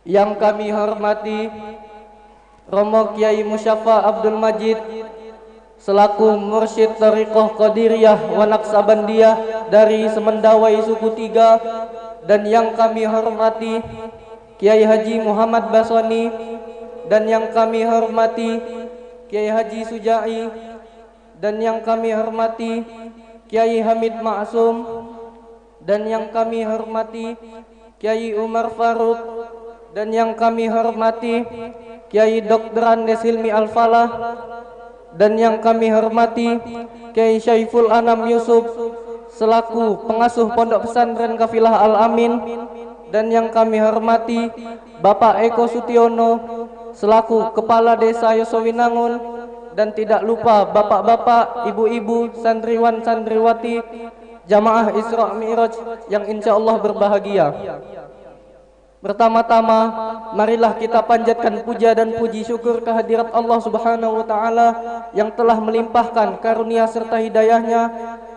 Yang kami hormati Romo Kiai Musyafa Abdul Majid selaku Mursyid Thariqah Qadiriyah wa Naqsabandiyah dari Semendawai Suku Tiga, dan yang kami hormati Kiai Haji Muhammad Basoni, dan yang kami hormati Kiai Haji Sujai, dan yang kami hormati Kiai Hamid Ma'sum, dan yang kami hormati Kiai Umar Faruk, dan yang kami hormati Kiai Dr. Andes Hilmi Al-Falah, dan yang kami hormati Kiai Syaiful Anam Yusuf selaku pengasuh Pondok Pesantren Kafilah Al-Amin, dan yang kami hormati Bapak Eko Sutiono selaku Kepala Desa Yosowinangun, dan tidak lupa bapak-bapak, ibu-ibu, santriwan, santriwati, jamaah Isra Mi'raj yang insya Allah berbahagia. Pertama-tama, marilah kita panjatkan puja dan puji syukur kehadirat Allah Subhanahu wa Ta'ala yang telah melimpahkan karunia serta hidayahnya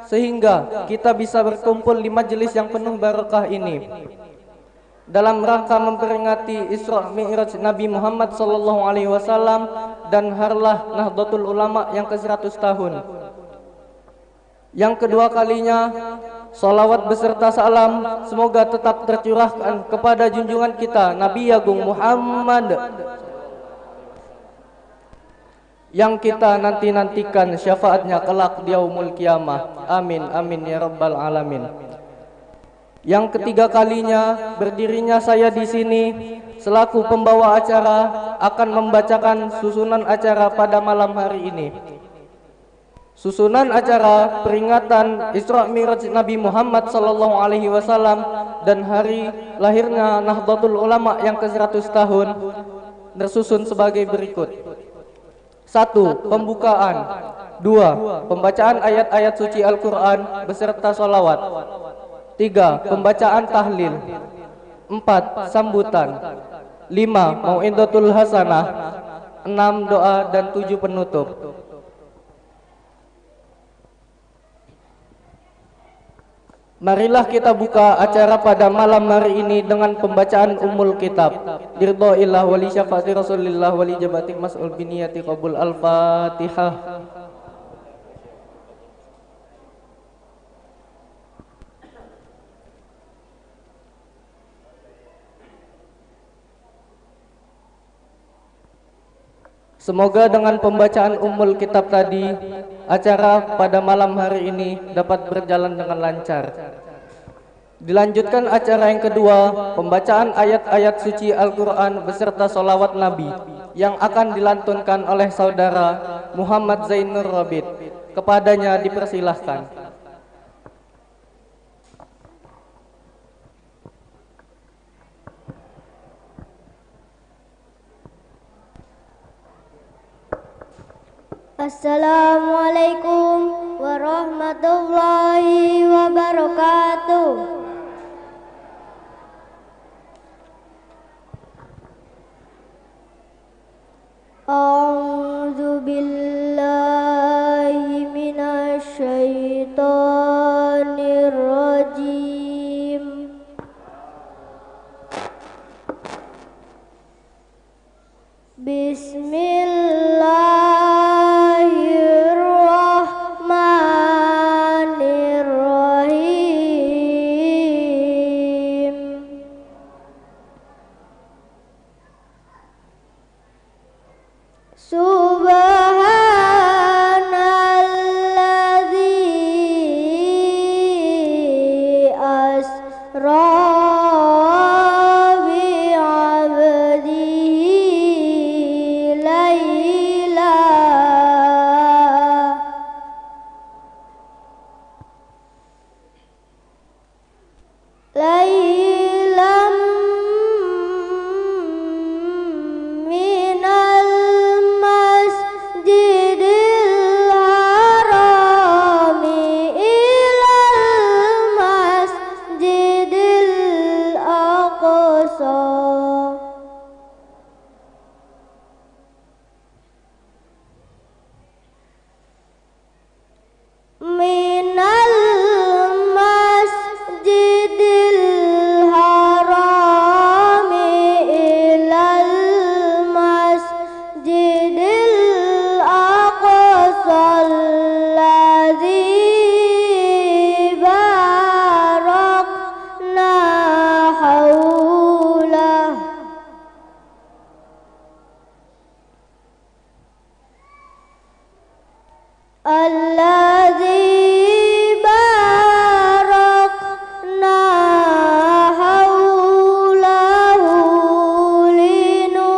sehingga kita bisa berkumpul di majelis yang penuh barakah ini dalam rangka memperingati Isra Mi'raj Nabi Muhammad sallallahu alaihi wasallam dan Harlah Nahdlatul Ulama yang ke-100 tahun. Yang kedua kalinya, salawat beserta salam semoga tetap tercurahkan kepada junjungan kita Nabi Agung Muhammad yang kita nanti-nantikan syafaatnya kelak di yaumul kiamah. Amin amin ya rabbal alamin. Yang ketiga kalinya berdirinya saya di sini selaku pembawa acara akan membacakan susunan acara pada malam hari ini. Susunan acara peringatan Isra Mi'raj Nabi Muhammad sallallahu alaihi wasallam dan hari lahirnya Nahdlatul Ulama yang ke-100 tahun tersusun sebagai berikut. 1. Pembukaan. 2. Pembacaan ayat-ayat suci Al-Quran beserta sholawat. 3. Pembacaan tahlil. 4. Sambutan. 5. Mau'idatul hasanah. 6. Doa dan 7. Penutup. Marilah kita buka acara pada malam hari ini dengan pembacaan Ummul Kitab. Ridho illah wali syafaati Rasulillah wali jabati mas'ul biniyati qabul. Al-Fatihah. Semoga dengan pembacaan Ummul Kitab tadi, acara pada malam hari ini dapat berjalan dengan lancar. Dilanjutkan acara yang kedua, pembacaan ayat-ayat suci Al-Quran beserta sholawat Nabi yang akan dilantunkan oleh saudara Muhammad Zainur Robit. Kepadanya dipersilahkan. Assalamualaikum warahmatullahi wabarakatuh. A'udzu billahi minasyaitonir rajim. Bismillahirrahmanirrahim. Subhanalladzi asra bi'abdihi laila lailam minal masjidil Alladzi barakna haulahu linuriyahu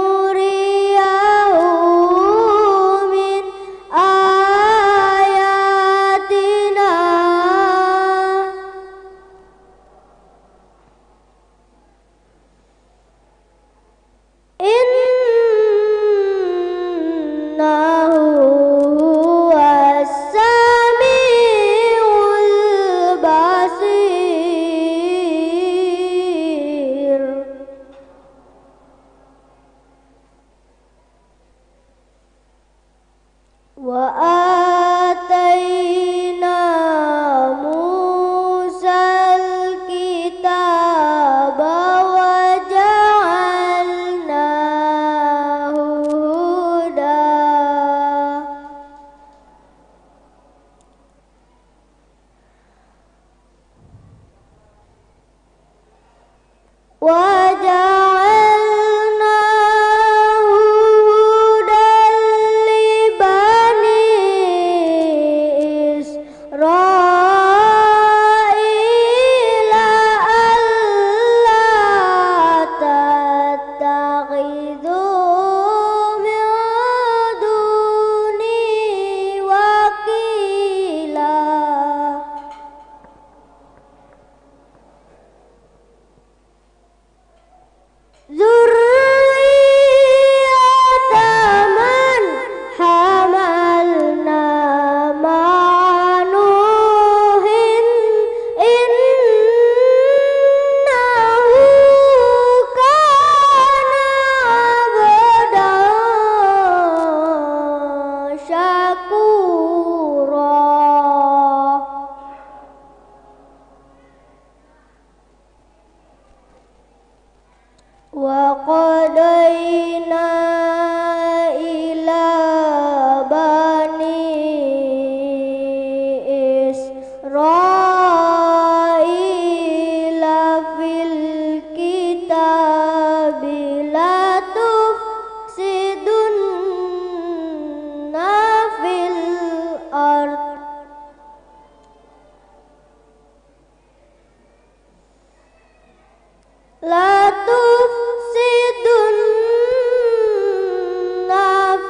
min ayatina. Innahu huwas samiul basir. Wa atayna Musal kitaba wa ja'alnahu huda. Wa ja'alnahu hudan li bani Israila alla tattakhidhu min duni wakila. Zurriyata man hamalna ma'a Nuhin innahu kana 'abdan syakura. Wa qadayna ila bani Israila fil kitabi la tufsidunna fil ard. La tufsidunna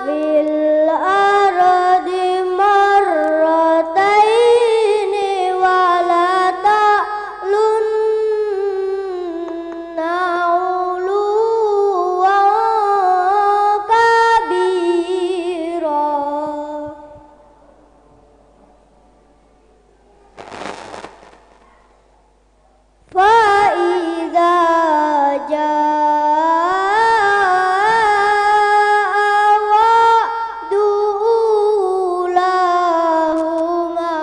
fil ardi marrataini wa la ta'lunna 'uluwan kabira. Fa idza jaa wa'du ulahuma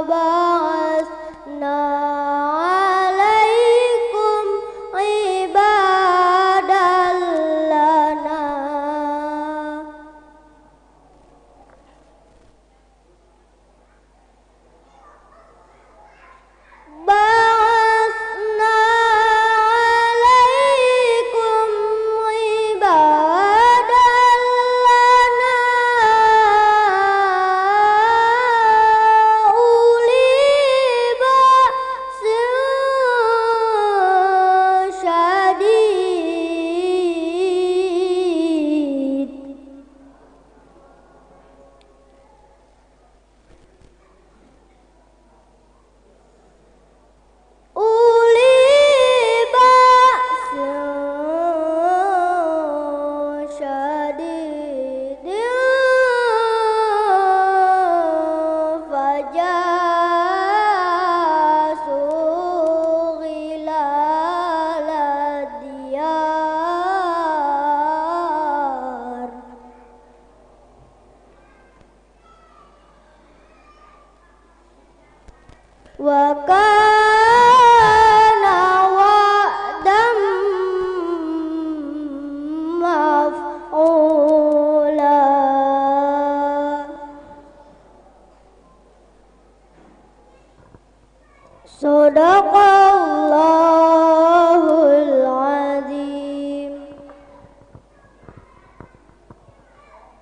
ba'atsna 'alaikum ibadan lana. Ba'atsna 'alaikum ibadan lana uli ba'sin syadid. Uli ba'sin syadid fajasu ghilala diyar. Wa kana wa'dan maf'ula. Sadaqallahul azim.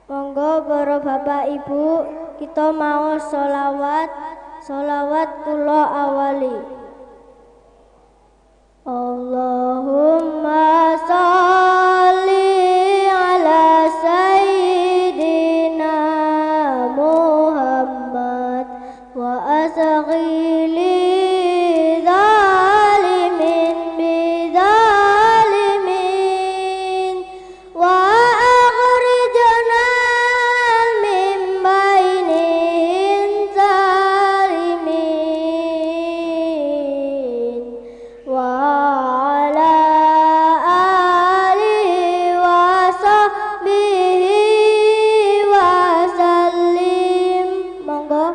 Monggo para bapak ibu kita maos sholawat. Sholawat kula awali. Allahumma sholli ala sayyidina Muhammad wa asghili zalimin bidzalimin wa akhrijna min bainihim zalimin wa ala alihi wa sahbihi wa sallim. Monggo.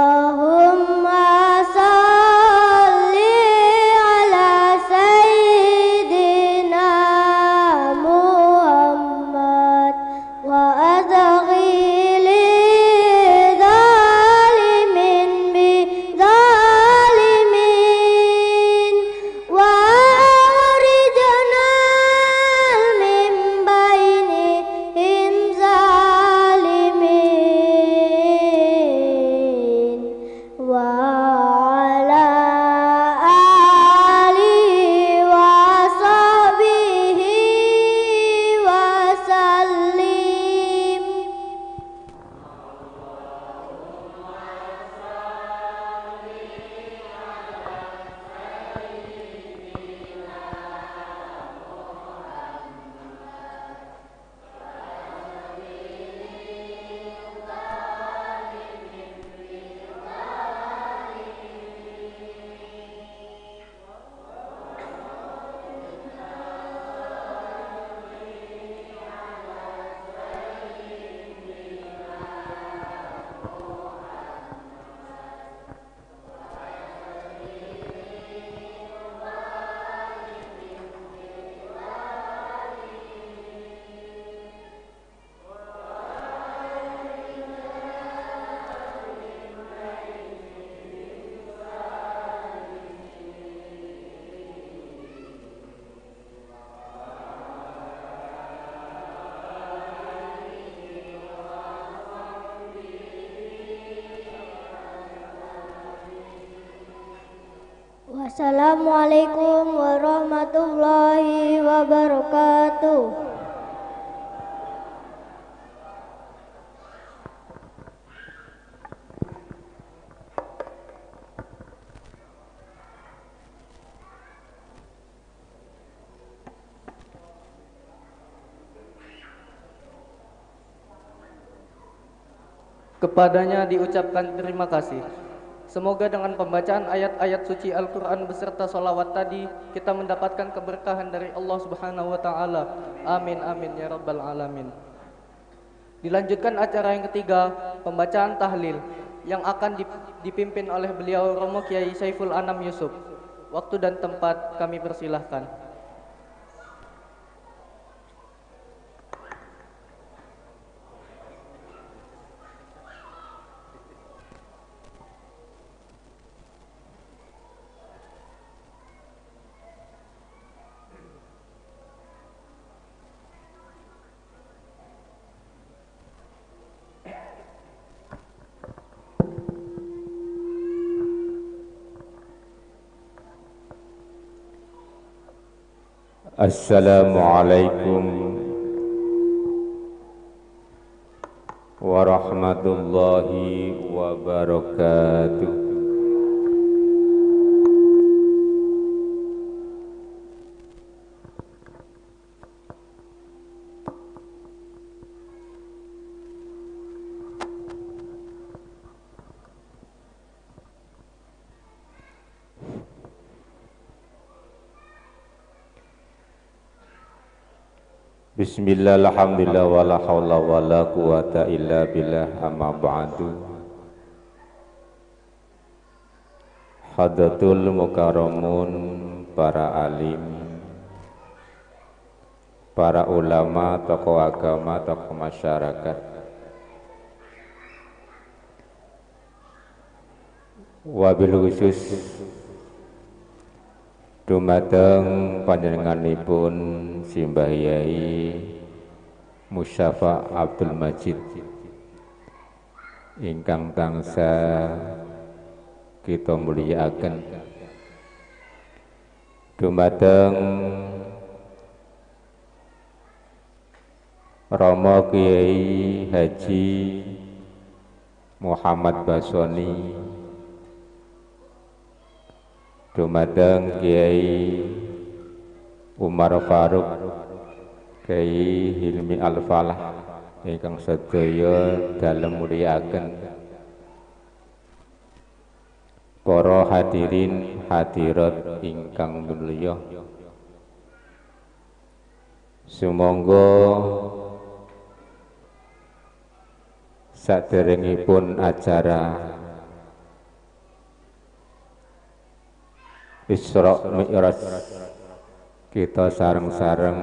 Allahumma sholli ala sayyidina Muhammad wa adkhili zalimin bidzalimin wa akhrijna min bainihim zalimin wa ala alihi wa sahbihi wa sallim. Wassalamualaikum warahmatullahi wabarakatuh. Kepadanya diucapkan terima kasih. Semoga dengan pembacaan ayat-ayat suci Al-Quran beserta sholawat tadi, kita mendapatkan keberkahan dari Allah Subhanahu wa Ta'ala. Amin amin ya rabbal alamin. Dilanjutkan acara yang ketiga, pembacaan tahlil yang akan dipimpin oleh beliau Romo Kiai Saiful Anam Yusuf. Waktu dan tempat kami persilahkan. Assalamualaikum warahmatullahi wabarakatuh. Bismillah, alhamdulillah, wala hawla wala quwata illa billah, amma ba'du. Hadratul mukarramun, para alim, para ulama, tokoh agama, tokoh masyarakat, wabil khusus dumateng panjenenganipun Simbah Yai Musyafa Abdul Majid ingkang tansah kita mulyakaken, dumateng Romo Kiai Haji Muhammad Basoni, dumateng Kiai Umar Faruk, Kiai Hilmi Al-Falah ingkang sedaya dalem mulyakaken, para hadirin hadirat ingkang mulya, sumangga saderengipun acara Isra Mi'raj kita sareng-sareng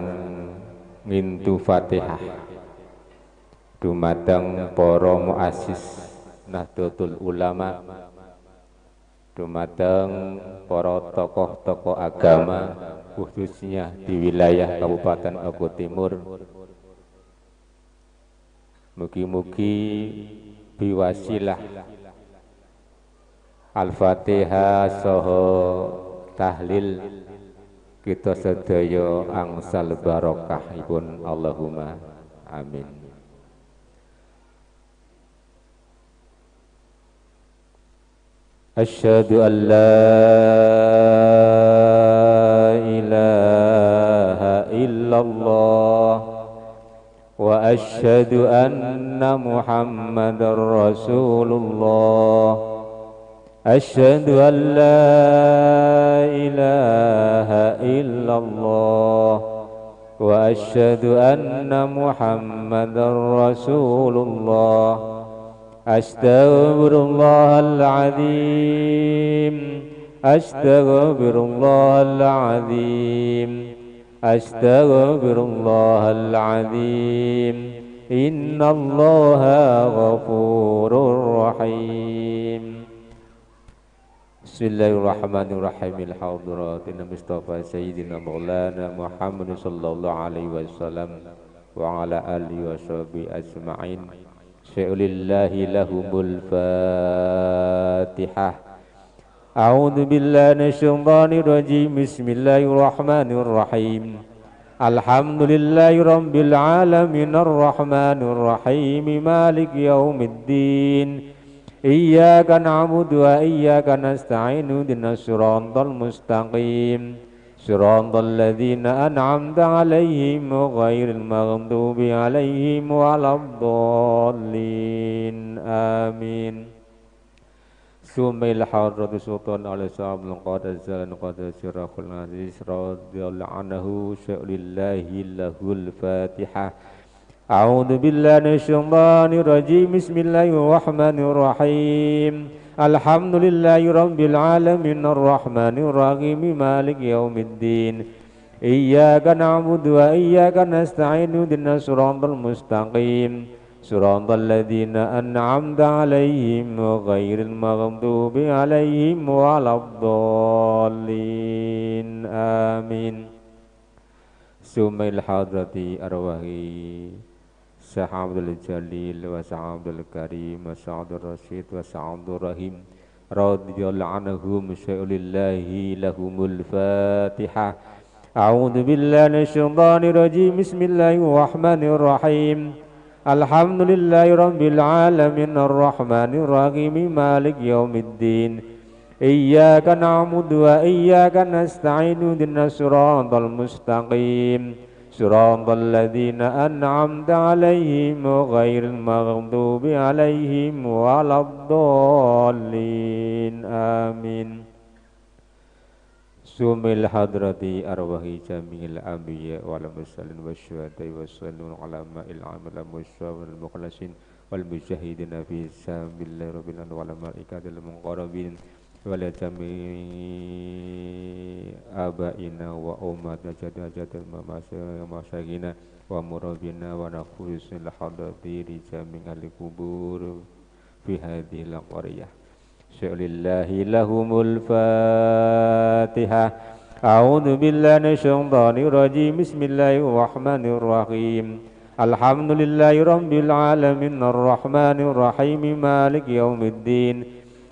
ngintu Fatihah dumateng para muassis Nahdlatul Ulama, dumateng para tokoh-tokoh agama khususnya di wilayah Kabupaten Oku Timur. Mugi-mugi biwasilah Al-Fatihah saha tahlil kita sedaya angsal barokahipun, Allahumma amin. Asyhadu an la ilaha illallah wa asyhadu anna Muhammadar Rasulullah. Asyhadu an la ilaha illallah wa asyhadu anna Muhammadar Rasulullah. Astaghfirullahal azim, astaghfirullahal azim, astaghfirullahal azim. Innallaha ghafurur rahim. Bismillahirrahmanirrahim. Al-hadratin Mustafa Sayyidina Maulana Muhammad sallallahu alaihi wasallam wa ala alihi washabihi ajma'in. Syai'ulillahi lahumul Fatihah. A'udzu billahi minasyaitonir rajim. Bismillahirrahmanirrahim. Alhamdulillahi rabbil alamin arrahmanir rahim maliki yaumiddin. Iyyaka na'budu wa iyyaka nasta'in ihdinas siratal mustaqim siratal ladzina an'amta 'alaihim ghairil maghdubi 'alaihim waladdallin. Amin. Sumail hadratus sultan alaihi salam qad zalan qad sirahul aziz radhiyallahu anhu sya'lillahi lahul Fatihah. A'udzu billahi minasyaitonir rajim. Bismillahirrahmanirrahim. Alhamdulillahi rabbil alamin arrahmanir rahim maliki yaumiddin. Iyyaka na'budu wa iyyaka nasta'in ihdinas siratal mustaqim siratal ladzina an'amta 'alaihim ghairil maghdubi 'alaihim waladdallin. Amin. Sumail hadrati arwahi Sahabul Jalil wa Sahabul Karim wa Sa'adur Rasyid wa Sa'adur Rahim radhiyallahu anhum sya'ulillahi lahumul Fatihah. A'udzu billahi minasyaitonir rajim. Bismillahirrahmanirrahim. Alhamdulillahi rabbil alamin arrahmanir rahim maliki yaumiddin. Iyyaka na'budu wa iyyaka nasta'in ihdinas siratal mustaqim. Siratal ladzina an'amta 'alaihim ghairil maghdubi 'alaihim waladdallin. Amin. Sumil hadrati arwahi jami'il anbiya wal mursalin wasyuhada'i wassalun ala ma'il amal wal mukhlasin wal mujahidin fi sabilillahi rabbil alamin wal malaikatil muqarrabin wal jami'i abaina wa ummatna jadda mamasagina wa murabina wa nafusil hadrati li jami'il kubur fi hadhil qaryah. Syulillahi lahumul fatihah. A'udzu billahi minasyaitonir rajim. Bismillahirrahmanirrahim. Alhamdulillahi rabbil alamin arrahmanir rahim maliki yaumiddin.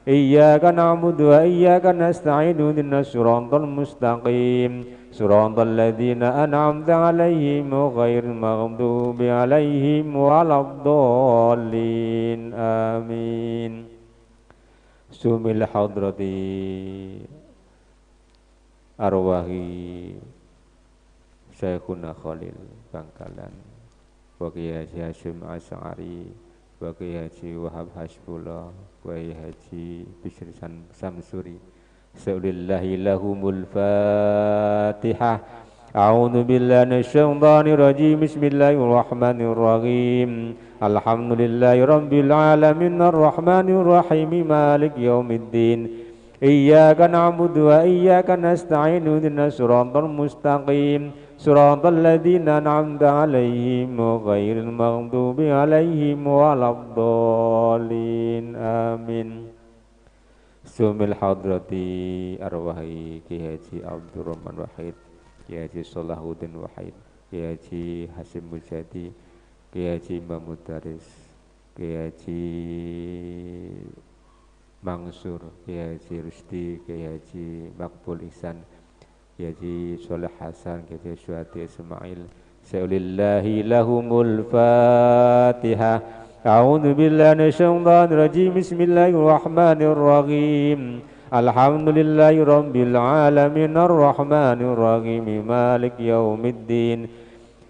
Iyyaka na'budu wa iyyaka nasta'in ihdinas siratal mustaqim. Siratal ladzina an'amta 'alaihim ghairil maghdubi 'alaihim waladdallin. Amin. Sumil hadrati arwahi Syekhuna Khalil Bangkalan wa Kiai Haji Hasyim Asy'ari wa Kiai Haji Wahab Hasbullah wa Kiai Haji Bisri Samsuri. Sa'ulillahi lahumul fatihah. A'udzu billahi minasyaitonir rajim. Bismillahirrahmanirrahim. Alhamdulillahi rabbil alamin arrahmanir rahim maliki yaumiddin. Iyyaka na'budu wa iyyaka nasta'in ihdinas siratal mustaqim. Siratal ladzina an'amta 'alaihim ghairil maghdubi 'alaihim waladdallin. Amin. Sumil hadrati arwahi Ki Haji Abdurrahman Wahid, Ki Haji Sholahuddin Wahid, Ki Haji Hasyim Mujadi, Ki Haji Imam Mudaris, Ki Haji Mangsur, Ki Haji Rusdi, Ki Haji Makbul Ihsan, Ki Haji Soleh Hasan, Ki Haji Syuhadi Ismail. Sa'ulillahi lahumul fatihah. A'udzu billahi minasyaitonir rajim. Bismillahirrahmanirrahim. Alhamdulillahi rabbil alamin arrahmanir rahim maliki yaumiddin.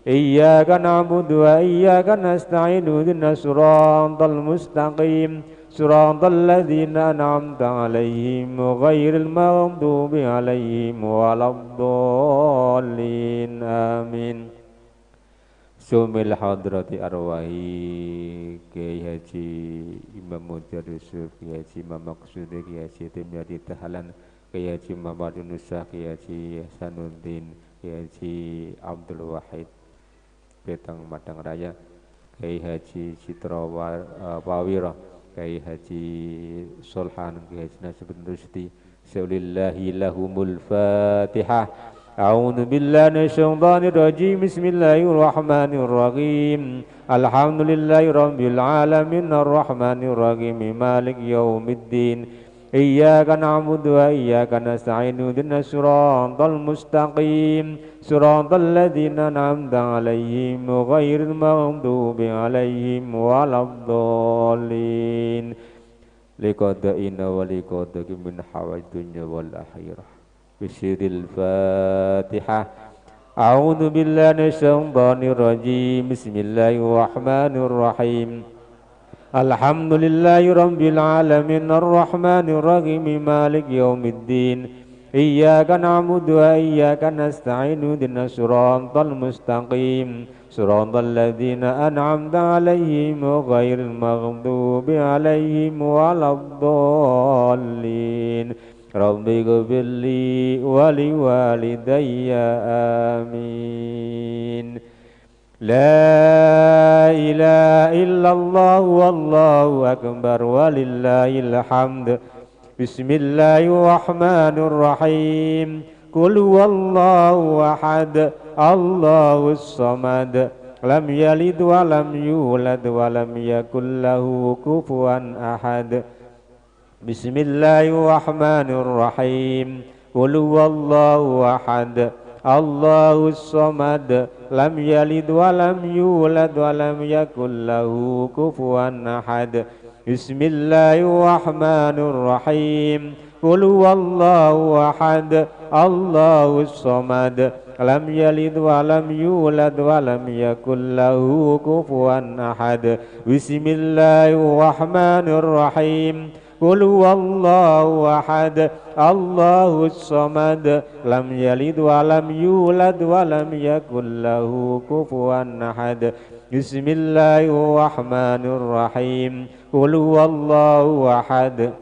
Iyyaka na'budu wa iyyaka nasta'in ihdinas siratal mustaqim. Siratal ladzina an'amta 'alaihim ghairil maghdubi 'alaihim waladdallin. Amin. Sumil hadrati arwahi Kiai Haji Imam Mudarris, Kiai Haji Imam Maksudi, Kiai Haji Timyadi Tahalan, Kiai Haji Muhammad Nusa, Kiai Haji Hasanuddin, Kiai Haji Abdul Wahid Betang Madang Raya, Kiai Haji Citra Pawira, Kiai Haji Solhan, Kiai Haji Nasibun Rusdi. Sa'ulillahi lahumul fatihah. A'udzu billahi minasyaitonir rajim. Bismillahirrahmanirrahim. Alhamdulillahi rabbil alamin arrahmanir rahim maliki yaumiddin. Iyyaka na'budu wa iyyaka nasta'in ihdinas siratal mustaqim. Siratal ladzina an'amta 'alaihim ghairil maghdubi 'alaihim waladdallin. Liqada'ina wa liqada'i min hawaij dunya wal akhirah. Bisiril Fatihah. A'udzu billahi minasyaitonir rajim. Bismillahirrahmanirrahim. Alhamdulillahi rabbil alamin arrahmanir rahim maliki yaumiddin. Iyyaka na'budu wa iyyaka nasta'in ihdinas siratal mustaqim. Siratal ladzina an'amta 'alaihim ghairil maghdubi 'alaihim waladdallin. Rabbi ghfirli wa liwalidayya amin. La ilaha illallah wallahu akbar walillahil hamd. Bismillahirrahmanirrahim. Qul huwallahu ahad, Allahus samad, lam yalid wa lam yulad wa lam yakul lahu kufuwan ahad. Bismillahirrahmanirrahim. Qul huwallahu ahad, Allahus samad lam yalid wa lam yulad wa lam yakul lahu kufuwan ahad. Bismillahirrahmanirrahim. Qul huwallahu ahad, Allahus samad, lam yalid wa lam yulad wa lam yakul lahu kufuwan ahad. Bismillahirrahmanirrahim. Qul huwallahu ahad, Allahus samad, lam yalid wa lam yulad wa lam yakul lahu kufuwan ahad. Bismillahirrahmanirrahim. Qul huwallahu ahad,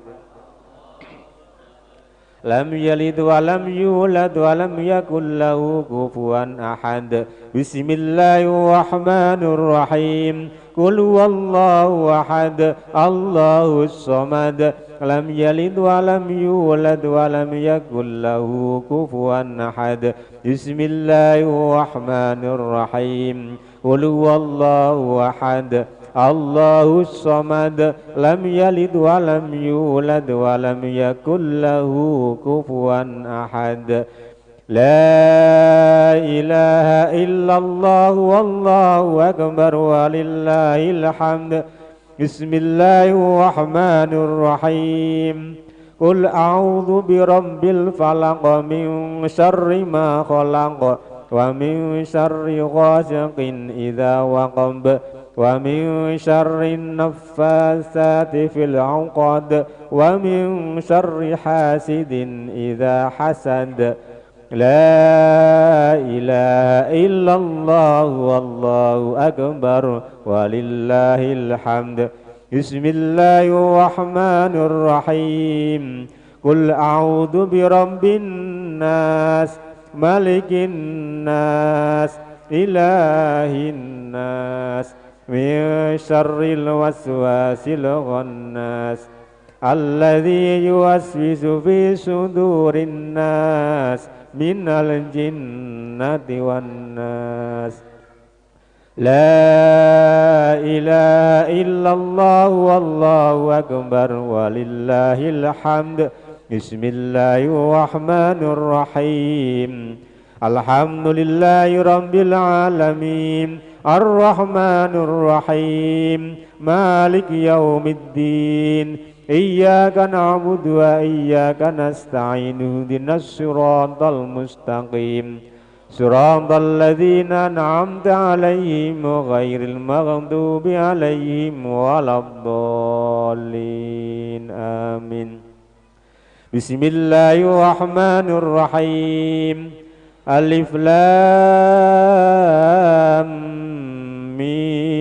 lam yalid wa lam yulad wa lam yakul lahu kufuwan ahad. Bismillahirrahmanirrahim. Qul huwallahu ahad, Allahus samad, lam yalid wa lam yulad wa lam yakul lahu kufuwan ahad. Bismillahirrahmanirrahim. Qul huwallahu ahad, Allahus samad, lam yalid wa lam yulad wa lam yakul lahu kufuwan ahad. La ilaha illallah wallahu akbar walillahil hamd. Bismillahirrahmanirrahim. Qul a'udzu birabbil falaq min syarri ma khalaq wa min syarri ghasiqin idza waqab wa min syarri naffatsati fil 'uqad wa min syarri hasidin idza hasad. La ilaha illallah wallahu akbar walillahil hamd. Bismillahirrahmanirrahim. Qul a'udzu birabbin nas, malikin nas, ilahin nas, min syarril waswasil khannas, alladzi yuwaswisu fi sudurin nas, minal jinnati wan nas. La ilaha illallah wallahu akbar walillahil hamd. Bismillahirrahmanirrahim. Alhamdulillahi rabbil alamin, arrahmanir rahim, maliki yaumiddin. Iyyaka na'budu wa iyyaka nasta'in, ihdinas siratal mustaqim, siratal ladzina an'amta 'alaihim ghairil maghdubi 'alaihim waladdallin. Amin. Bismillahirrahmanirrahim. Alif lam mim.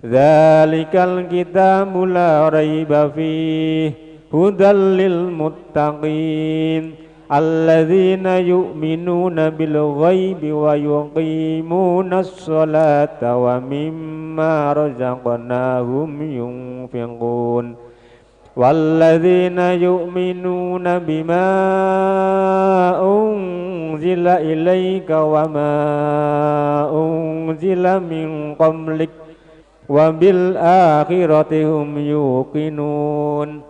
Dzalikal kitabu la raiba fihi hudal lil muttaqin alladzina yu'minuna bil ghaibi wa yuqimunas sholata wa mimma razaqnahum yunfiqun walladzina yu'minuna bima unzila ilaika wa ma unzila min qablik wa bil akhirati hum yuqinun.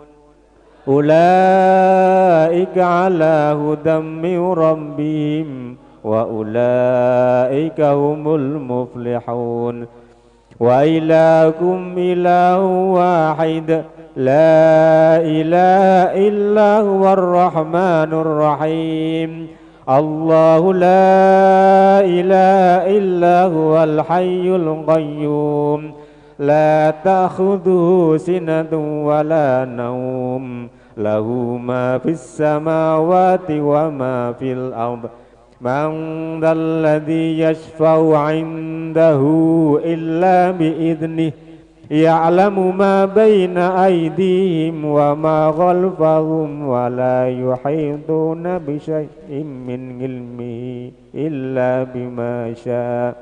Ulaika ala hudam min rabbihim wa ulaika humul muflihun. Wa ilahukum ilahun wahid, la ilaha illa huwar rahmanur rahim. Allahu la ilaha illa huwal hayyul qayyum, la ta'khudhuhu sinatun wa la naum, lahu ma fis samawati wa ma fil ard. Man dzal ladzi yashfa'u 'indahu illa bi'idnih, ya'lamu ma baina aydihim wa ma khalfahum wa la yuhituna bi syai'in min ilmihi illa bima syaa.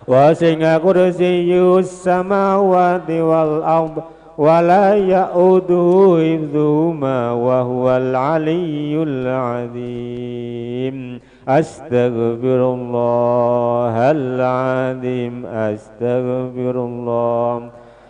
Wasi'a kursiyyuhus samawati wal ard wa la ya'uduhu hifdhuhuma wa huwal aliyyul azim. Astaghfirullahal azim, astaghfirullah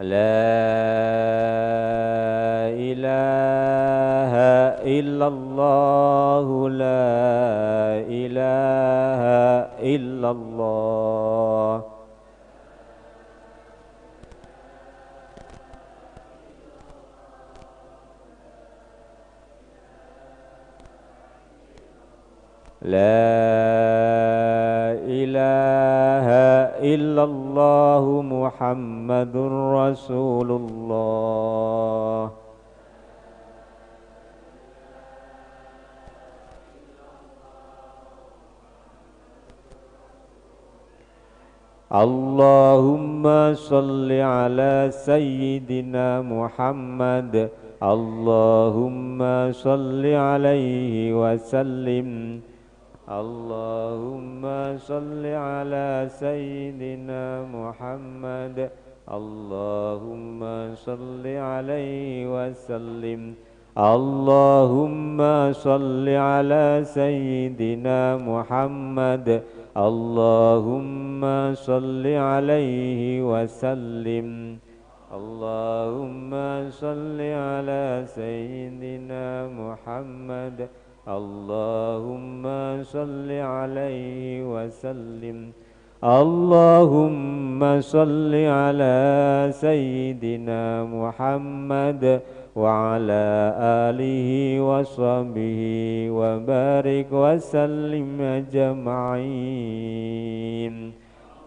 La ilaha illallah, la ilaha illallah. La ilaha illallah Muhammadur Rasulullah. Allahumma salli ala Sayyidina Muhammad. Allahumma salli alaihi wa sallim. Allahumma salli ala Sayyidina Muhammad. Allahumma salli alaihi wa sallim. Allahumma salli ala Sayyidina Muhammad. Allahumma salli alaihi wa sallim. Allahumma salli ala Sayyidina Muhammad. Allahumma salli alaihi wa sallim. Allahumma salli ala Sayyidina Muhammad wa ala alihi wa sahbihi wa barik wa sallim ajma'in.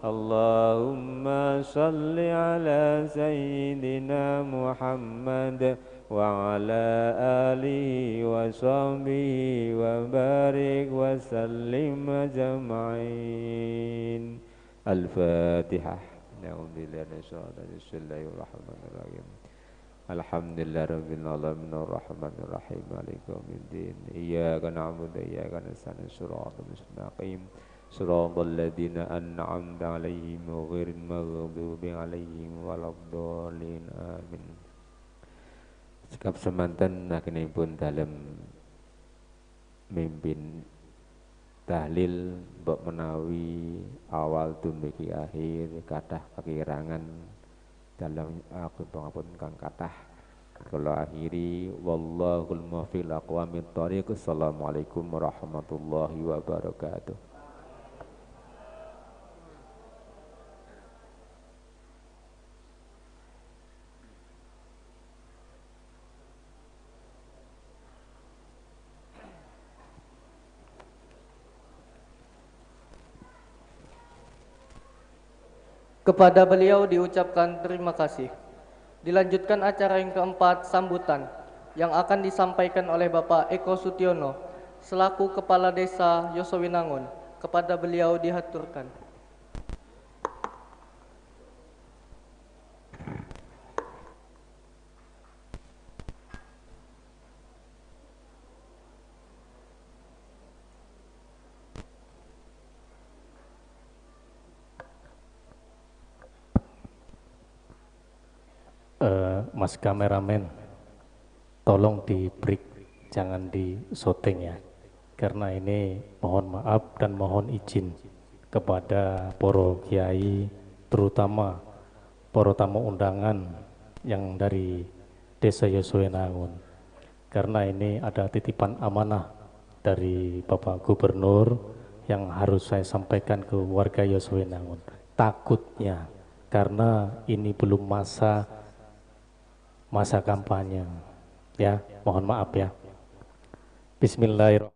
Allahumma salli ala Sayyidina Muhammad wa ala alihi wa sahbihi wa barik wa sallim ajma'in. Al-Fatihah. Bismillahirrahmanirrahim. Alhamdulillah rabbil alamin arrahmanir rahim maliki yaumiddin. Iyyaka na'budu wa iyyaka nasta'in siratal mustaqim siratal ladzina an'amta 'alaihim ghairil maghdubi 'alaihim waladdallin. Amin. Sikap semanten akhiripun dalem mimpin tahlil mbok menawi awal dumugi akhir kathah kekirangan dalam pangapun kang kathah. Kula akhiri wallahul muwaffiq aqwamit thoriq. Assalamualaikum warahmatullahi wabarakatuh. Kepada beliau diucapkan terima kasih. Dilanjutkan acara yang keempat, sambutan, yang akan disampaikan oleh Bapak Eko Sutiono selaku Kepala Desa Yosowinangun. Kepada beliau dihaturkan. Mas kameramen, tolong di break, jangan di syuting ya, karena ini mohon maaf dan mohon izin kepada para kiai, terutama para tamu undangan yang dari Desa Yosowinangun, karena ini ada titipan amanah dari Bapak Gubernur yang harus saya sampaikan ke warga Yosowinangun. Takutnya karena ini belum masa kampanye ya, mohon maaf ya. Bismillahirrahmanirrahim.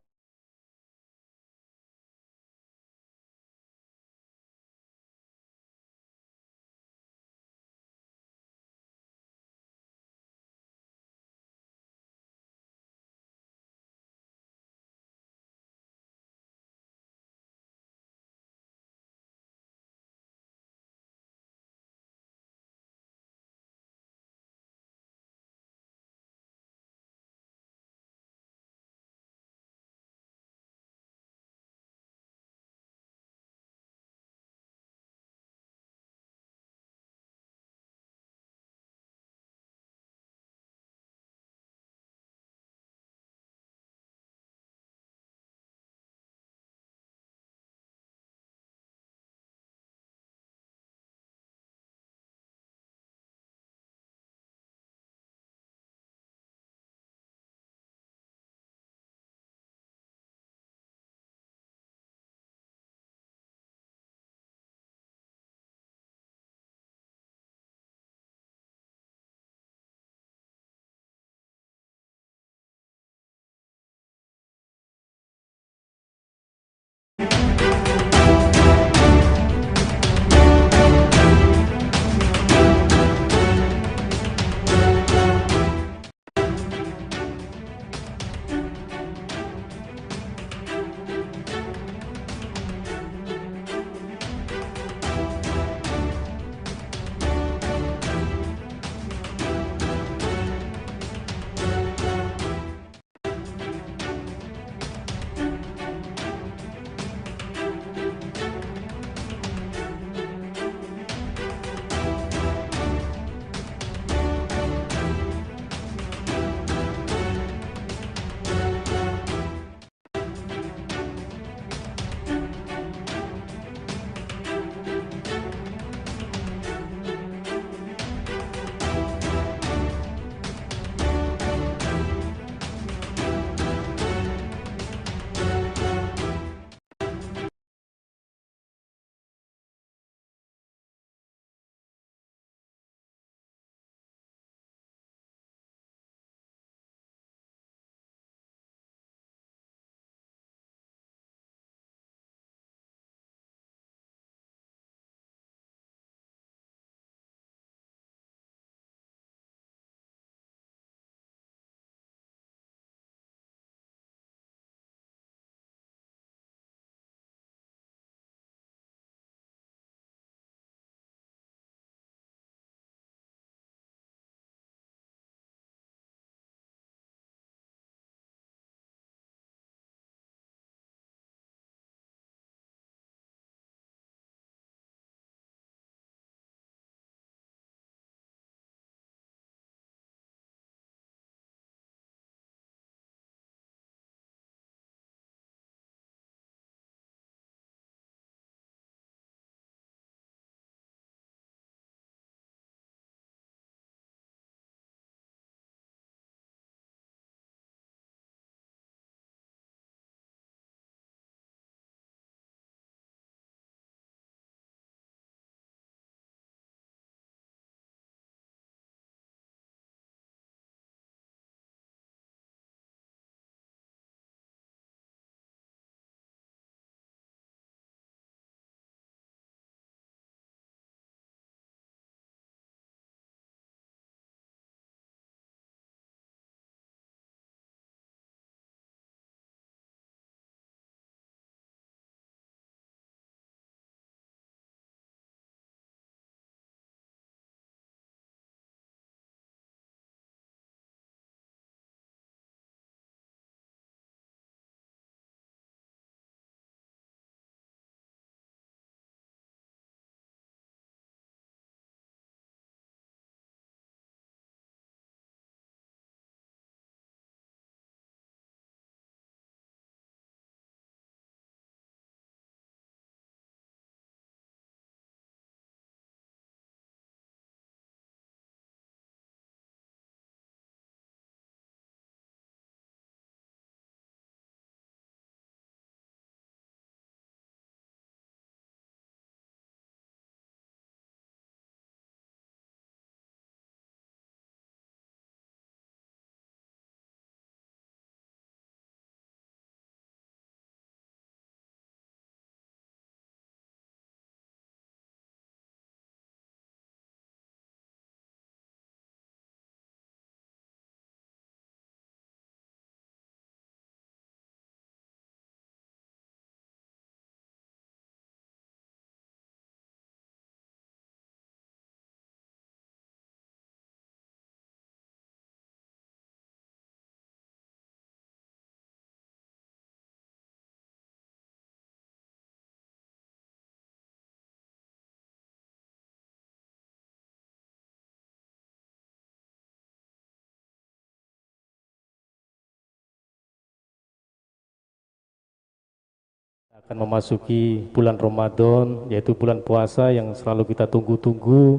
Akan memasuki bulan Ramadan, yaitu bulan puasa yang selalu kita tunggu-tunggu.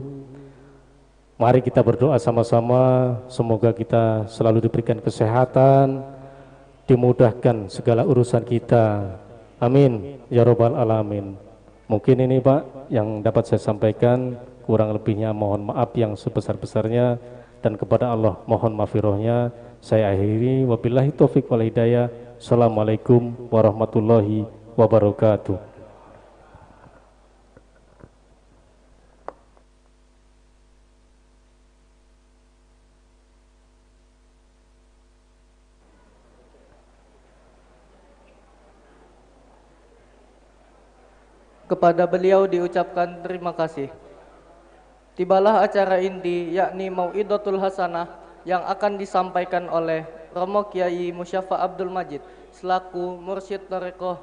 Mari kita berdoa sama-sama, semoga kita selalu diberikan kesehatan, dimudahkan segala urusan kita. Amin ya robbal alamin. Mungkin ini Pak yang dapat saya sampaikan, kurang lebihnya mohon maaf yang sebesar-besarnya, dan kepada Allah mohon mafirohnya. Saya akhiri, wabillahi taufik wal hidayah. Assalamualaikum warahmatullahi wabarakatuh. Kepada beliau diucapkan terima kasih. Tibalah acara inti, yakni Mau'idatul Hasanah yang akan disampaikan oleh Romo Kiai Musyafa Abdul Majid selaku Mursyid Thariqah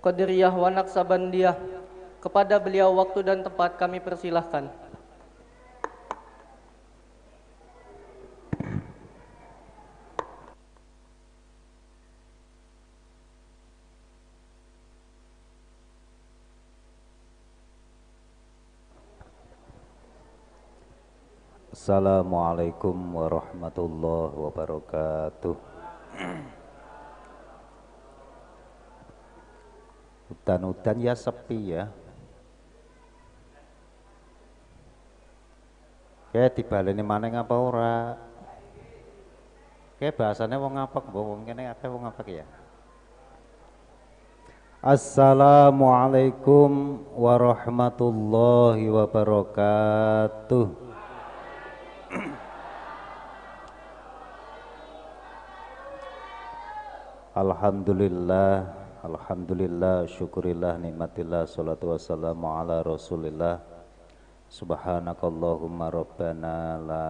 Qadiriyah wa Naqsabandiyah. Kepada beliau waktu dan tempat kami persilahkan. Assalamualaikum warahmatullahi wabarakatuh. Udan-udan ya sepi ya. Kayak dibaleni maneng apa ora? Kayak bahasane wong ngapak, mbok wong kene akeh wong ngapak ya. Assalamualaikum warahmatullahi wabarakatuh. Alhamdulillah, alhamdulillah, syukurillah, nikmatillah, salatu wassalamu ala rasulillah. Subhanakallahumma rabbana la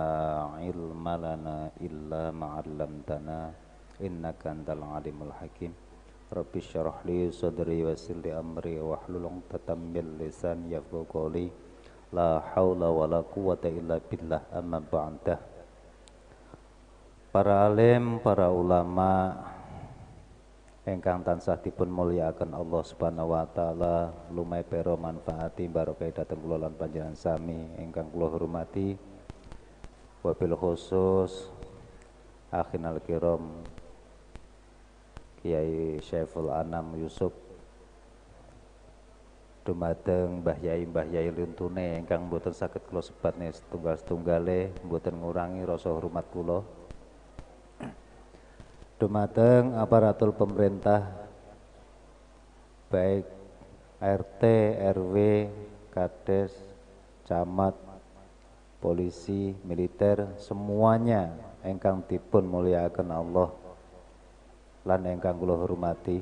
ilma lana illa ma'allamtana innaka antal alimul hakim. Rabbi syarah li sadri wa yassir li amri wahlul 'uqdatam min lisani yafqahu qawli. La haula wala quwata illa billah, amma ba'da. Para alim, para ulama ingkang tansah dipun mulyakaken Allah Subhanahu wa taala, lumai pero manfaati barokah dhateng kula lan panjenengan sami ingkang kula hormati. Wabil khusus akhinal kiram Kiai Syaiful Anam Yusuf, dumateng Mbah Yai lintune ingkang mboten saged kula sebatne setunggal-setunggale, mboten ngurangi rasa hormat kula. Dumateng aparatur pemerintah baik RT, RW, Kades, Camat, polisi, militer, semuanya ingkang dipun mulyakaken Allah lan ingkang kula hormati.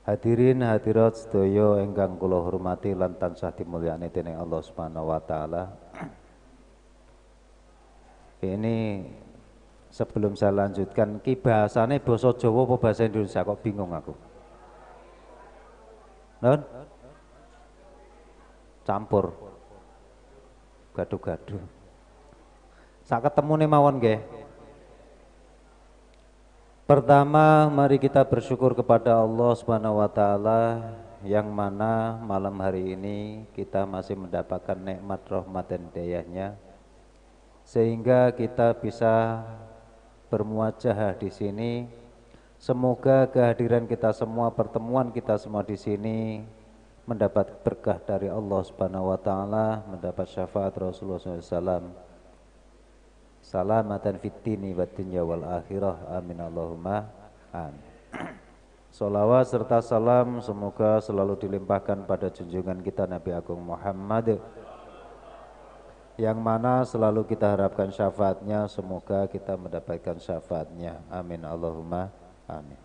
Hadirin hadirat sedaya ingkang kula hormati lan tansah dimulyakne dening Allah Subhanahu wa taala. Ini sebelum saya lanjutkan, ki bahasane basa Jawa apa bahasa Indonesia kok bingung aku. Non? Campur. Gaduh-gaduh. Sak ketemune mawon nggih. Pertama, mari kita bersyukur kepada Allah Subhanahu wa taala yang mana malam hari ini kita masih mendapatkan nikmat rahmat dan hidayahnya sehingga kita bisa bermuajahah di sini. Semoga kehadiran kita semua, pertemuan kita semua di sini mendapat berkah dari Allah Subhanahu wa taala, mendapat syafaat Rasulullah SAW. Salamatan fid dini wad dunya wal akhirah. Amin Allahumma amin. Sholawat serta salam semoga selalu dilimpahkan pada junjungan kita Nabi Agung Muhammad, yang mana selalu kita harapkan syafaatnya. Semoga kita mendapatkan syafaatnya. Amin Allahumma amin.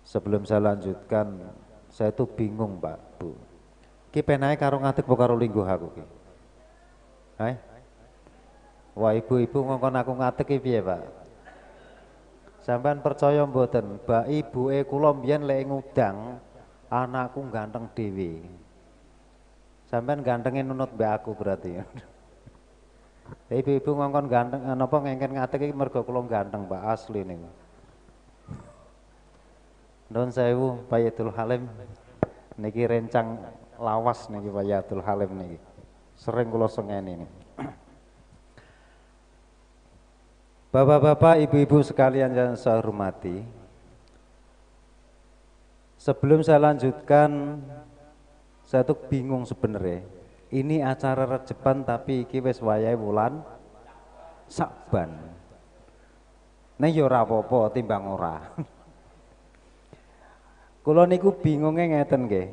Sebelum saya lanjutkan, saya tuh bingung Pak, Bu. Ki penae karo ngadeg apa karo lingguh aku ki? Hai? Wah, ibu-ibu ngongkon aku ngadeg ki piye, Pak? Sampean percaya mboten, mbak ibuke kula mbiyen lek ngudang anakku ganteng dhewe. Sampean gantenge nunut mbak aku berarti. Ibu-ibu ngongkon ganteng napa ngengken ngadeg iki mergo kula ganteng, Pak, asli niku. Nuwun sewu Pak Abdul Halim. Niki rencang lawas niki Pak Abdul Halim niki. Sering kula sengeni niki. Bapak-bapak, ibu-ibu sekalian yang saya hormati. Sebelum saya lanjutkan, saya tuh bingung sebenarnya. Ini acara rejeban tapi iki wis wayahe wulan Sakban. Nek ya ora apa-apa timbang ora. Kula niku bingunge ngeten nggih.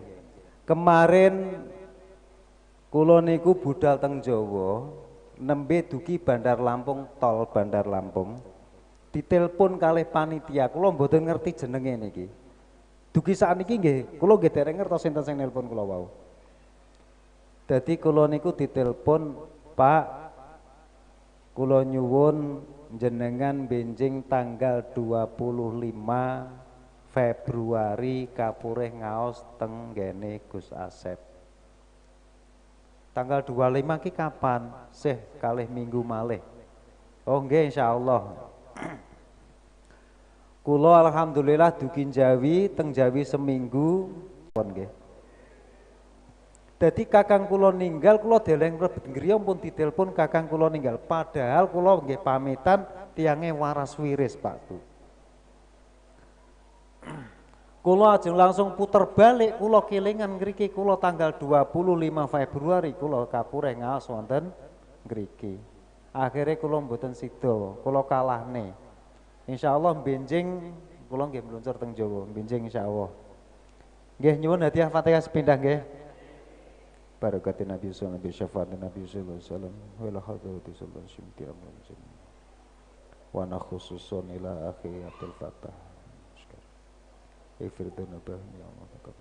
Kemarin kula niku budal teng Jawa, nembe dugi Bandar Lampung, tol Bandar Lampung. Ditelpon kalih panitia, kula mboten ngerti jenenge niki. Dugi sakniki nggih, kula nggih dereng ngertos sinten sing nelpon kula wau. Dadi kula niku ditelpon, Pak, kula nyuwun jenengan benjing tanggal 25 Februari kapurih ngaos teng nggene Gus Asep. Tanggal 25 ki kapan? Sih kalih minggu malih. Oh nggih insyaallah. Kula alhamdulillah dugi Jawi, teng Jawi seminggu pun nggih. Dadi kakang kula ninggal, kula dereng mlebet griya pun ditelepon kakang kula ninggal. Padahal kula nggih pamitan tiange waras wiris Pak Bu. Kula ajeng langsung puter balik, kula kelingan ngriki kula tanggal 25 Februari kula kapurih ngaos wonten ngriki. Akhire kula mboten sida, kula kalahne. Insyaallah benjing kula nggih mluncur teng Jawa, benjing insyaallah. Nggih nyuwun hadiah Fatihah sepindah nggih. Barakatin Nabi sallallahu alaihi wasallam, Nabi sallallahu alaihi wasallam, wa la hadrati sallallahu alaihi wasallam. Wa na khususun ila akhi Abdul Fattah. Ifirduna bahmi ya Allah.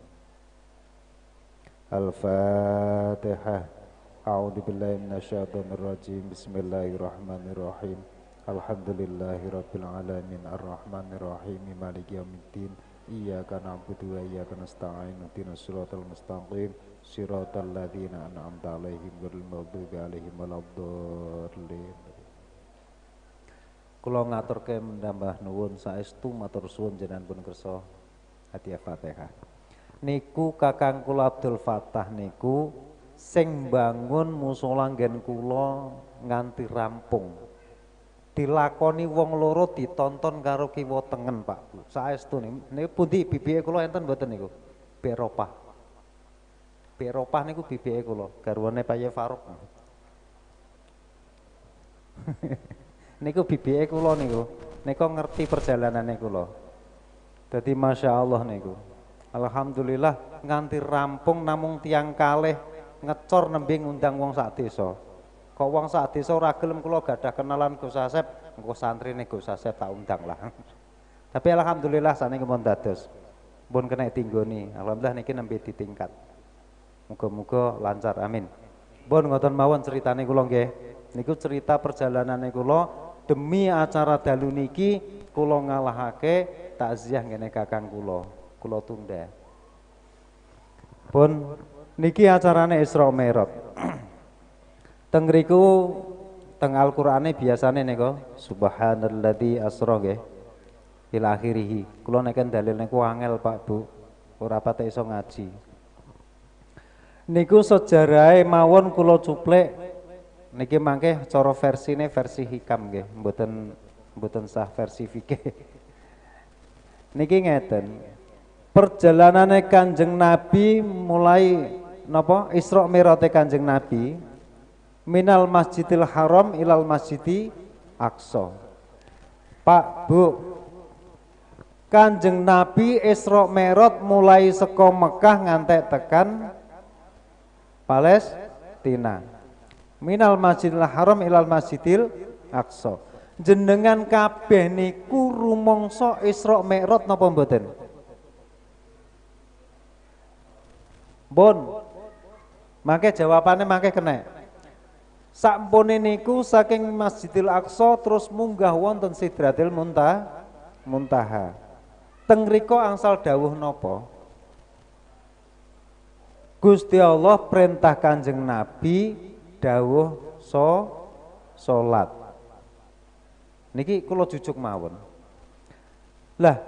Al-Fatihah. A'udzu billahi minasyaitonir rajim. Bismillahirrahmanirrahim. Alhamdulillahirabbil alamin arrahmanirrahim maliki yaumiddin. Iyyaka na'budu wa iyyaka nasta'in. Ihdinas siratal mustaqim. Siratal ladzina an'amta 'alaihim ghairil maghdubi 'alaihim waladdallin. Kula ngaturke menambah nuwun saestu matur suwun jenengan pun kersa hadiah Fatihah. Niku kakang kula Abdul Fattah niku sing bangun musala nggen kula nganti rampung. Dilakoni wong loro ditonton karo kiwa tengen Pak Bu. Saestu niku pundi bibike kula enten mboten niku? Beropah. Beropah niku bibike kula, garwane Pak Faruk. Niku bibike kula niku. Niku ngerti perjalanane kula. Dadi masya Allah niku. Alhamdulillah nganti rampung namung tiang kalih ngecor nembe ngundang wong sak desa. Kok wong sak desa ora gelem kula gadah kenalan Gus Asep, engko santrine Gus Asep tak undang lah. Tapi alhamdulillah saniki pun dados. Pun kena tinggoni. Alhamdulillah niki nembe ditingkat. Muga-muga lancar amin. Pun ngoten mawon ceritane kula nggih. Niku cerita perjalanane kula demi acara dalu niki kula ngalahake takziah ngene kakang kula, kula tunda. Pun niki acarane Isra Mi'raj. Teng riku teng Al-Qur'ane biasane nika subhanalladzi asra nggih ila akhirih. Kula nek dalil niku angel Pak Bu, ora patek iso ngaji. Niku sejarahe mawon kula cuplek niki mangke cara versine versi hikam nggih, mboten sah versi fikih. Niki ngeten. Perjalanane Kanjeng Nabi mulai napa Isra Mi'raj Kanjeng Nabi minal Masjidil Haram ilal Masjidi Aqsa. Pak Bu, Kanjeng Nabi Isra Mi'raj mulai saka Mekah ngantek tekan Palestina. Minal Masjidil Haram ilal Masjidil Aqsa. Jenengan kabeh niku rumangsa Isra Mi'raj napa mboten? Bon. Mangke jawabane mangke kena. Sampune niku saking Masjidil Aqsa terus munggah wonten Sidratil Muntaha. Teng riko angsal dawuh napa? Gusti Allah perintah Kanjeng Nabi dawuh salat. Niki kula jujuk mawon. Lah,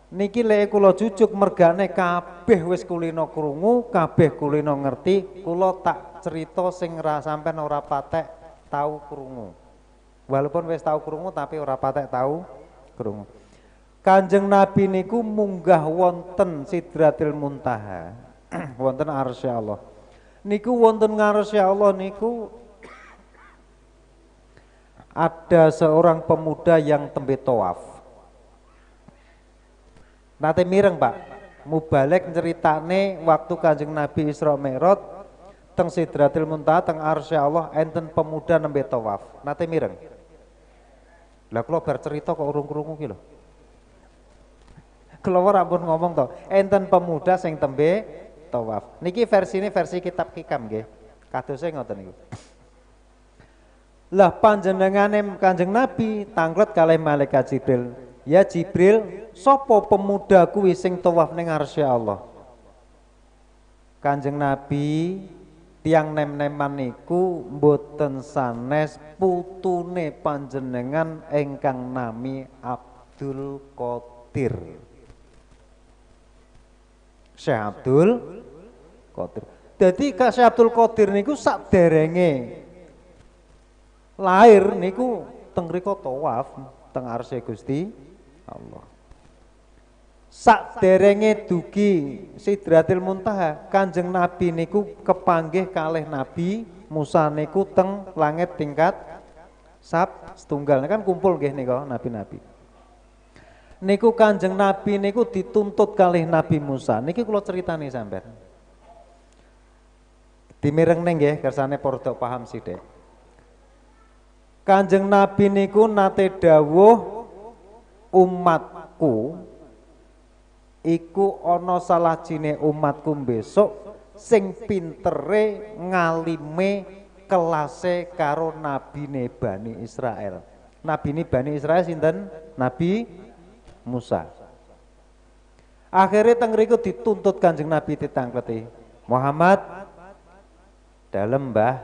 Niki lek kula jujuk mergane kabeh wis kulino krungu, kabeh kulino ngerti, kula tak cerita sing ra sampean ora patek tau krungu. Walaupun wis tau krungu tapi ora patek tau krungu. Kanjeng Nabi niku munggah wonten Sidratil Muntaha, wonten arsy Allah. Niku wonten arsy Allah niku ada seorang pemuda yang tembe tawaf. Nate mireng Pak, mubalek nceritane waktu Kanjeng Nabi Isra Mi'raj teng Sidratil Muntaha teng arsy Allah enten pemuda nembe tawaf. Nate mireng. Lah kula bar cerita kok urung krungu ki lho. Kula ora pun ngomong to, enten pemuda sing tembe tawaf. Niki versine versi kitab Hikam nggih. Kadose ngoten niku. Lah panjenengane Kanjeng Nabi tanglet kalih malaikat Jibril. Ya Jibril, sapa pemuda kuwi sing tawaf ning arsy Allah? Kanjeng Nabi tiang nem-neman niku mboten sanes putune panjenengan ingkang nami Abdul Qadir. Syekh Abdul Qadir. Dadi Kak Syekh Abdul Qadir niku saderenge lahir niku teng mriko tawaf teng arsy Gusti Allah. Sakderenge dugi Sidratil Muntaha, Kanjeng Nabi niku kepanggih kalih Nabi Musa niku teng langit tingkat sab setunggal kan kumpul nggih nika nabi-nabi. Niku Kanjeng Nabi niku dituntut kalih Nabi Musa. Niki kula critani sampean. Dimirengne nggih kersane padha paham sithik. Kanjeng Nabi niku nate dawuh umatku iku ana salajine umatku besok sing pintere ngalime kelase karo nabine Bani Israel. Nabine Bani Israel sinten? Nabi Musa. Akhirnya teng riku dituntut Kanjeng Nabi ditangkleti. Muhammad, dalem Mbah,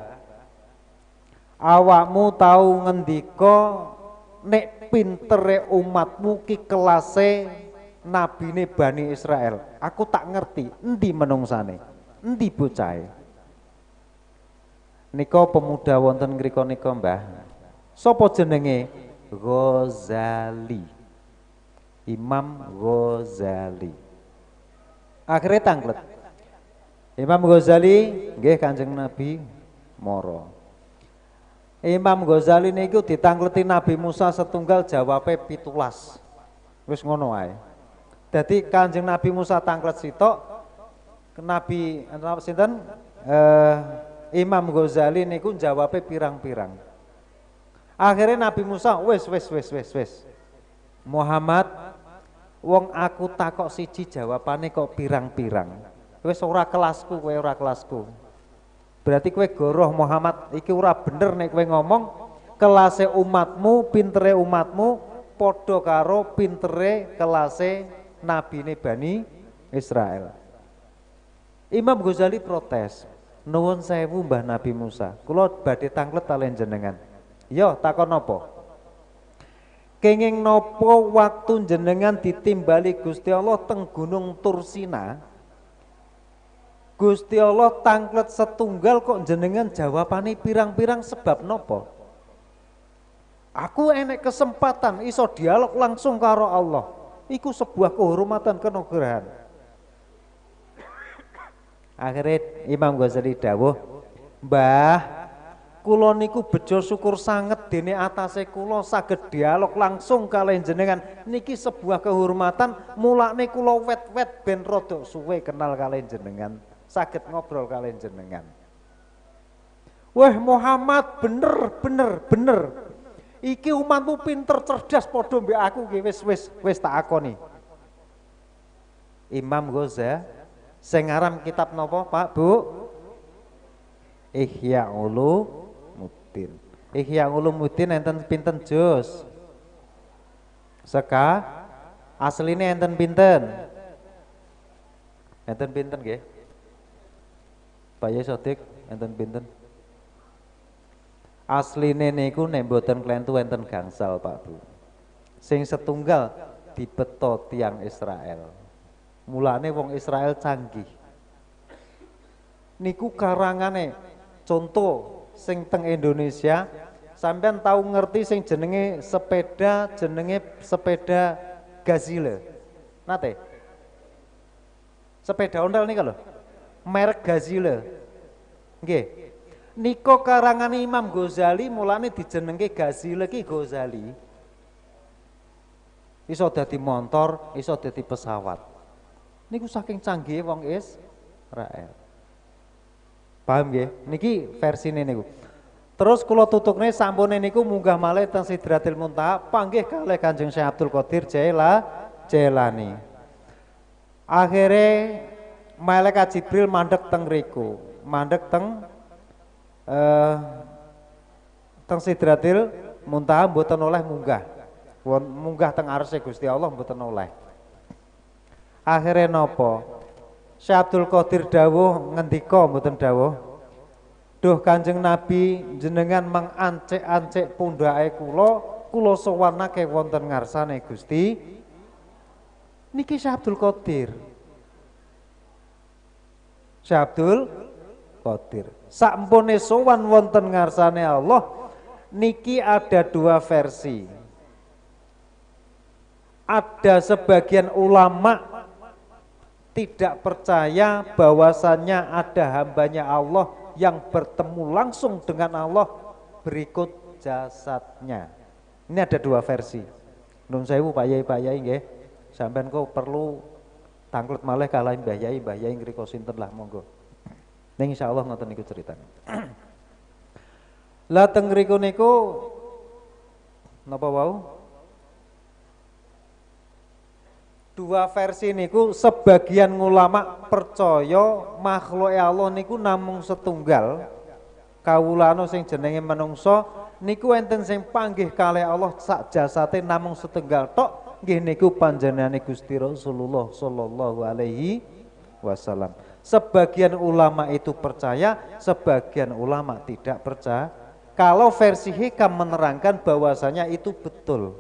awakmu tau ngendika nek pintere umatmu ki kelase nabine Bani Israel. Aku tak ngerti endi menungsane, endi bocahe. Nika pemuda wonten ngriko nika Mbah. Sapa jenenge? Ghazali. Imam Ghazali. Akhirnya tanglet. Imam Ghazali nggih Kanjeng Nabi moro. Imam Ghazali niku ditangleti Nabi Musa setunggal jawabe 17. Wis ngono ae. Dadi Kanjeng Nabi Musa tanglet sitok, Nabi sinten Imam Ghazali niku jawabe pirang-pirang. Akhirnya Nabi Musa wis wis wis wis wis. Muhammad, wong aku takok siji jawabane kok pirang-pirang. Wis ora kelasku, kowe ora kelasku. Berarti kowe goroh Muhammad, iki ora bener nek kowe ngomong kelase umatmu, pintere umatmu padha karo pintere kelase nabine Bani Israel. Imam Ghazali protes, nuwun sewu Mbah Nabi Musa, kula badhe tanglet kaliyan jenengan. Yo takon napa? Kenging napa waktu jenengan ditimbali Gusti Allah teng Gunung Tursina? Gusti Allah tanglet setunggal kok jenengan jawabane pirang-pirang sebab nopo? Aku enek kesempatan iso dialog langsung karo Allah. Iku sebuah kehormatan kenugrahan. Akhirnya Imam Ghazali dawuh, Mbah, kula niku bejo syukur sanget dene atase kula saged dialog langsung kaliyan jenengan. Niki sebuah kehormatan, mulane kula wet-wet ben rada suwe kenal kaliyan jenengan, saged ngobrol kaliyan jenengan. Wah Muhammad, bener bener bener. Iki umatmu pinter cerdas padha mbek aku ki wis wis wis tak akoni. Imam Ghazali sing aran kitab napa Pak Bu? Ihya Ulumuddin. Ihya Ulumuddin enten pinten juz? Seka asline enten pinten? Enten pinten nggih? Pak Yai Sodik enten pinten? Asline niku nek mboten klentu enten gangsal Pak Bu. Sing setunggal Dibeto tiyang Israel. Mulane wong Israel canggih. Niku karangane contoh sing teng Indonesia, sampean tahu ngerti sing jenenge sepeda, jenenge sepeda Gazelle. Nate? Sepeda ontel nika lho. Merek Gazelle. Nggih. Niko karangane Imam Ghazali, mulane dijenengke Gazelle ki Ghazali. Iso dadi motor, iso dadi pesawat. Niku saking canggih wong Israel. Paham nggih? Niki versine niku. Terus kula tutukne sampune niku munggah malih teng Sidratil Muntaha panggih kalih Kanjeng Syekh Abdul Qadir Jailani. Akhire malaikat Jibril mandek teng riku, mandek teng teng Sidratil Muntaha mboten oleh munggah. Munggah teng arse Gusti Allah mboten oleh. Akhire napa? Syekh Abdul Qadir dawuh ngendika mboten dawuh. Duh Kanjeng Nabi jenengan mengancik-ancik pundhake kula, kula sowanake wonten ngarsane Gusti. Niki Syekh Abdul Qadir. Syekh Abdul Qadir. Sampune sowan wonten ngarsane Allah, niki ada dua versi. Ada sebagian ulama tidak percaya bahwasannya ada hambanya Allah yang bertemu langsung dengan Allah berikut jasadnya. Ini ada dua versi. Nun sewu Pak Yai, Pak Yai nggih. Sampeyan kok perlu tangklet malih kalih Mbah Yai, Mbah Yai ngriko sinten lah monggo. Ning insyaallah ngoten niku ceritane. Lah teng ngriku niku napa wau? Dua versi niku sebagian ulama percaya makhluk Allah niku namung setunggal kawulane sing jenenge menungso niku enten sing panggih kalih Allah sak jasate namung setunggal tok nggih niku panjenengane Gusti Rasulullah sallallahu alaihi wasallam. Sebagian ulama itu percaya, sebagian ulama tidak percaya. Kalau versi Hikam menerangkan bahwasanya itu betul.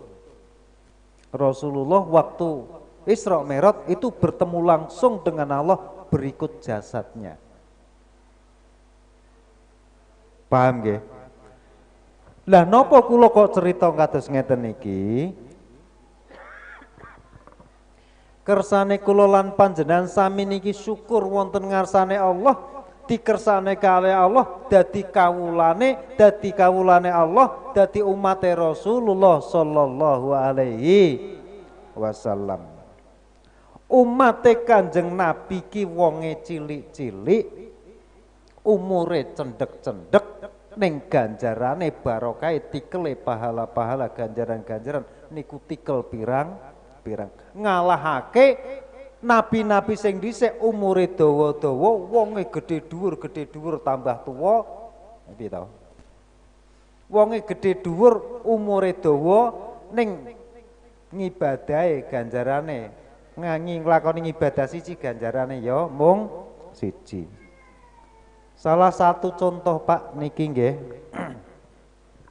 Rasulullah waktu Isra Mi'raj itu bertemu langsung dengan Allah berikut jasadnya. Paham nggih? Lah napa kula kok cerita kados ngeten niki? Kersane kula lan panjenengan sami niki syukur wonten ngarsane Allah, dikersane kalih Allah, dadi kawulane Allah, dadi umate Rasulullah sallallahu alaihi wasallam. Umate Kanjeng Nabi ki wonge cilik-cilik, umure cendhek-cendhek, ning ganjarane barokah tikele pahala-pahala ganjaran-ganjaran niku tikel pirang-pirang. Ngalahake nabi-nabi sing dhisik umure dawa-dawa, wonge gedhe dhuwur tambah tuwa, piye to? Wonge gedhe dhuwur umure dawa ning ngibadahe ganjarane ngangi nglakoni ibadah siji ganjarane ya mung siji. Salah satu contoh Pak niki nggih.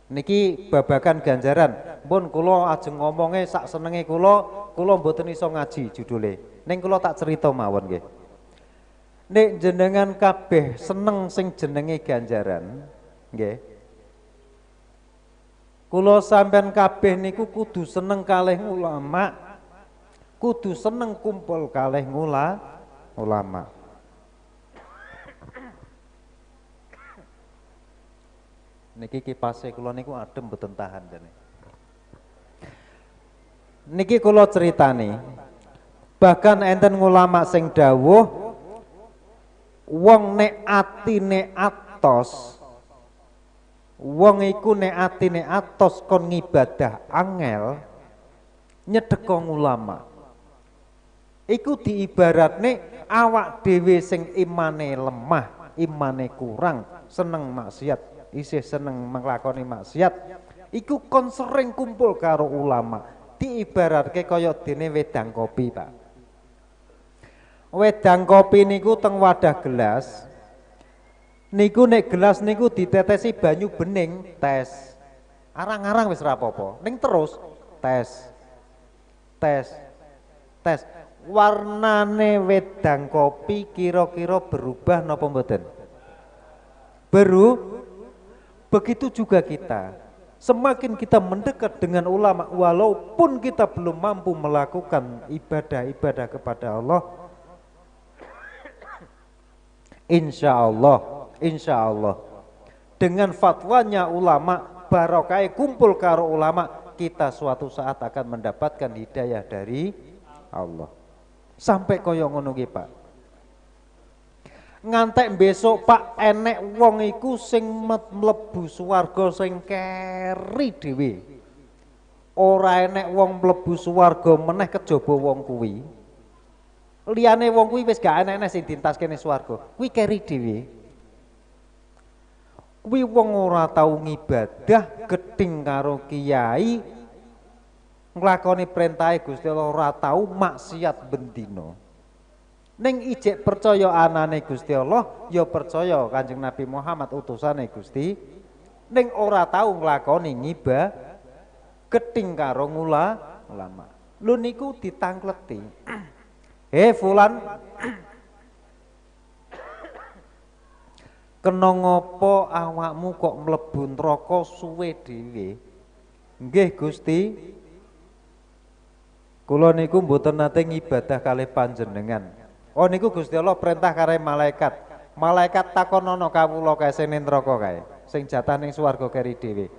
Niki babagan ganjaran. Pun kula ajeng ngomonge sak senenge kula, kula mboten iso ngaji judule. Ning kula tak cerita mawon nggih. Nek jenengan kabeh seneng sing jenenge ganjaran, nggih. Kula sampean kabeh niku kudu seneng kalih ulama. Kudu seneng kumpul kalih ulama. Niki kipase kula niku adem mboten tahan jane. Niki kula critani. Bahkan enten ulama sing dawuh wong nek atine atos, wong iku nek atine atos kon ngibadah angel nyedeka ulama. Iku diibaratne awak dhewe sing imane lemah, imane kurang, seneng maksiat, isih seneng nglakoni maksiat, iku kon sering kumpul karo ulama. Diibaratke kaya dene wedang kopi, Pak. Wedang kopi niku teng wadah gelas. Niku nek gelas niku ditetesi banyu bening, tes. Arang-arang wis ora apa-apa, ning terus tes. Tes. Tes. Warnane wedang kopi kira-kira berubah napa mboten? Begitu juga kita. Semakin kita mendekat dengan ulama, walaupun kita belum mampu melakukan ibadah-ibadah kepada Allah, insya Allah dengan fatwanya ulama, barokah kumpul karo ulama, kita suatu saat akan mendapatkan hidayah dari Allah. Sampai koyo ngono ki, Pak. Ngantek besok Pak enek wong iku sing mlebu swarga sing keri dhewe. Ora enek wong mlebu swarga meneh kejaba wong kuwi. Liyane wong kuwi wis gak enek-enek sing dintaske ning swarga. Kuwi keri dhewe. Kuwi wong ora tau ngibadah, gething karo kiai, nglakoni perintahe Gusti Allah ora tau maksiat bendina. Ning ijek percaya anane Gusti Allah, ya percaya Kanjeng Nabi Muhammad utusane Gusti. Ning ora tau nglakoni ngibah, gething karo ulama. Lho niku ditangkleti. He fulan, kena ngopo awakmu kok mlebu neraka suwe dhewe? Nggih Gusti, kula niku mboten nate ngibadah kalih panjenengan. Oh niku Gusti Allah perintah karo malaikat. Malaikat takonono kawula kae sing ning neraka kae, sing jatah ning swarga keri dhewe.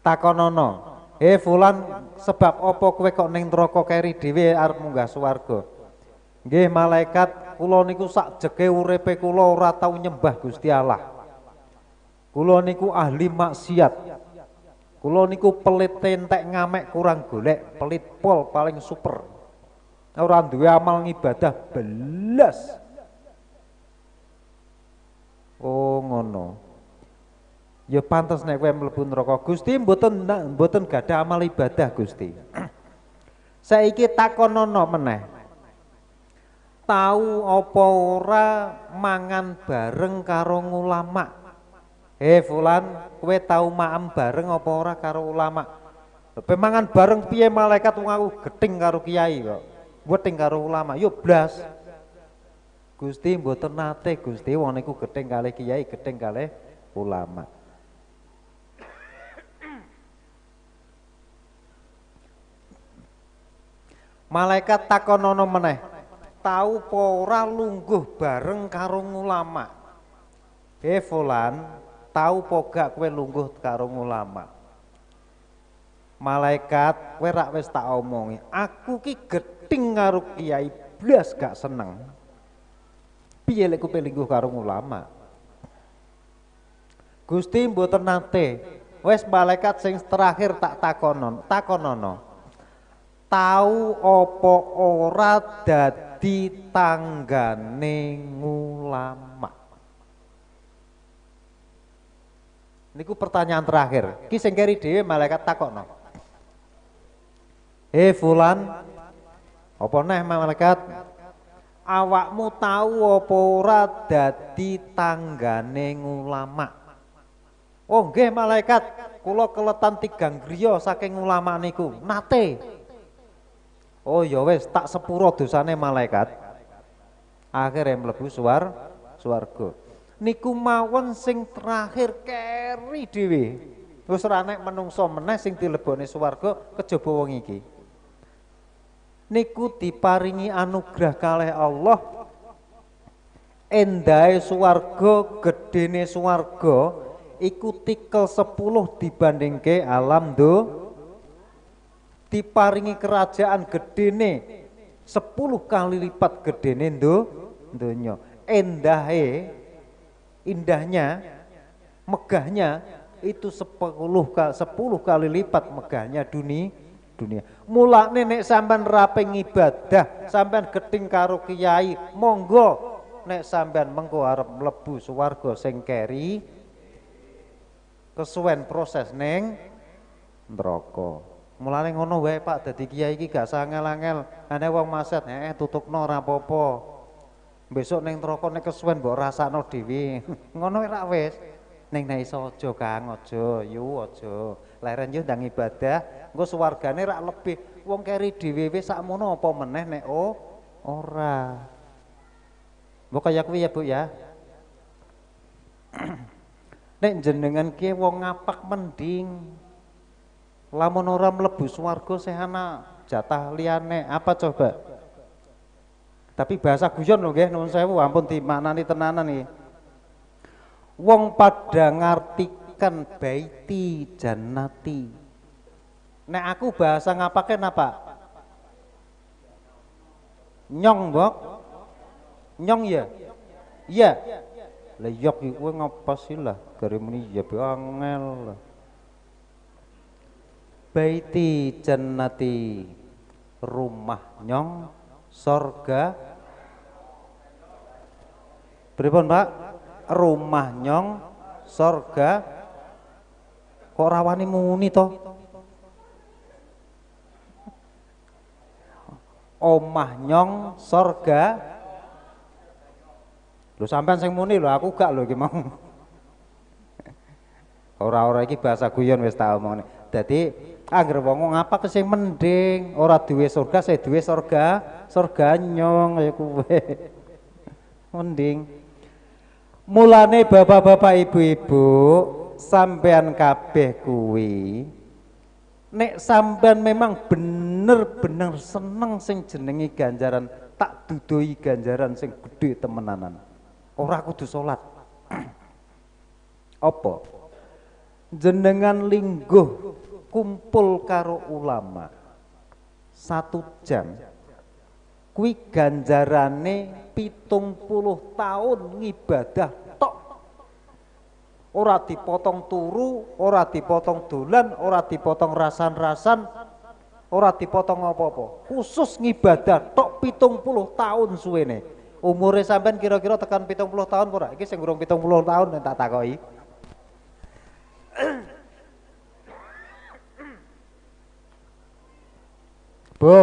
Takonono, "He fulan, sebab apa kowe kok ning neraka keri dhewe arep munggah swarga?" Nggih malaikat, kula niku sak jeke uripe kula ora tau nyembah Gusti Allah. Kula niku ahli maksiat. Kula niku pelit entek ngamek kurang golek, pelit pol paling super. Ora duwe amal ngibadah belas. Oh ngono. Ya pantes nek kowe mlebu neraka. Gusti mboten mboten gadah amal ibadah Gusti. Saiki takonono meneh. Tahu apa ora mangan bareng karo ulama? He fulan, kowe tau maem bareng apa ora karo ulama? Pe mangan bareng piye malaikat wong aku gething karo kiai kok. Gething karo ulama, yo blas. Gusti mboten nate Gusti, wong niku gething kalih kiai, gething kalih ulama. Malaikat takonono meneh. Tau apa ora lungguh bareng karo ulama? He fulan, tau apa gak kowe lungguh karo ulama? Malaikat, kowe rak wis tak omongi, aku ki gething karo kiai blas gak seneng. Piye lek kowe lungguh karo ulama? Gusti mboten nate. Wis malaikat sing terakhir tak takonono, takonono. Tau apa ora dadi tanggane ngulama? Niku pertanyaan terakhir. Ki sing keri dhewe malaikat takokno. He fulan, apa neh malaikat? Awakmu tau apa ora dadi tanggane ngulama? Oh nggih malaikat, kula keletan tigang griya saking ulama niku. Nate. Oh ya wis, tak sepuro dosane malaikat. Akhire mlebu swarga. Niku mawon sing terakhir keri dhewe. Wis ora nek menungso meneh sing dilebone swarga kejaba wong iki. Niku diparingi anugerah kalih Allah. Endahe swarga, gedene swarga iku tikel 10 dibandingke alam do. Diparingi kerajaan gedene 10 kali lipat gedene donya. Endahe, indahnya, megahnya itu 10 kali lipat megahnya dunia. Mulane nek sampean rapi ngibadah, sampean gething karo kiai, monggo nek sampean mengko arep mlebu swarga sing keri kesuwen proses ning neraka. Mulane ngono wae Pak, dadi kiai iki gak sangel-angel. Ane wong maksiat, tutukno ora apa-apa. Besok ning neraka nek kesuwen mbok rasakno dhewe. Ngono rak wis. Ning nek iso aja Kang, aja, yu aja. Leren yo ndang ibadah, engko swargane rak lebih. Wong keri dhewe wis sakmono apa meneh nek ora. Mbok kaya kuwi ya Bu ya. Nek jenengan ki wong ngapak mending. Lamun ora mlebu swarga sehana jatah liyane apa coba? Tapi bahasa guyon lho nggih, nuwun sewu ampun dimaknani tenanan iki. Wong pada ngartikan baiti jannati. Nek aku bahasa ngapake napa? Nyong, Mbok. Nyong ya? Iya. Lah yok iki kowe ngapa sih lah gare muni ya be angel. Baiti jannati, rumah nyong sorga. Pripun Pak? Rumah nyong sorga. Kok rawani muni to? Omah nyong sorga. Lho sampean sing muni lho, aku gak lho iki mau. Ora-ora iki bahasa guyon wis tak omongne. Dadi angger wong ngapa sing mending ora duwe surga, sing duwe surga, surga nyong kaya kuwe. Mending. Mulane bapak-bapak ibu-ibu sampean kabeh kuwi nek sampean memang bener-bener seneng sing jenenge ganjaran, tak duduhi ganjaran sing gede temenanan. Ora kudu salat. Apa? Jenengan lingguh kumpul karo ulama 1 jam kuwi ganjarane 70 tahun ngibadah tok. Ora dipotong turu, ora dipotong dolan, ora dipotong rasan-rasan, ora dipotong apa-apa. Khusus ngibadah tok 70 tahun suwene. Umure sampean kira-kira tekan 70 tahun ora? Iki sing urung 70 tahun tak takoki. Bu.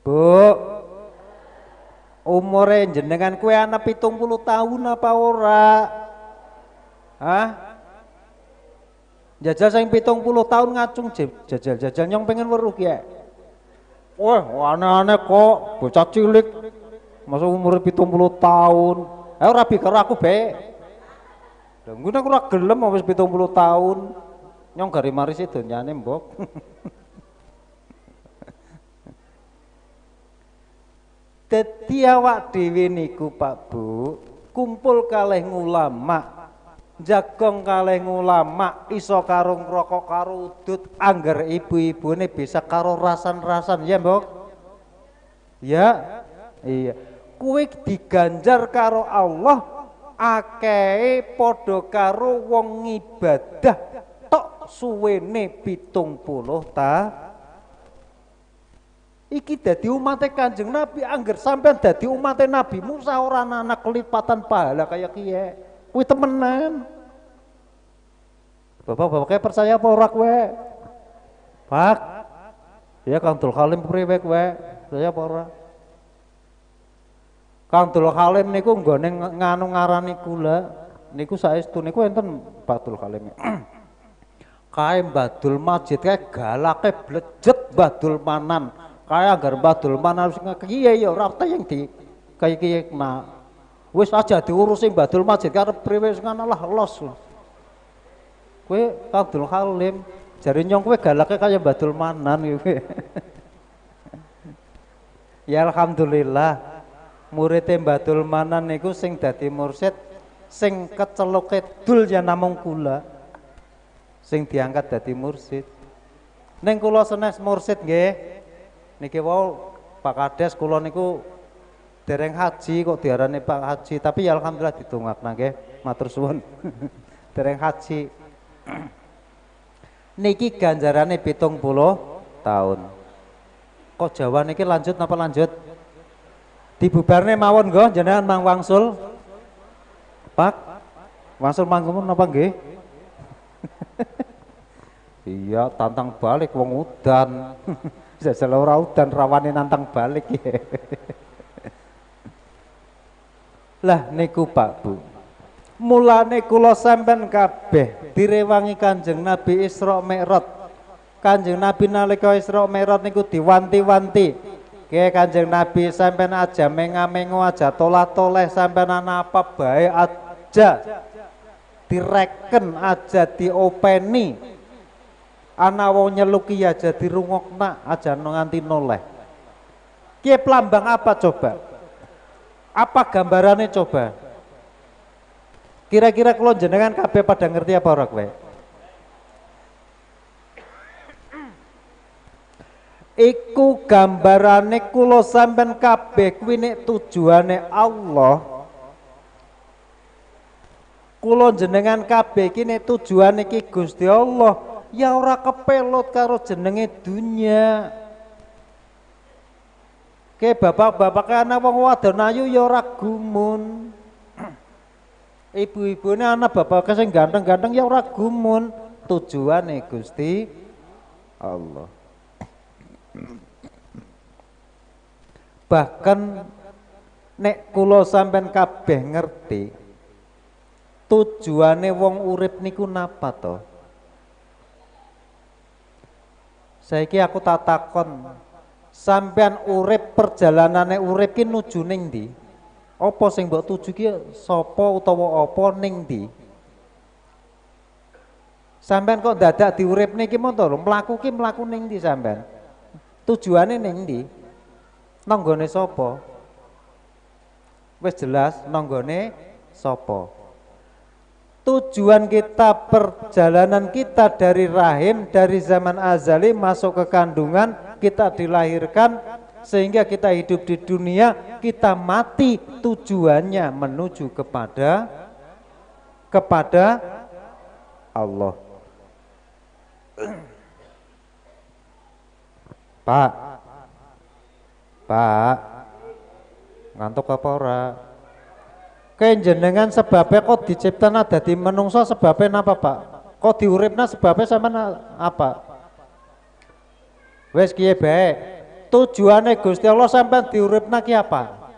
Bu. Umure jenengan kuwi ana 70 tahun apa ora? Hah? Jajal sing 70 tahun ngacung jajal-jajal nyong pengen weruh ki. Wah, aneh-aneh kok bocah cilik masa umur 70 tahun. Ayo rabi karo aku bae. Lha ngono aku ora gelem wis 70 tahun. Nyong gari marisi donyane mbok. Dadi awak dhewe niku Pak Bu, kumpul kalih ngulama, jagong kalih ngulama, iso karo ngrokok karo udut, angger ibu-ibune bisa karo rasan-rasan ya mbok. Ya. Iya. Kuwi diganjar karo Allah akehe padha karo wong ngibadah tok suwene 70 ta. Iki dadi umate Kanjeng Nabi, angger sampean dadi umate Nabi Musa ora ana kelipatan pahala kaya kiye. Kuwi temenan. Bapak-bapak percaya apa ora kowe? Pak. Ya Kang Dul Halim priwe kowe? Percaya apa ora? Kang Dul Halim niku nggone nganu ngarani kula niku saestu niku enten Pak Dul Halim. Kae Mbah Dul Majid kae galake blejet Mbah Dul Manan. Kae anggar Mbah Dul Manan sing kiye ya ora teyeng di kaya kiye nah. Wis aja diurusi Mbah Dul Majid karep priwe sing ana lah los. Kowe Kang Dul Halim jare nyong kowe galake kaya Mbah Dul Manan kowe. Ya alhamdulillah murid Mbah Dul Manan niku sing dadi mursyid sing keceluke dul ya namung kula sing diangkat dadi mursyid. Ning kula senes mursyid nggih. Niki wau Pak Kades kula niku dereng haji kok diarani Pak Haji, tapi ya alhamdulillah didongakna nggih, matur suwun. Dereng haji. Niki ganjarane 70 tahun. Kok Jawa niki lanjut napa lanjut? Dibubarne mawon nggih jenengan mang wangsul. Pak, wangsul manggung napa nggih? Iya, tantang balik wong udan. Jajal ora udan rawane nantang balik ya. Lah niku Pak Bu. Mulane kula sampean kabeh direwangi Kanjeng Nabi Isra Mi'raj. Kanjeng Nabi nalika Isra Mi'raj niku diwanti-wanti. Ki Kanjeng Nabi sampean aja menga-mengo, aja tolah-toleh, sampean ana apa bae aja direken, aja diopeni. Ana wong nyeluki aja dirungokna, aja nganti noleh. Ki lambang apa coba? Apa gambarannya coba? Kira-kira kalau jenengan kabeh pada ngerti apa ora kowe? Iku gambarane kula sampean kabeh kuwi nek tujuane Allah. Kula jenengan kabeh iki nek tujuane iki Gusti Allah, ya ora kepelut karo jenenge dunya. Ke bapak-bapak ana wong wadon ayu ya ora gumun. Ibu-ibune ana bapak sing ganteng-ganteng ya ora gumun. Tujuane Gusti Allah. Bahkan nek kula sampean kabeh ngerti tujuane wong urip niku napa to? Saiki aku tak takon, sampean urip perjalanane urip ki nuju ning ndi? Apa sing mbok tuju ki sapa utawa apa ning ndi? Sampean kok dadak diuripne ki monto lho, mlaku ki mlaku ning ndi sampean? Tujuane ning ndi? Nanggone sapa? Wis jelas nanggone sapa. Tujuan kita, perjalanan kita dari rahim, dari zaman azali masuk ke kandungan, kita dilahirkan sehingga kita hidup di dunia, kita mati, tujuannya menuju kepada Allah. Pak, Pak, ngantuk apa ora? Kenjenengan sebabnya kok diciptana dadi menungso sebabnya napa Pak? Kok diuripna sebabnya sama apa? Wes kiye bae. Tujuane Gusti Allah sampean diuripna ki apa?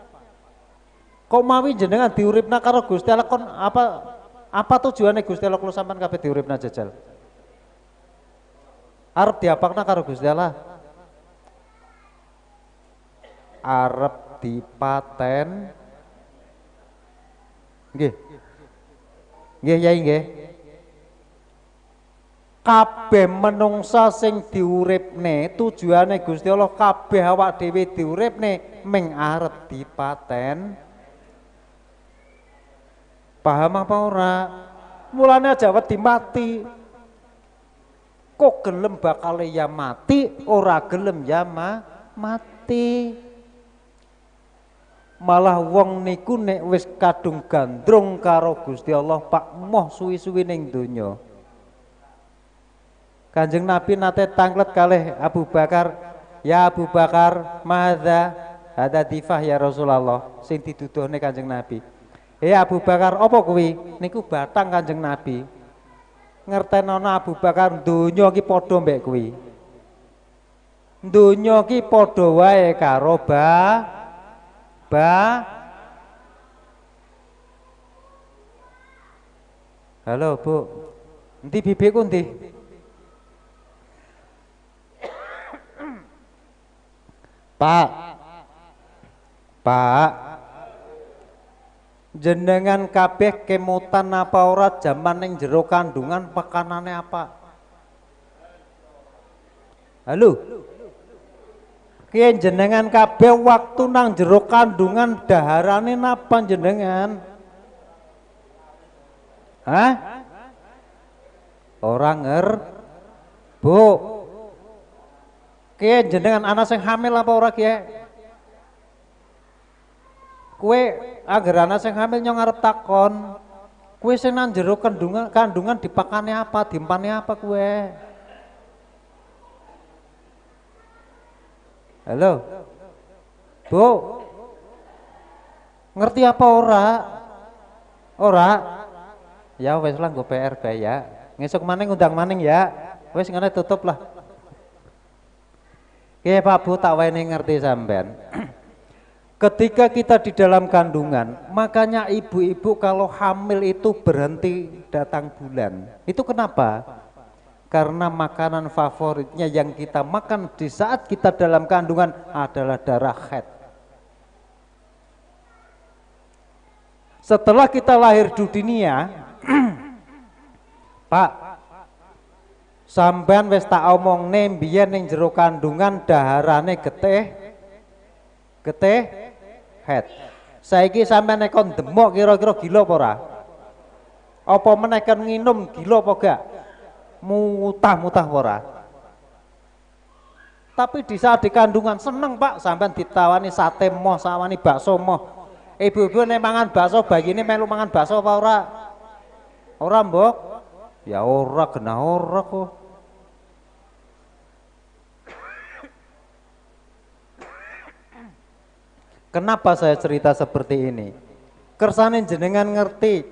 Kok mawi jenengan diuripna karo Gusti Allah kon apa? Apa tujuane Gusti Allah kula sampean kabeh diuripna jajal? Arep diapakna karo Gusti Allah? Arep dipaten. Nggih. Nggih yai nggih. Kabeh menungsa sing diuripne tujuane Gusti Allah kabeh awak dhewe diuripne ming arep dipaten. Paham apa ora? Mulane aja wedi mati. Kok gelem bakal ya mati, ora gelem ya mati. Malah wong niku nek wis kadung gandrung karo Gusti Allah Pak moh suwi-suwi ning donya. Kanjeng Nabi nate tanglet kalih Abu Bakar, ya Abu Bakar, madza hadza difah ya Rasulullah, sing diduduhne Kanjeng Nabi. Abu Bakar, apa kuwi? Niku batang Kanjeng Nabi. Ngertenono Abu Bakar donya ki padha mbek kuwi. Donya ki padha wae karo ba Halo Bu, endi bibiku endi? Pak, Pak, jenengan kabeh kemutan apa ora jaman ning jero kandungan pakanane apa? Halo, kiye jenengan kabeh waktu nang jero kandungan daharane napa jenengan? Hah? Ora nger, Bu. Kiye jenengan ana sing hamil apa ora kiye? Kowe angger ana sing hamil nyong arep takon, kowe sing nang jero kandungan dipakane apa, dimpane apa kowe? Halo, Bu, ngerti apa ora? Ora? Ya wes lah, nggo PR bae ya. Ngesuk maning undang maning ya. Wes ngene tutup lah. Oke Pak Bu, tak wene ngerti sampean. Ketika kita di dalam kandungan, makanya ibu-ibu kalau hamil itu berhenti datang bulan. Itu kenapa? Karena makanan favoritnya yang kita makan di saat kita dalam kandungan adalah darah haid. Setelah kita lahir di dunia, Pak, sampean wis tak omongne mbiyen ning jero kandungan daharane getih getih haid. Saiki sampean nek kon demok kira-kira gila apa ora? Apa meneh kon nginum gila apa gak? Mutah-mutah ora? Tapi di saat di kandungan seneng Pak, sampean ditawani sate moh, sawani bakso moh. Ibu-ibu nek mangan bakso bayine melu mangan bakso apa ora? Ora mbok? Ya ora, genah ora kok. Kenapa saya cerita seperti ini? Kersane jenengan ngerti,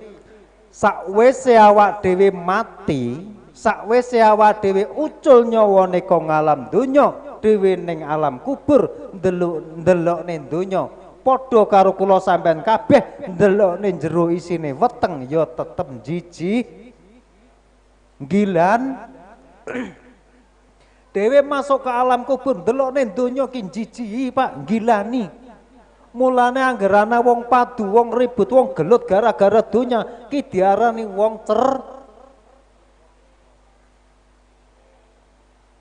sakwise awak dhewe mati, sakwise awak dhewe ucul nyawane kok ngalam donya, dhewe ning alam kubur ndelok-ndelokne donya. Padha karo kula sampean kabeh ndelokne jero isine weteng ya tetep jijik. Gilan dhewe masuk ke alam kubur ndelokne donya ki jijik Pak, gilani. Mulane angger ana wong padu, wong ribut, wong gelut gara-gara donya ki diarani wong cer.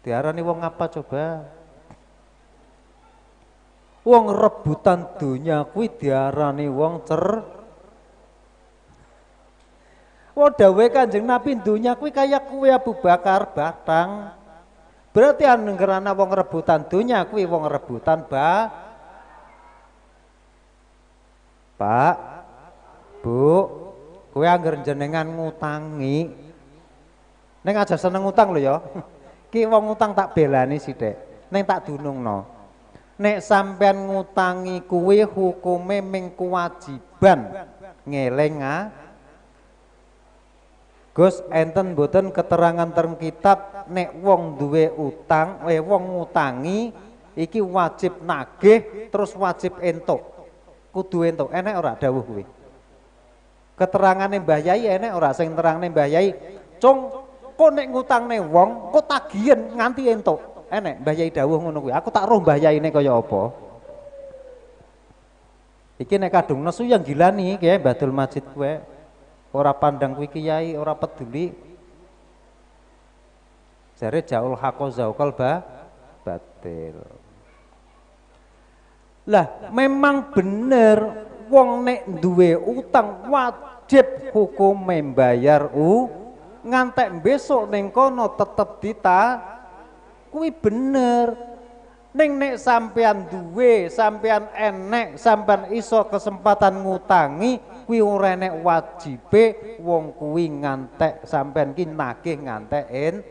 Diarani wong apa coba? Wong rebutan donya kuwi diarani wong cer. Wong dawuhe Kanjeng Nabi donya kuwi kaya kuwe Abu Bakar batang. Berarti angger ana wong rebutan donya kuwi wong rebutan ba. Pak, Bu, kowe angger jenengan ngutangi. Ning aja seneng ngutang lho ya. Ki wong ngutang tak belani sithik, ning tak dunungno. Nek sampean ngutangi kuwi hukume ming kewajiban ngeling. Gus, enten mboten keterangan teng kitab nek wong duwe utang, wong ngutangi iki wajib nagih terus wajib entuk. Kudu entuk, enek ora dawuh kuwi? Keterangane Mbah Yai enek ora sing terangne Mbah Yai? Cung, kok nek ngutangne wong kok tagihen nganti entuk. Enek Mbah Yai dawuh ngono kuwi. Aku tak roh Mbah Yaine kaya apa. Iki nek kadung nesu yang gilani iki Mbah Dul Majid kuwe. Ora pandang kuwi kiai, ora peduli. Jare jaul haqqo zauqal batil. Lah memang bener wong nek duwe utang wajib hukume mbayar ngantek besok ning kono tetep dita kuwi bener. Ning nek sampean duwe, sampean enek, sampean iso kesempatan ngutangi kuwi ora enek wajibe wong kuwi ngantek sampean ki nagih ngantekin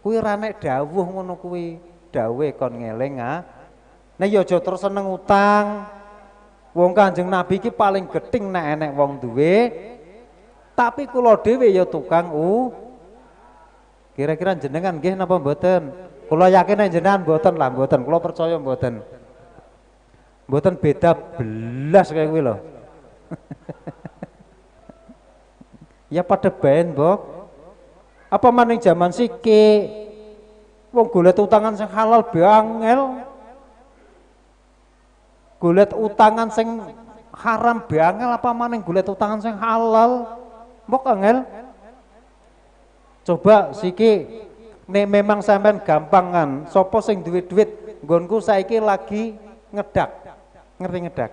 kuwi ora enek dawuh ngono kuwi. Dawuhe kon ngeling ah. Nek ya aja terus seneng utang. Wong Kanjeng Nabi ki paling gething nek enek wong duwe. Tapi kula dhewe ya tukang Kira-kira jenengan nggih napa mboten? Kula yakin nek jenengan mboten lah, mboten. Kula percaya mboten. Mboten beda belas kaya kuwi lho. Ya pada ben, Mbok. Apa maning jaman siki wong golek utangan sing halal bangel. Golek utangan sing haram bangel apa maning golek utangan sing halal. Mbok angel. Coba siki nek memang sampean gampangan, sapa sing duwe duit nggonku saiki lagi ngedak. Ngerti ngedak?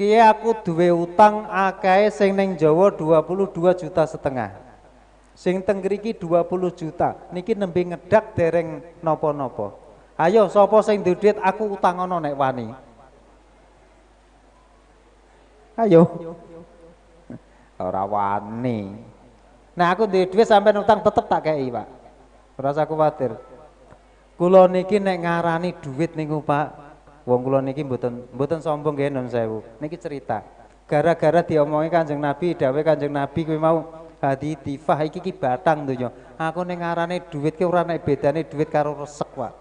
Kiye aku duwe utang akeh sing ning Jawa 22,5 juta. Sing teng ngriki 20 juta. Niki nembe ngedak dereng napa-napa. Ayo sapa sing duwe duit aku utangono nek wani. Ayo. Ora wani. Nah aku duwe duit sampean utang tetep tak kei, Pak. Ora usah kuwatir. Kula niki nek ngarani duit niku, Pak. Wong kula niki mboten sombong nggih nun sewu. Niki cerita. Gara-gara diomongi Kanjeng Nabi, dawuhe Kanjeng Nabi kuwi mau hadi tifah iki ki batang donya. Aku nek ngarani duit ki ora nek bedane duit karo resek, Pak.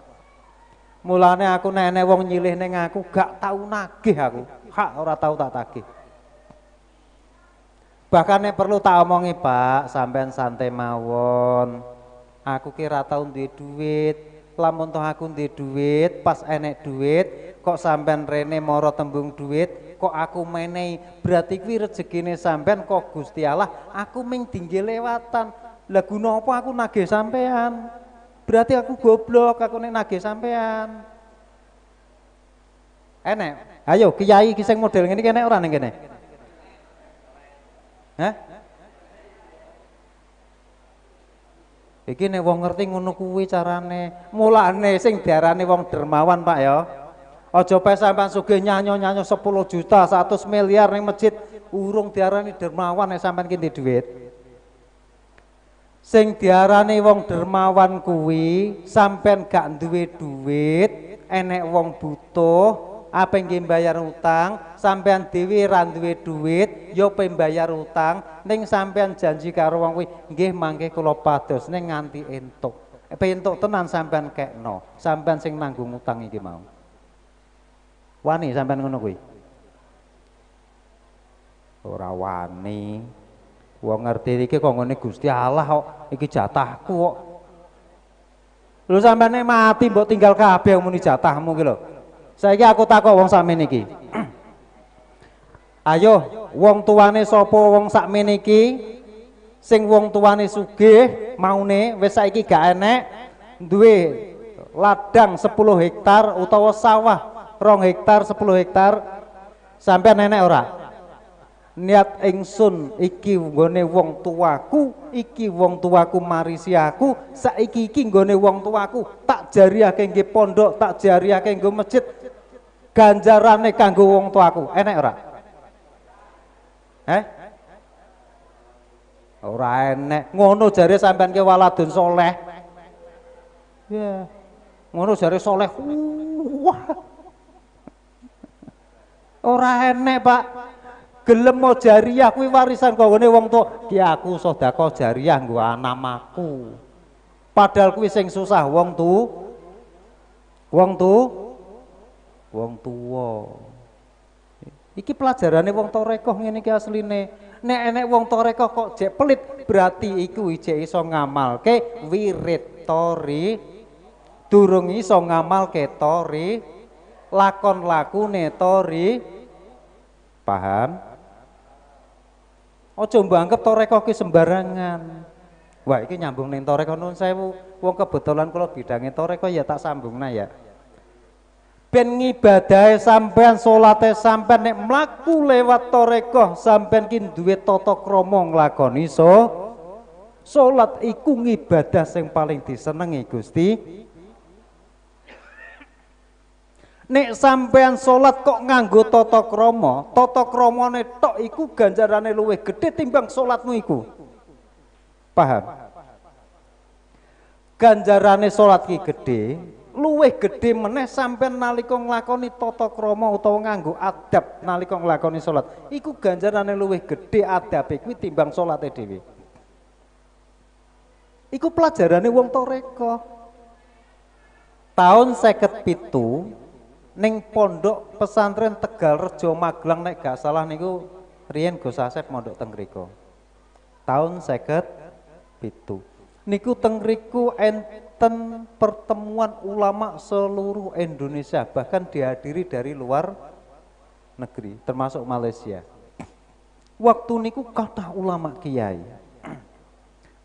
Mulane aku nek enek wong nyilih ning aku gak tau nagih aku. Hak ora tau tak tagih. Bahkan nek perlu tak omongi, Pak, sampean santai mawon. Aku ki ra tau duwe duit. Lamun toh aku duwe duit, pas enek duit, kok sampean rene moro tembung duit, kok aku menehi, berarti kuwi rezekine sampean kok Gusti Allah, aku ming dingge lewatan. Lah guna apa aku nagih sampean? Berarti aku goblok aku nek nagih sampean. Enek. Ayo kiai iki sing model ngene iki enek ora ning kene? Hah? Iki nek wong ngerti ngono kuwi carane. Mulane sing diarani wong dermawan, Pak ya. Aja pe sampean sugih nyanyo-nyanyo 10 juta, 100 miliar ning masjid, urung diarani dermawan nek sampean ki ndek dhuwit. Sing diarani wong dermawan kuwi sampean gak duwe duit, enek wong butuh, apa nggih bayar utang, sampean dhewe ra duwe duit, ya pe bayar utang, ning sampean janji karo wong kuwi, nggih mangke kula pados ning nganti entuk. Pe entuk tenan sampean kekno, sampean sing nanggung utang iki mau. Wani sampean ngono kuwi? Ora wani. Wong ngerti iki kok ngene Gusti Allah kok, iki jatahku kok. Lho sampean mati mbok tinggal kabeh muni jatahmu ki lho. Saiki aku takok wong sakmene iki. Ayo, wong tuane sapa wong sakmene iki? Sing wong tuane sugih maune wis saiki gak enek, duwe ladang 10 hektar utawa sawah 2 hektar 10 hektar, sampean enek ora? Niat ingsun iki nggone wong tuaku, iki wong tuaku marisi aku, saiki iki nggone wong tuaku, tak jariyake nggih pondok, tak jariyake nggo masjid, ganjarane kanggo wong tuaku, enek ora? Eh? Ora enek. Ngono jare sampean ki waladun soleh. Ya. Ngono jare soleh. Wah. Ora enek, Pak. Gelem mau jariyah kuwi warisan kanggone wong tuwa. Ki aku sedekah jariyah nggo anamaku. Padahal kuwi sing susah wong tu. Wong tu. Wong tuwa. Iki pelajarane wong tarekoh ngene iki asline. Nek enek wong tarekoh kok jek pelit, berarti iku jek iso ngamalke wirid tori, durung iso ngamalke tori, lakon lakune tori. Paham? Aja mbok anggap tarekoh ki sembarangan. Wah, iki nyambung ning tarekoh, nuwun sewu. Wong kebetulan kula bidange tarekoh ya tak sambungna ya. Ben ngibadahe sampean, salate sampean nek mlaku lewat tarekoh sampean ki duwe tata krama nglakoni salat iku ngibadah sing paling disenengi Gusti. Nek sampean salat kok nganggo tata krama, tata kramane tok iku ganjarane luwih gedhe timbang salatmu iku. Paham? Ganjarane salat ki gedhe, luwih gedhe meneh sampean nalika nglakoni tata krama utawa nganggo adab nalika nglakoni salat. Iku ganjarane luwih gedhe adabe kuwi timbang salate dhewe. Iku pelajarane wong tarekoh. Tahun 57 ning pondok pesantren Tegal Rejo Magelang nek gak salah niku riyen Gus Asep mondok teng mriku. Tahun 57. Niku teng mriku enten pertemuan ulama seluruh Indonesia, bahkan dihadiri dari luar negeri termasuk Malaysia. Waktu niku kathah ulama kiai.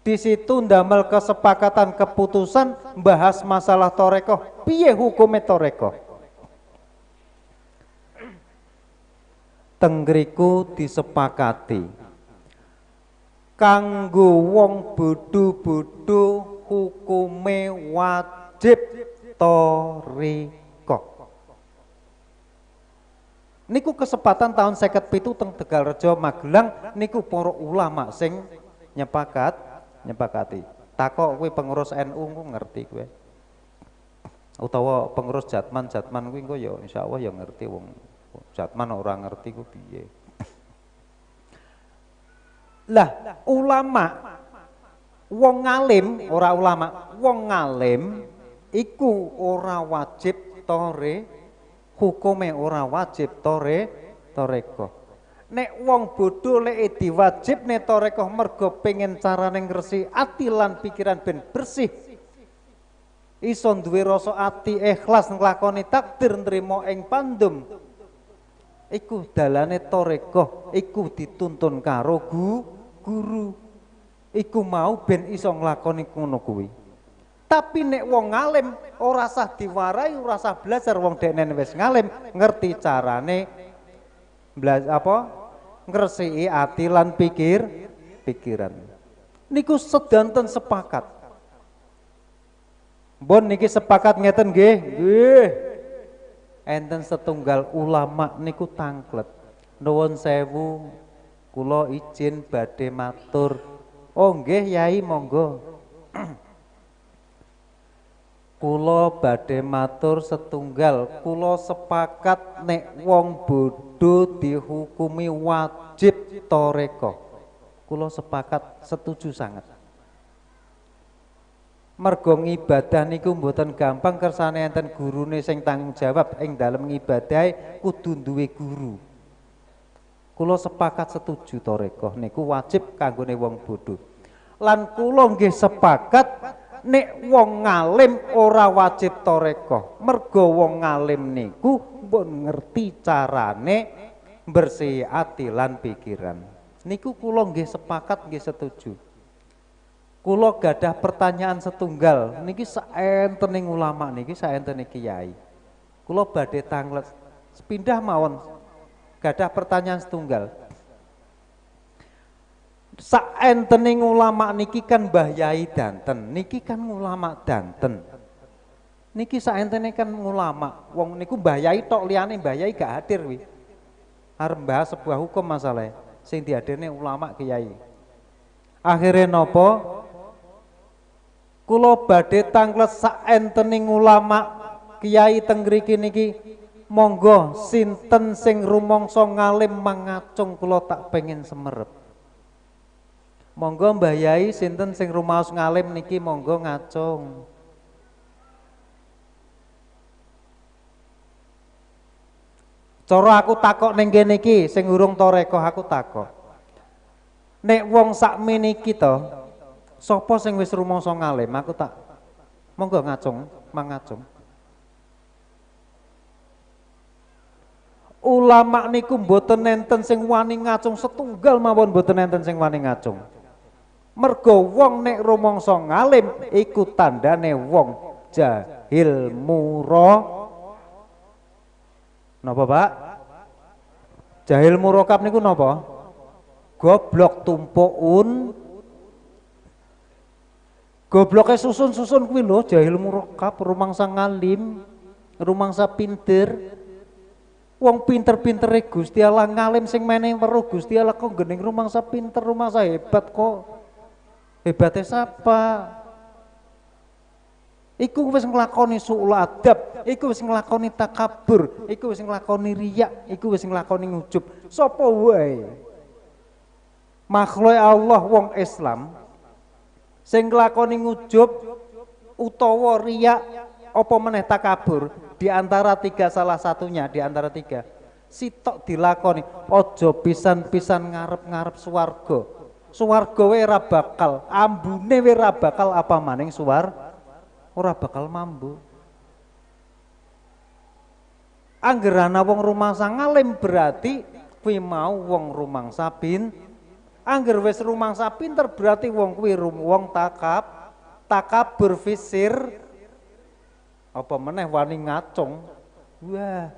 Di situ ndamel kesepakatan keputusan bahas masalah tarekoh, piye hukume tarekoh. Teng ngriku disepakati kanggo wong bodho-bodho hukume wajib tarekoh. Niku kesempatan tahun 57 teng Tegalrejo Magelang niku para ulama sing nyepakati. Takok kuwi pengurus NU ku ngerti kuwi. Utawa pengurus Jatman kuwi engko ya insyaallah ya ngerti, wong Jatman ora ngerti ku piye. Lah ulama wong ngalim, ora ulama, wong ngalim iku ora wajib tore, hukume ora wajib tore toreko. Nek wong bodho lek diwajibne tarekah mergo pengen carane ngresiki ati lan pikiran ben bersih. Iso duwe rasa ati ikhlas nglakoni takdir nrimo ing pandum. Iku dalane tarekah, iku dituntun karo guru. Iku mau ben iso nglakoni ngono kuwi. Tapi nek wong ngalim ora sah diwarai, ora sah belajar, wong deknen wis ngalim, ngerti carane apa? Ngresiki ati lan pikiran. Niku sedanten sepakat. Mbon niki sepakat ngeten nggih? Nggih. Enten setunggal ulama niku tangklet. Nuwun sewu, kula izin badhe matur. Oh nggih Yai, monggo. Kula badhe matur setunggal, kula sepakat nek wong bodho dihukumi wajib tarekah. Kula sepakat, setuju sangat. Mergo ngibadah niku mboten gampang, kersane enten gurune sing tanggung jawab ing dalem ngibadahe kudu duwe guru. Kula sepakat setuju tarekah niku wajib kanggone wong bodho. Lan kula nggih sepakat nek wong ngalim ora wajib tarekah. Mergo wong ngalim niku mbon ngerti carane bersih ati lan pikiran. Niku kula nggih sepakat, nggih setuju. Kula gadah pertanyaan setunggal niki saentening ulama niki, saentene kiai. Kula badhe tanglet sepindah mawon gadah pertanyaan setunggal. Saentening ulama niki kan Mbah Yai danten, niki kan ulama danten. Niki saentene kan ulama, wong niku Mbah Yai tok, liyane Mbah Yai gak hadir kuwi. Arep bahas sebuah hukum masalahnya, sing dihadirne ulama kiai. Akhire napa? Kula badhe tanglet saentening ulama kiai teng mriki niki, monggo sinten sing rumangsa ngalim mangacung kula tak pengen semerep. Monggo Mbah Yai sinten sing rumaos ngalim niki monggo ngacung. Cara aku takok ning kene iki sing urung tarekah aku takok. Nek wong sakmene iki to, sapa sing wis rumangsa ngalim aku tak monggo ngacung, mangacung. Ulama niku mboten enten sing wani ngacung setunggal mawon, mboten enten sing wani ngacung. Mergo wong nek rumangsa ngalim iku tandane wong jahil mura. Napa Pak? Jahil murakab niku napa? Goblok tumpukun. Gobloke susun-susun kuwi lho jahil murakab, rumangsa ngalim, rumangsa pinter. Wong pinter-pintere Gusti Allah ngalim sing menehi weruh Gusti Allah kok gening rumangsa pinter, rumangsa hebat kok. Hebatnya siapa? Iku wis nglakoni suul adab, iku wis nglakoni takabur, iku wis nglakoni riya, iku wis nglakoni ngujub. Sapa wae? Makhluk Allah wong Islam sing nglakoni ngujub utawa riya apa meneh takabur, di antara tiga salah satunya, di antara tiga sitok dilakoni, aja pisan-pisan ngarep-ngarep swarga. Swarga wae ora bakal, ambune wae ora bakal, apa maning ora bakal mambu. Angger ana wong rumangsa ngalim berarti kuwi mau wong rumangsa angger wis rumangsa pinter berarti wong kuwi wong takabur fisir, apa meneh wani ngacung. Wah,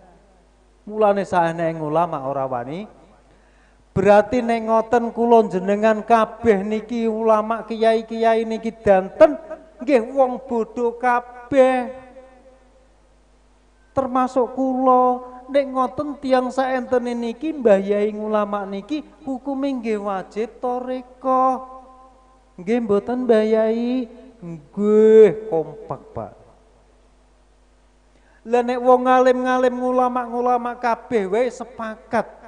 mulane saeneke ulama ora wani. Berarti nek ngoten kula jenengan kabeh niki ulama kiai-kiai niki danten nggih wong bodho kabeh. Termasuk kula. Nek ngoten tiyang saentene niki Mbah Yai ulama niki hukume nggih wajib tarekah. Nggih mboten Mbah Yai? Nggih, kompak Pak. Lah nek wong ngalim-ngalim ulama-ulama kabeh wae sepakat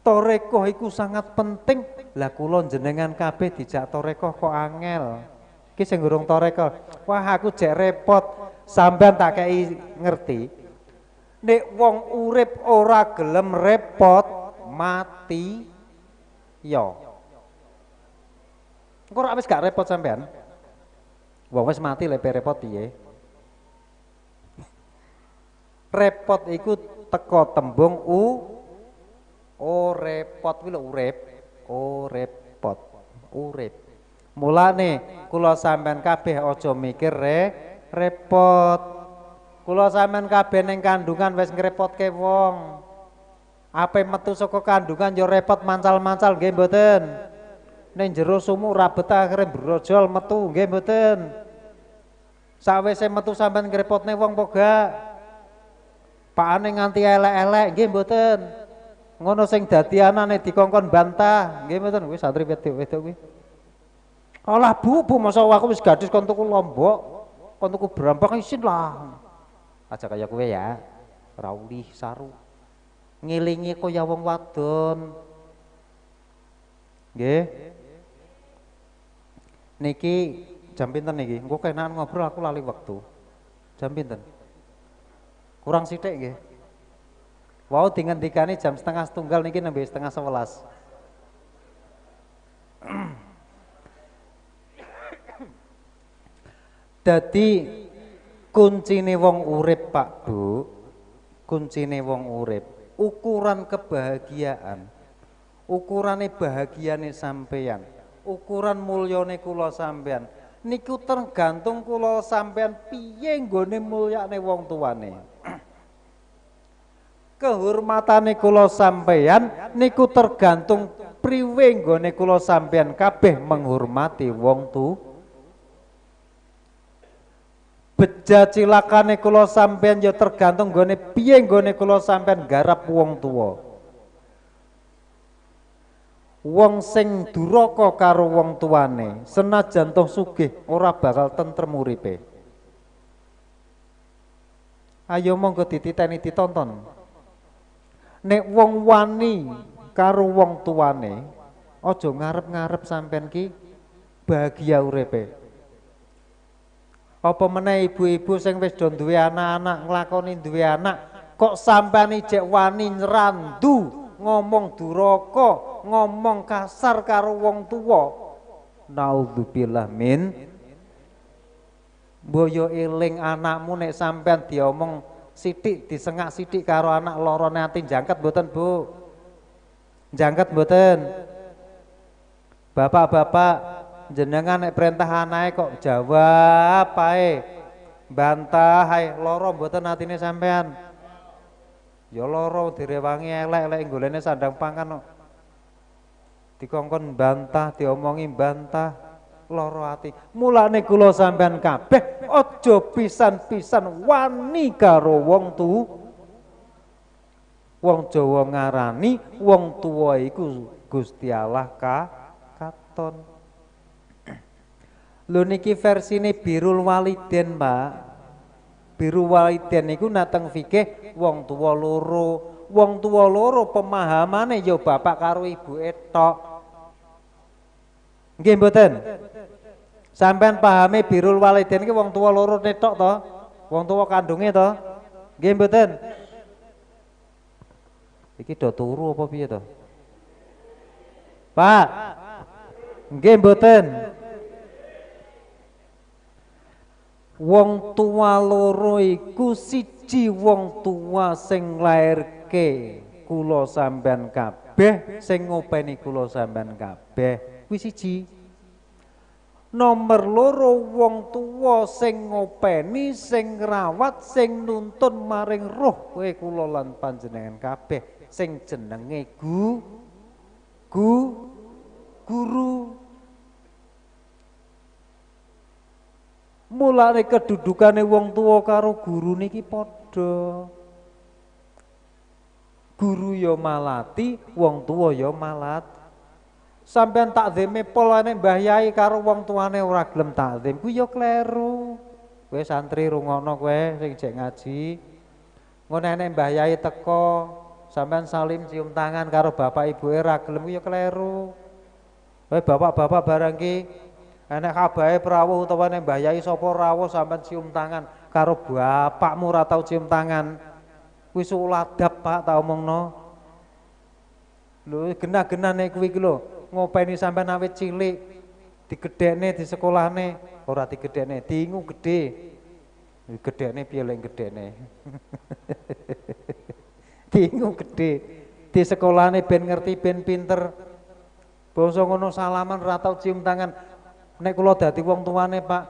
tarekah iku sangat penting. Lah kula jenengan kabeh dijak tarekah kok angel. Iki sing urung tarekah, wah aku jek repot. Sampean tak kei ngerti. Nek wong urip ora gelem repot, mati ya. Engko ora wis gak repot sampean. Wong wis mati lepe repot piye? Repot iku teko tembung u o repot kuwi lho urip, o repot, urip. Mulane kula sampean kabeh aja mikir repot. Kula sampean kabeh ning kandungan wis ngrepotke wong. Ape metu saka kandungan ya repot mancal-mancal nggih mboten. Ning jero sumuk ra betah akhire brojol metu nggih mboten. Sawise metu sampean ngrepotne wong apa gak? Pakane nganti elek-elek nggih mboten. Ngono sing dadi anane dikongkon bantah nggih mboten. Kuwi santri wedok-wedok kuwi. Alah Bu, Bu masa aku wis gadis kon tuku lombok, kon tuku brambang isin lah. Aja kaya kowe ya, ora ulih saru. Ngelingi kaya wong wadon. Nggih. Niki jam pinten niki? Engko kenaan ngobrol aku lali wektu. Jam pinten? Kurang sithik nggih. Wau dingendikane jam 12:30 niki nembe 10:30. Dadi kuncine wong urip Pak Bu, kuncine wong urip, ukuran kebahagiaan, ukurane bahagiane sampeyan, ukuran mulyane kula sampeyan niku tergantung kula sampeyan piye nggone mulyane wong tuane. Kehormatane kula sampeyan niku tergantung priwe nggone kula sampeyan kabeh menghormati wong tu. Beja cilakane kula sampeyan ya tergantung nggone piye nggone kula sampeyan garap wong tuwa. Wong sing duraka karo wong tuane, senajan toh sugih ora bakal tentrem uripe. Ayo monggo dititeni ditonton. Nek wong wani karo wong tuane, aja ngarep-ngarep sampeyan ki bahagia uripe. Apa meneh ibu-ibu sing wis do duwe anak-anak nglakoni duwe anak kok sampeyan ijek wani nyrandu ngomong duraka, ngomong kasar karo wong tuwa. Naudzubillah min. Mboyo eling anakmu nek sampeyan diomong sithik disengak sithik karo anak lorone ati jangket mboten, Bu? Jangket mboten? Bapak-bapak jenengan nek perintah anake kok jawab ae, bantah ae, lara mboten atine sampean? Ya lara direwangi elek-elek golene sandang pangan kok. Dikongkon bantah, diomongi bantah, lara ati. Mulane kula sampean kabeh aja pisan-pisan wani karo wong tu. Wong Jawa ngarani wong tuwa iku Gusti Allah katon. Lho niki versine birrul waliden, Pak. Birrul waliden niku nateng fikih wong tuwa loro. Wong tuwa loro pemahamane ya bapak karo ibuke tok. Nggih mboten? Sampean pahame birrul waliden iki wong tuwa loro tok to? Wong tuwa kandunge to? Nggih mboten? Iki do turu apa piye to? Pak. Nggih mboten? Wong tua loro iku siji wong tua sing nglairke kula sampean kabeh, sing ngopeni kula sampean kabeh kuwi siji. Nomor loro wong tua sing ngopeni, sing ngrawat, sing nuntun maring roh kowe kula lan panjenengan kabeh sing jenenge guru. Mulane kedudukane wong tua karo guru niki padha. Guru ya malati, wong tua ya malat. Sampeyan takzime polane Mbah Yai karo wong tuane ora gelem takzim, kuwi ya kleru. Kowe santri rungono kowe sing jek ngaji. Ngono enek Mbah Yai teko, sampeyan salim cium tangan karo bapak ibuke ora gelem kuwi ya kleru. Kowe bapak-bapak barang ki enek kabahe prawuh utawa nek Mbah Yai sapa rawuh sampean cium tangan karo bapakmu ora tau cium tangan. Kuwi suul adab, Pak, tak omongno. Lho genah-genah nek kuwi iki lho, ngopeni sampean awit cilik, digedhekne di sekolahne, ora digedhekne, diingu gedhe. Gedhekne piye lek gedhekne? Diingu gedhe, di sekolahne ben ngerti ben pinter. Bangsa ngono salaman ora tau cium tangan. Nek kula dadi wong tuane, Pak,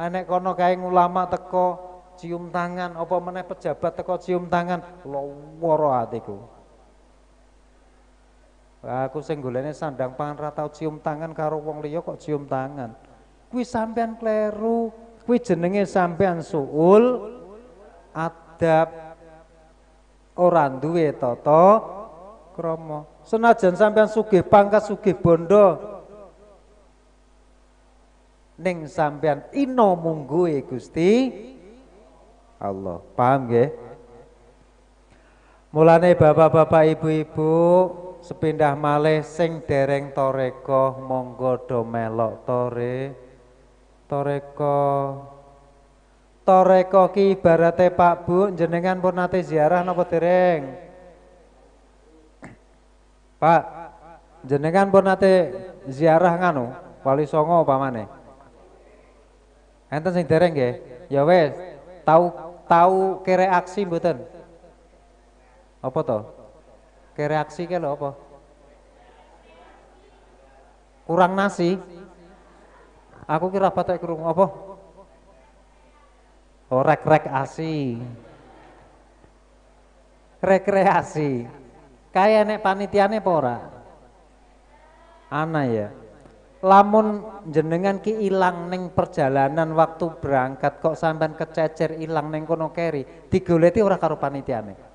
nek kono kae ulama teko cium tangan, apa meneh pejabat teko cium tangan, loro atiku. Aku sing golekne sandang pangan ra tau cium tangan karo wong liya kok cium tangan. Kuwi sampean kleru, kuwi jenenge sampean suul adab. Ora duwe tata krama. Senajan sampean sugih pangkat, sugih bondo, ning sampean ino mungguhe Gusti Allah. Paham nggih? Mulane bapak-bapak, ibu-ibu, sepindah malih sing dereng tarekah monggo do melok tarekah. Tarekah ki ibarate Pak Bu, jenengan pun nate ziarah napa dereng? Pak, jenengan pun nate ziarah nganu Wali Songo pamane? Enten sing dereng nggih? Ya wis, tau kere aksi mboten? Apa to? Kere aksi ke lho apa? Kurang nasi? Aku kira batek krungu apa? Oh, rek-rek asi. Rekreasi. Kaya nek panitiane apa ora? Ana ya. Lamun jenengan ki ilang ning perjalanan waktu berangkat kok sampean kececer ilang ning kono keri, digoleti ora karo panitiane.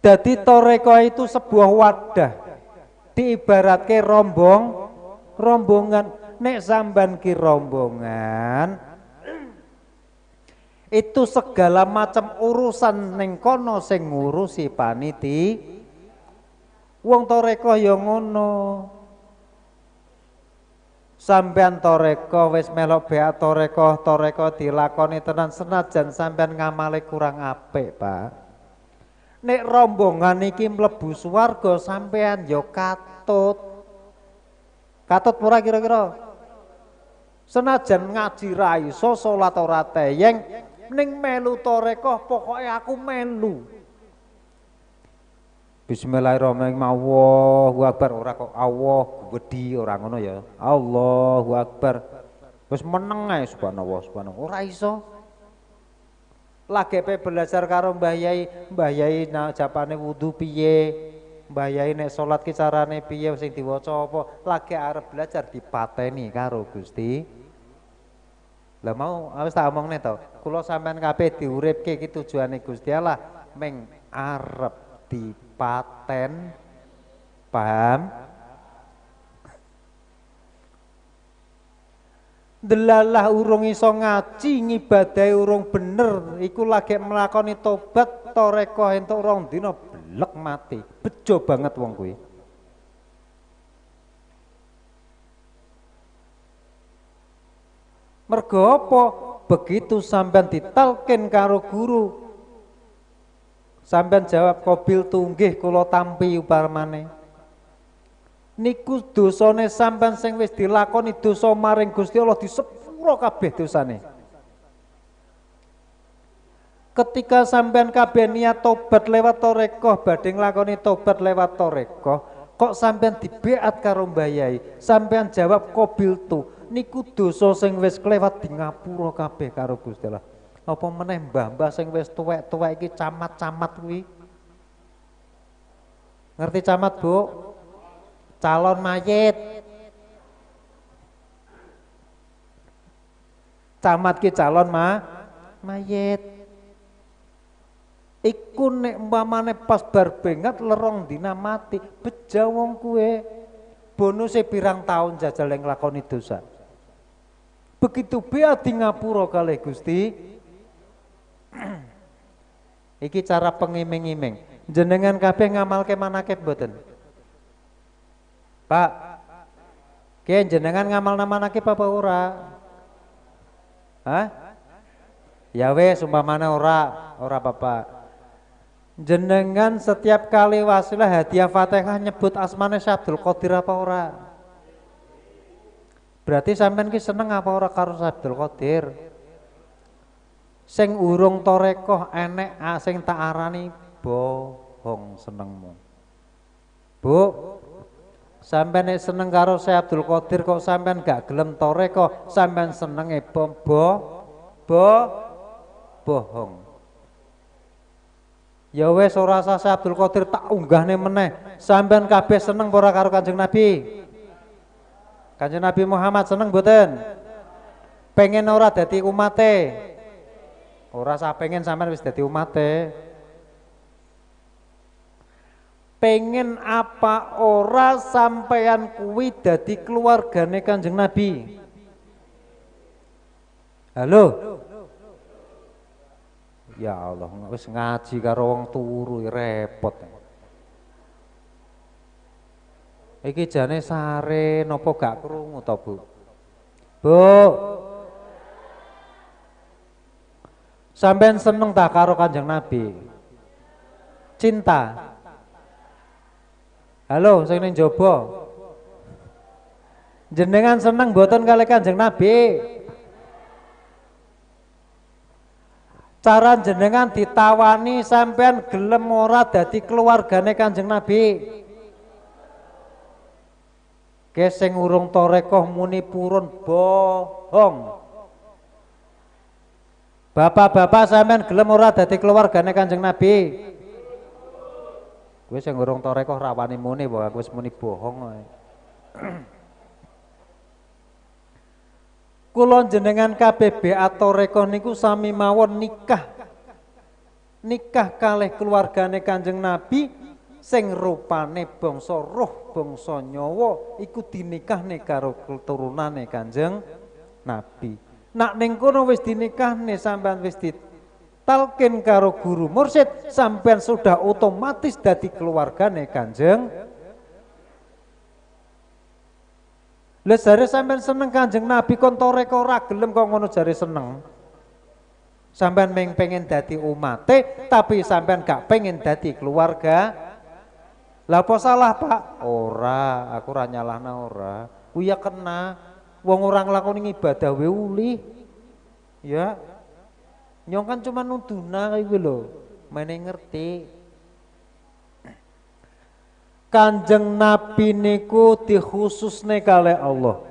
Dadi tarekah itu sebuah wadah, diibaratke rombongan. Nek sampean ki rombongan itu segala macam urusan ning kono sing ngurusi paniti. Wong tarekah ya ngono. Sampean tarekah wis melok beat tarekah, tarekah dilakoni tenan senajan sampean ngamale kurang apik, Pak. Nek rombongan iki mlebu swarga sampean ya katut. Katut ora kira-kira? Senajan ngaji ra iso, salat ora teyeng, ning melu tarekah pokoke aku melu. Bismillahirrahmanirrahim, Allahu Akbar, ora kok Allah wedi ora ngono ya. Allahu Akbar. Wis meneng ae subhanallah subhanallah. Ora iso. Lagi pe belajar karo Mbah Yai, Mbah Yai japane wudu piye, Mbah Yai nek salat ki carane piye, sing diwaca apa, lagi arep belajar dipateni karo Gusti. Lah mau wis tak omongne to, kula sampean kabeh diuripke iki tujuane Gusti Allah meng arep dipaten. Paham? Delalah urung iso ngaji, ngibadahe urung bener, iku lagi mlakoni tobat tarekah entuk rong dina blek mati. Bejo banget wong kuwi. Mergo apa? Begitu sampean ditalkin karo guru, sampean jawab qabil tunggih kula tampi uparmane. Niku dosane sampean sing wis dilakoni dosa maring Gusti Allah disepuro kabeh dosane. Ketika sampean kabeh niat tobat lewat tarekah, badhe nglakoni tobat lewat tarekah, kok sampean dibeat karo Mbah Yai, sampean jawab qabil tu, niku dosa sing wis kelewat di ngapura kabeh karo Gusti Allah. Apa meneh mbah-mbah sing wis tuwek-tuwek iki camat-camat kuwi. Ngerti camat, Bu? Calon mayit. Camat ki calon mayit. Iku nek umpamane pas bar bengat lerong dina mati, beja wong kuwe. Bonuse pirang tahun jajal yang nglakoni dosa. Begitu bea di ngapura kalih Gusti. Iki cara pengiming-iming. Jenengan kabeh ngamalke manakib mboten? Pak, ki jenengan ngamal manakib apa ora? Hah? Ya wes umpamane ora apa-apa. Jenengan setiap kali wasilah hadiah Fatihah nyebut asmane Syekh Abdul Qadir apa ora? Berarti sampean ki seneng apa ora karo Syekh Abdul Qadir? Sing urung torekoh enek sing tak arani bohong senengmu. Bu, sampean nek seneng karo Syekh Abdul Qadir kok sampean gak gelem torekoh, sampean senenge bohong. Ya wes ora usah Syekh Abdul Qadir tak unggahne meneh. Sampean kabeh seneng ora karo Kanjeng Nabi? Kanjeng Nabi Muhammad seneng mboten? Pengen ora dadi umate? Ora usah pengen, sampean wis dadi umate. Pengen apa ora sampean kuwi dadi keluargane Kanjeng Nabi? Halo? Ya Allah, wis ngaji karo wong turu repot. Iki jane sare napa gak krungu to, Bu? Bu. Sampean seneng tak karo Kanjeng Nabi? Cinta. Halo, sing ning jaba. Jenengan seneng mboten kalih Kanjeng Nabi? Cara jenengan ditawani sampean gelem ora dadi keluargane Kanjeng Nabi? Ke sing urung torekoh muni purun bohong. Bapak-bapak sampean gelem ora dadi keluargane Kanjeng Nabi? Kowe sing urung torekoh rawani muni, aku wis muni bohong. Kula jenengan KBB atau rekoh niku sami mawon nikah. Nikah kalih keluargane Kanjeng Nabi sing rupane bangsa roh, bangsa nyawa iku dinikahne karo keturunane Kanjeng Nabi. Nak ning kono wis dinikahne, sampean wis ditalkin karo guru mursyid, sampean sudah otomatis dadi keluargane Kanjeng. Lah jare sampean seneng Kanjeng Nabi kon toreko ora gelem kok ngono jare seneng. Sampean meng pengen dadi umate tapi sampean gak pengen dadi keluarga. Lah apa salah, Pak? Ora, aku ora nyalahna ora. Ku ya kena wong ora nglakoni ibadah we uli. Ya. Nyong kan cuma nuduna kaya kuwi lho, mene ngerti. Kanjeng Nabi niku dikhususne kalih Allah.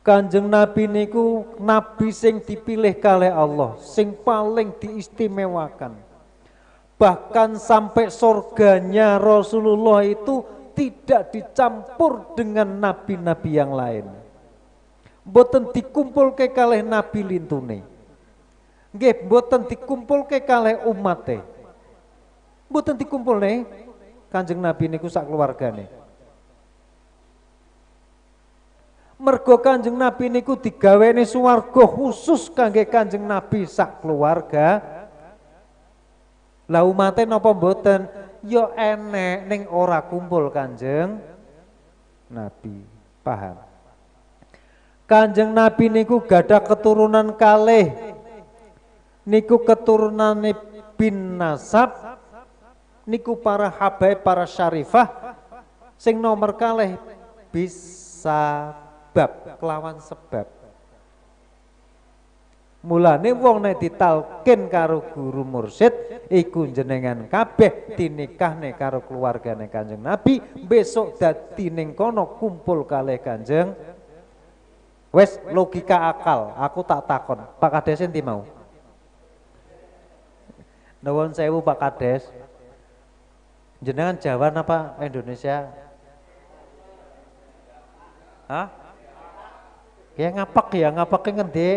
Kanjeng Nabi niku nabi sing dipilih kalih Allah, sing paling diistimewakan. Bahkan sampai surganya Rasulullah itu tidak dicampur dengan nabi-nabi yang lain. Mboten dikumpulke kalih nabi lintune. Nggih, mboten dikumpulke kalih umate. Mboten dikumpulne Kanjeng Nabi niku sak keluargane. Mergo Kanjeng Nabi niku digawene swarga khusus kangge Kanjeng Nabi sak keluarga. Lah umate napa mboten? Ya enek ning ora kumpul Kanjeng Nabi. Paham? Kanjeng Nabi niku gadah keturunan kalih. Niku keturunane bin nasab, niku para habaib, para syarifah, sing nomor kalih bisa bab kelawan sebab. Mulane wong nek ditalkin karo guru mursyid iku jenengan kabeh dinikahne karo keluargane Kanjeng Nabi, besok dadi ning kono kumpul kalih Kanjeng. Wes logika akal, aku tak takon, Pak Kades endi mau? Nuwun sewu Pak Kades. Jenengan Jawa apa Indonesia? Hah? Kayak ngapak ya, ngapake ngendi?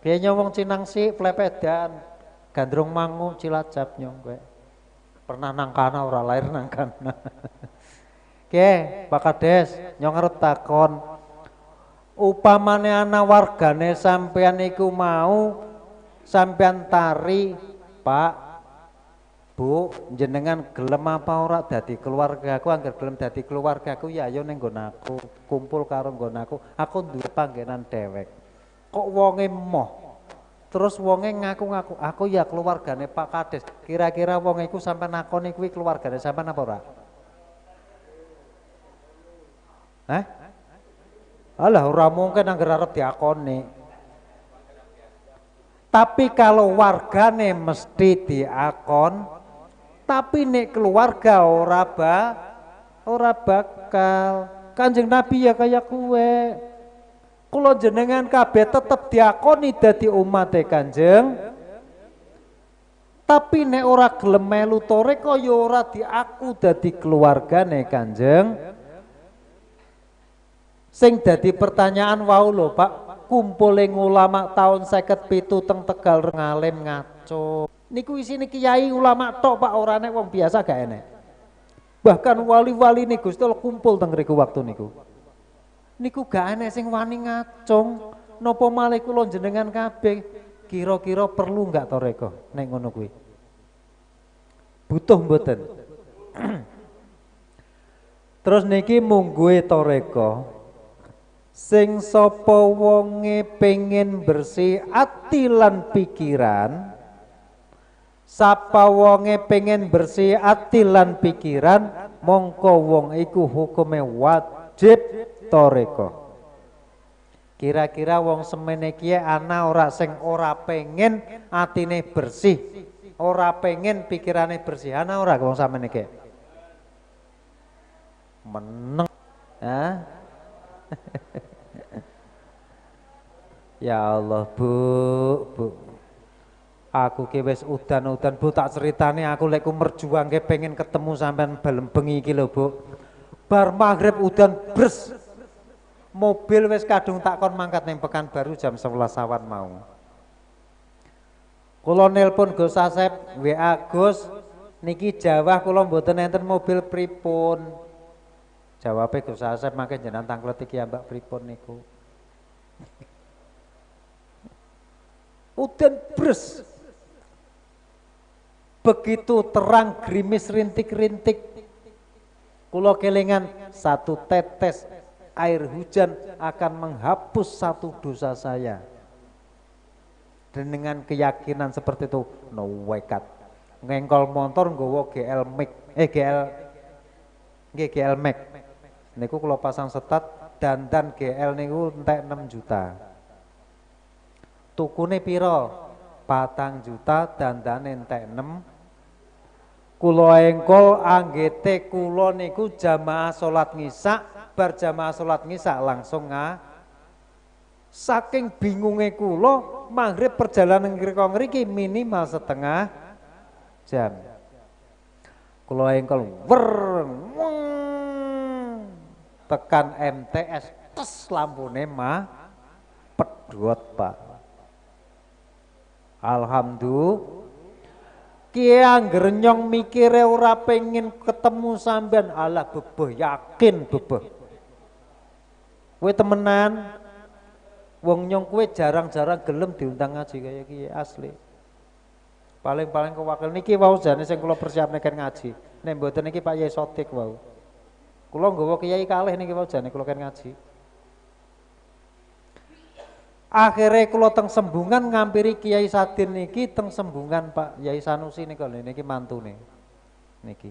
Kayaknya wong Cinangsi, Plepedan, Gandrung Mangu, Cilacap nyong kowe. Pernah nang kana ora lahir nang kana. Oke, Pak Kades, nyong arep takon. Upamane ana wargane sampean iku mau sampean tari, Pak, Bu, jenengan gelem apa ora dadi keluargaku? Angger gelem dadi keluargaku ya ayo ning nggon aku, kumpul karo nggon aku duwe panggenan dewek. Kok wonge moh. Terus wonge ngaku-ngaku, aku ya keluargane Pak Kades. Kira-kira wong iku sampean nakoni kuwi keluargane sampean apa ora? Hah? Alah ora mungkin angger arep diakoni. Tapi kalau wargane mesti diakon, tapi nek keluarga ora bakal. Kanjeng Nabi ya kaya kuwe. Kula jenengan kabeh tetep diakoni dadi umate Kanjeng. Tapi nek ora gelem melu toreko ya ora diaku dadi keluargane Kanjeng. Sing dadi pertanyaan wau lho Pak, kumpule ulama tahun 57 teng Tegal ngalim ngaco. Niku isine kiai ulama tok Pak, ora nek wong biasa gak enek. Bahkan wali-wali niku Gusti Allah kumpul teng ngriku waktu niku. Niku gak enek sing wani ngacung, napa malih kula jenengan kabeh kira-kira perlu enggak toreko nek ngono kuwi? Butuh mboten? Terus niki mungguhe toreko. Sing sapa wonge pengen bersih ati lan pikiran, sapa wonge pengen bersih ati lan pikiran, mongko wong iku hukume wajib toreko. Kira-kira wong semene iki ana ora sing ora pengen atine bersih, ora pengen pikirane bersih, ana ora wong samene iki? Meneng. Hah? Ya Allah Bu, Bu. Aku ki wis udan-udan Bu, tak ceritane aku lek ku merjuangke pengen ketemu sampean balem bengi iki lho Bu. Bar maghrib udan bres. Mobil wis kadung tak kon mangkat ning Pekanbaru jam 11 awan mau. Kula nelpon Gus Asep, WA Gus, niki Jawah kula mboten enten mobil pripun. Jawabe Gus Asep mangke jenengan tanglet iki ambak pripun niku. Udan bres. Begitu terang gerimis rintik-rintik. Kula kelingan satu tetes air hujan akan menghapus satu dosa saya. Dan dengan keyakinan seperti itu, no wekat. Ngengkol motor nggawa GL Max, GL Max. Niku kula pasang setat dandan GL niku entek 6 juta. Tukune piro? 4 juta dandane entek 6. Kula engkol anggete kula niku jamaah salat ngisak, bar jamaah salat ngisak langsung saking bingunge kula maghrib perjalanan ngriko ngriki minimal setengah jam. Kula engkol wer tekan MTS tes lampune mah pedhot Pak. Alhamdulillah. Ki angger nyong mikire ora pengen ketemu sampean, alah bebeh yakin bebeh. Kowe temenan wong nyong kowe jarang-jarang gelem diundang ngaji kaya iki asli. Paling-paling kewakil niki wau jane sing kula persiapne kan ngaji. Nek mboten niki Pak Yai Sodik wau. Kula nggawa kiai kalih niki wau jane kula kan ngaji. Akhirnya kula teng Sembungan ngampiri Kiai Sadin niki teng Sembungan Pak Yai Sanusi niku lho niki mantune niki.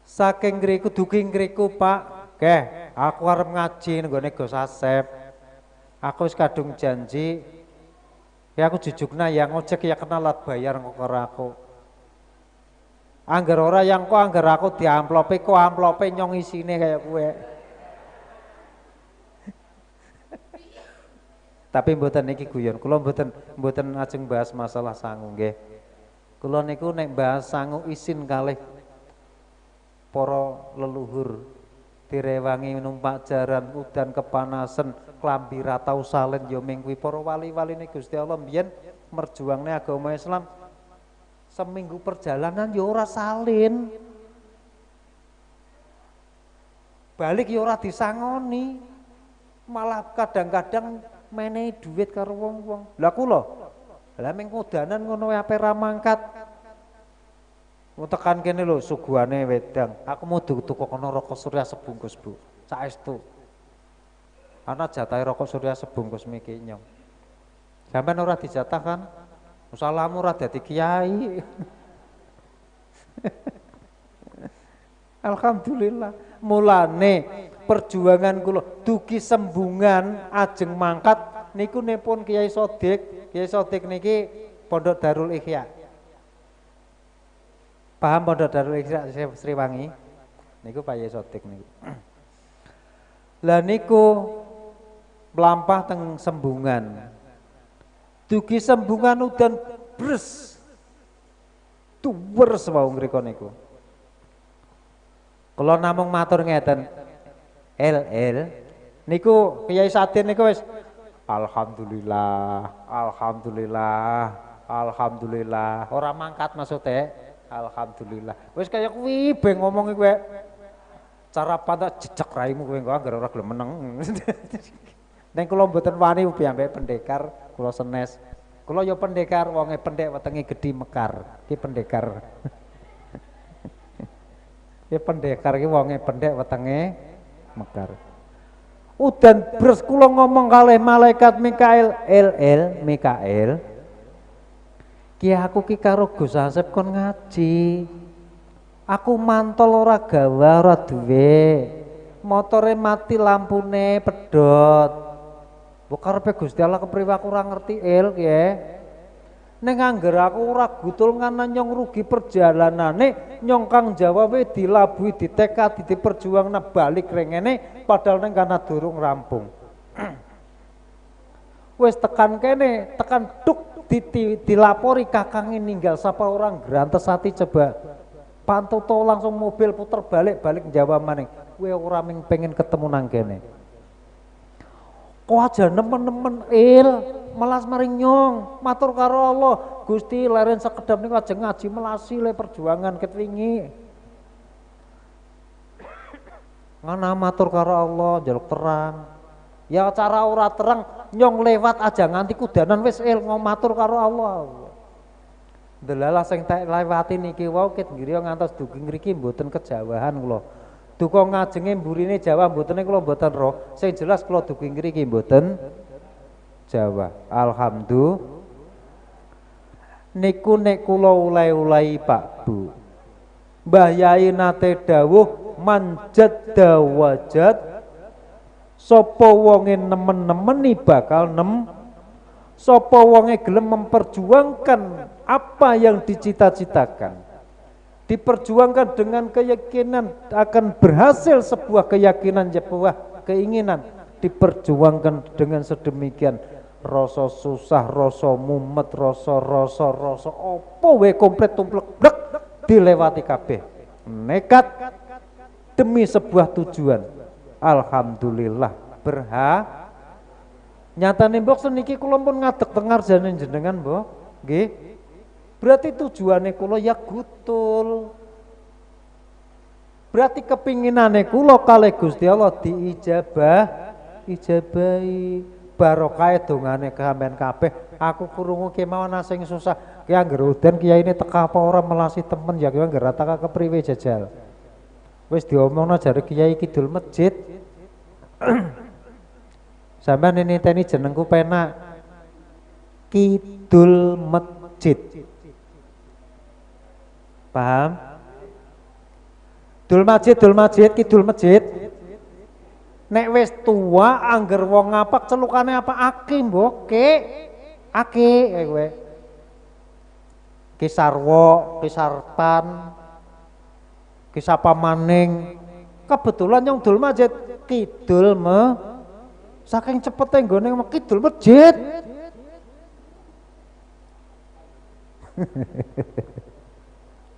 Saking ngriku dugi ngriku Pak, keh aku arep ngaji nggone Gus Asep. Aku wis kadung janji ya aku jujukna yang ojek ya kenal lat bayar kok karo aku. Angger ora yang kok angger aku diamplope kok amplope nyong isine kaya kowe. Tapi mboten niki guyon, kula mboten ajeng bahas masalah sangu nggih. Kula niku nek bahas sangu isin kalih para leluhur direwangi numpak jaran udan kepanasan klambi ra tau salen ya ming kuwi para wali-waline Gusti Allah mbiyen merjuangne agama Islam seminggu perjalanan ya ora salin. Balik ya ora disangoni. Malah kadang-kadang menehi duit karo wong-wong. Lah kula, lah ming kodanan ngono ape ra mangkat. Tekan kene lho suguhane wedang. Aku mau tuku kono rokok surya sebungkus, Bu. Saestu. Ana jatahe rokok Surya sebungkus miki nyong. Sampeyan ora dijatah kan? Salahmu ora dadi kiai. Alhamdulillah. Mulane perjuangan kula dugi Sembungan ajeng mangkat niku nepun Kiai Sodik. Kiai Sodik niki Pondok Darul Ihya. Paham Pondok Darul Ihya Sriwangi? Niku Pak Kiai Sodik niku. Lah niku mlampah teng Sembungan. Dugi Sembungan udan bres. Tuwers wau ngriko niku. Kula namung matur ngeten. LL niku Kiai Sadin niku wis alhamdulillah, alhamdulillah, alhamdulillah. Ora mangkat maksude. Alhamdulillah. Wis kaya kuwi ben ngomong kowe. Cara pantak jejak raimu kowe engko anggere ora gelem meneng. Ning kula mboten wani piyambake pendekar, kula senes. Kula ya pendekar, wonge pendek wetenge gedhi mekar. Ki pendekar. Ki pendekar ki wonge pendek wetenge mekar. Udan bres kula ngomong kalih malaikat Mikail, LL Mikail. Ki aku ki karo Gus Asep kon ngaji. Aku mantol ora gawa ora duwe. Motore mati lampune pedhot. Mbok karepe Gusti Allah kepriwe aku ora ngerti el ki. Ning angger aku ora gutul ngana nyong rugi perjalanane, nyong kang Jawa we dilabuhi ditekad diperjuangna balik rengene padahal ning kana durung rampung. Wis tekan kene, tekan duk dilapori kakange ninggal sapa orang grantes ati coba. Pantuto langsung mobil puter balik balik Jawa maning. Kowe ora ming pengen ketemu nang kene. Kok aja nemen-nemen il melas maring nyong, matur karo Allah, Gusti leren sekedap niku aja ngaji melasi le perjuangan ket wingi. Ngana matur karo Allah njaluk terang. Ya cara ora terang nyong lewat aja nganti kudanan wis il matur karo Allah. Delalah sing tak lewati niki wau ket ngriya ngantos dugi ngriki mboten kejawahan kula. Duka ngajenge mburine Jawa mbotene kula mboten roh. Sing jelas kula dugi ngriki mboten Jawa. Alhamdulillah. Niku nek kula ulai-ulai Pak Bu. Mbah Yai nate dawuh manjad wajad sapa wonge nemen-nemeni bakal nem. Sapa wonge gelem memperjuangkan apa yang dicita-citakan. Diperjuangkan dengan keyakinan akan berhasil sebuah keyakinan, sebuah keinginan. Diperjuangkan dengan sedemikian rasa susah, rasa mumet, rasa opo wae komplit tumplek blek dilewati kabeh. Nekat demi sebuah tujuan. Alhamdulillah berha. Nyatane mbok seniki kula pun ngadeg teng ngarjane jenengan mbok. Nggih. Berarti tujuane kula ya gutul. Berarti kepinginane kula kalih Gusti Allah diijabah, ijabahi. Barokah dongane sampean kabeh. Aku krungu kemawon sing susah. Ki anggere udan kiyaine teka apa ora melasi temen ya ki anggere teka kepriwe jajal. Wis diomongno jare kiai kidul masjid. Sampeyan niteni jenengku penak. Kidul Masjid. Paham? Dul masjid, kidul masjid. Nek wis tua angger wong ngapak celukane apa aki mbok ke? Aki kaya kowe. Ki Sarwo, Ki Sarpan, Ki sapa maning. Kebetulan yang dul masjid kidul me saking cepete nggone kidul masjid.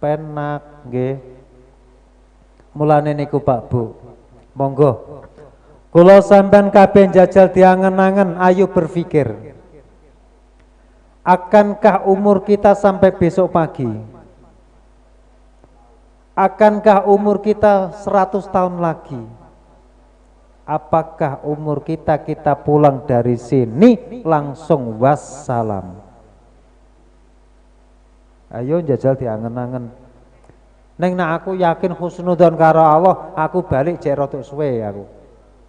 Penak nggih. Mulane niku Pak Bu. Monggo. Kula sampean kabeh njajal diangen-angen, ayo berpikir. Akankah umur kita sampai besok pagi? Akankah umur kita 100 tahun lagi? Apakah umur kita pulang dari sini langsung wassalam? Ayo njajal diangen-angen. Neng nak aku yakin husnudzon karo Allah, aku balik cek rodok suwe aku.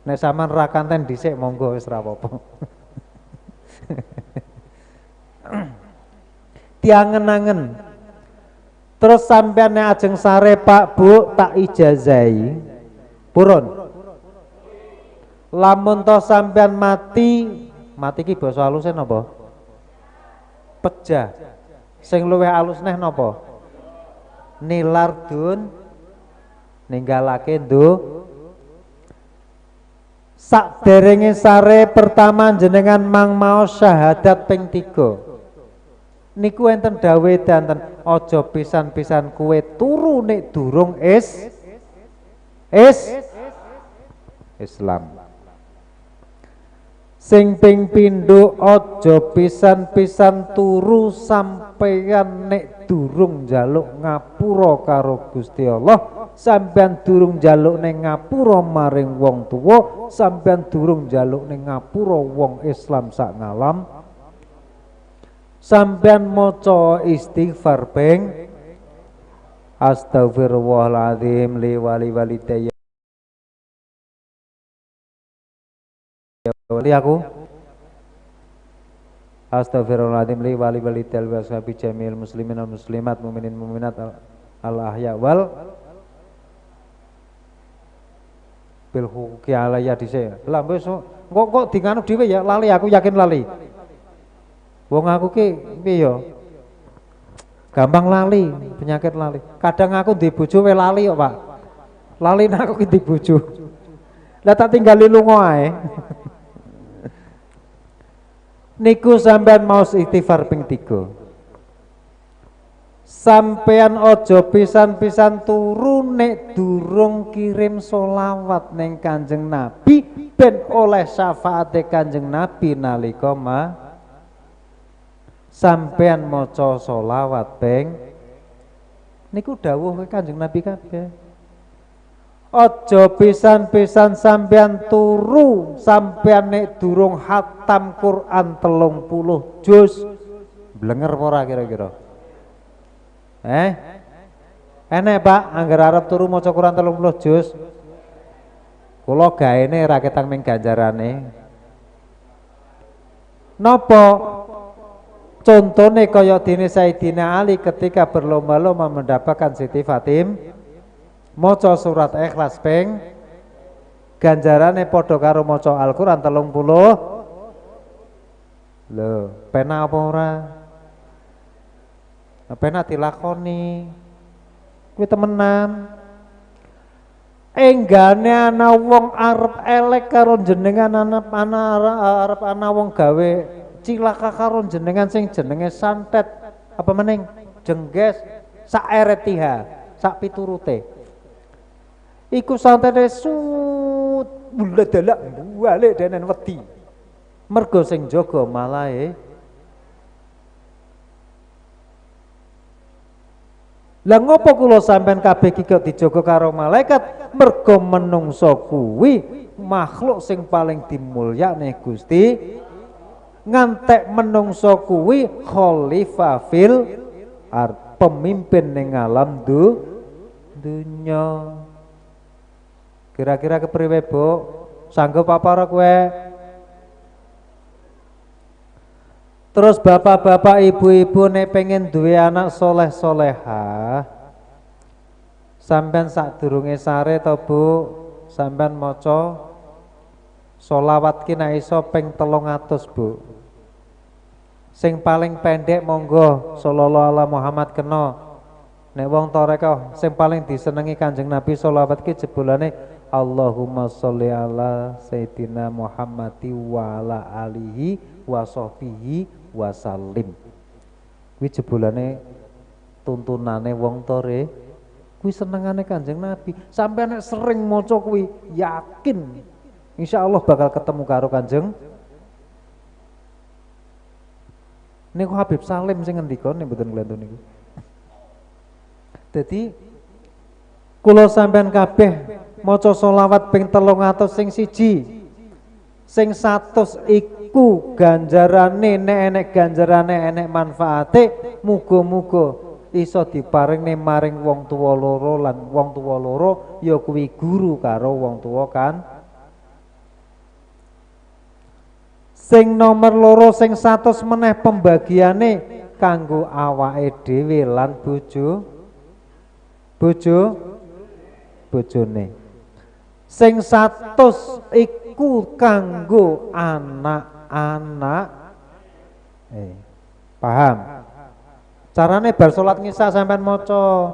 Nek sampean ra kanten dhisik monggo wis ra apa-apa. Diangen-angen. Terus sampean nek ajeng sare Pak Bu tak ijazahi. Purun. Lamun to sampean mati, mati ki basa aluse napa? Pejah. Sing luwih alus neh napa? Nilar dun ninggalake ndu. Sakderenge sare pertama jenengan mang maos syahadat ping 3. Niku enten dawuhe danten aja pisan-pisan kowe turu nek durung is Islam. Sing ping pindho aja pisan-pisan turu sampeyan nek durung njaluk ngapura karo Gusti Allah, sampeyan durung njaluk ning ngapura maring wong tuwa, sampeyan durung njaluk ning ngapura wong Islam sak ngalam. Sampeyan maca istighfar ping astagfirullahaladzim li wali walidayya wali aku astagfirullahaladzim li wali walidayya wa ashabi jamil muslimin wal muslimat mukminin mukminat al ahya wal bil huquqi alayya dhisik. Lah wis kok dinganu dhewe ya lali, aku yakin lali. Wong aku ki piye ya? Gampang lali, penyakit lali. Kadang aku ndek bojo we lali kok, Pak. Lali nek aku ki ndek bojo. Lah tak tinggali lunga ae. Niku sampean maos istighfar ping 3. Sampean aja pisan-pisan turu nek durung kirim solawat ning Kanjeng Nabi ben oleh syafaate Kanjeng Nabi nalika ma sampean maca solawat ping niku dawuh Kanjeng Nabi kabeh. Aja pisan-pisan sampean turu sampean nek durung khatam Quran 30 juz. Blenger apa ora kira-kira? Enek Pak, angger arep turu maca Quran 30 juz. Kula gaene ra ketang ming ganjarane. Napa? Contone kaya dene Sayyidina Ali ketika berlomba-lomba mendapatkan Siti Fatim, maca surat Ikhlas ping ganjarane padha karo maca Al-Qur'an 30. Lho, penak apa ora? Penak dilakoni. Kuwi temenan. Enggane ana wong arep elek karo jenengan, ana arep ana wong gawe cilaka karo jenengan sing jenenge santet apa mening jengges sak eretiha sak piturute. Iku santete sut buledelak balik denen wedi. Mergo sing jaga malahe. Lah ngopo kula sampean kabeh iki kok dijaga karo malaikat? Mergo menungso kuwi makhluk sing paling dimulyakne Gusti. Ngantek menungso kuwi khalifah fil ard, pemimpin ning alam dunya. Kira-kira kepriwe, Bu? Sanggup apa ora kowe? Terus bapak-bapak, ibu-ibu nek pengen duwe anak soleh-solehah, sampean sadurunge sare to, Bu, sampean maca sholawat ki nek iso ping 300, Bu. Sing paling pendek monggo sallallahu ala Muhammad kena. Nek wong tarekah sing paling disenengi Kanjeng Nabi sholawat ki jebulane Allahumma sholli ala Sayyidina Muhammadi wa ala alihi wa sahbihi wa sallim. Kuwi jebulane tuntunane wong tore, kuwi senengane Kanjeng Nabi. Sampeyan nek sering maca kuwi yakin insyaallah bakal ketemu karo Kanjeng. Niku Habib Salim sing ngendika nek mboten nglentu niku. Dadi kula sampeyan kabeh maca sholawat ping 300 sing siji, sing 100 iku ganjarane nek enek ganjarane enek manfaate, muga-muga iso diparingne maring wong tuwa loro lan wong tuwa loro ya kuwi guru karo wong tuwa kan. Sing nomor loro sing 100 meneh pembagiane kanggo awake dhewe lan bojone. Sing 100 iku kanggo anak-anak. Paham? Carane bar salat ngisa sampean maca,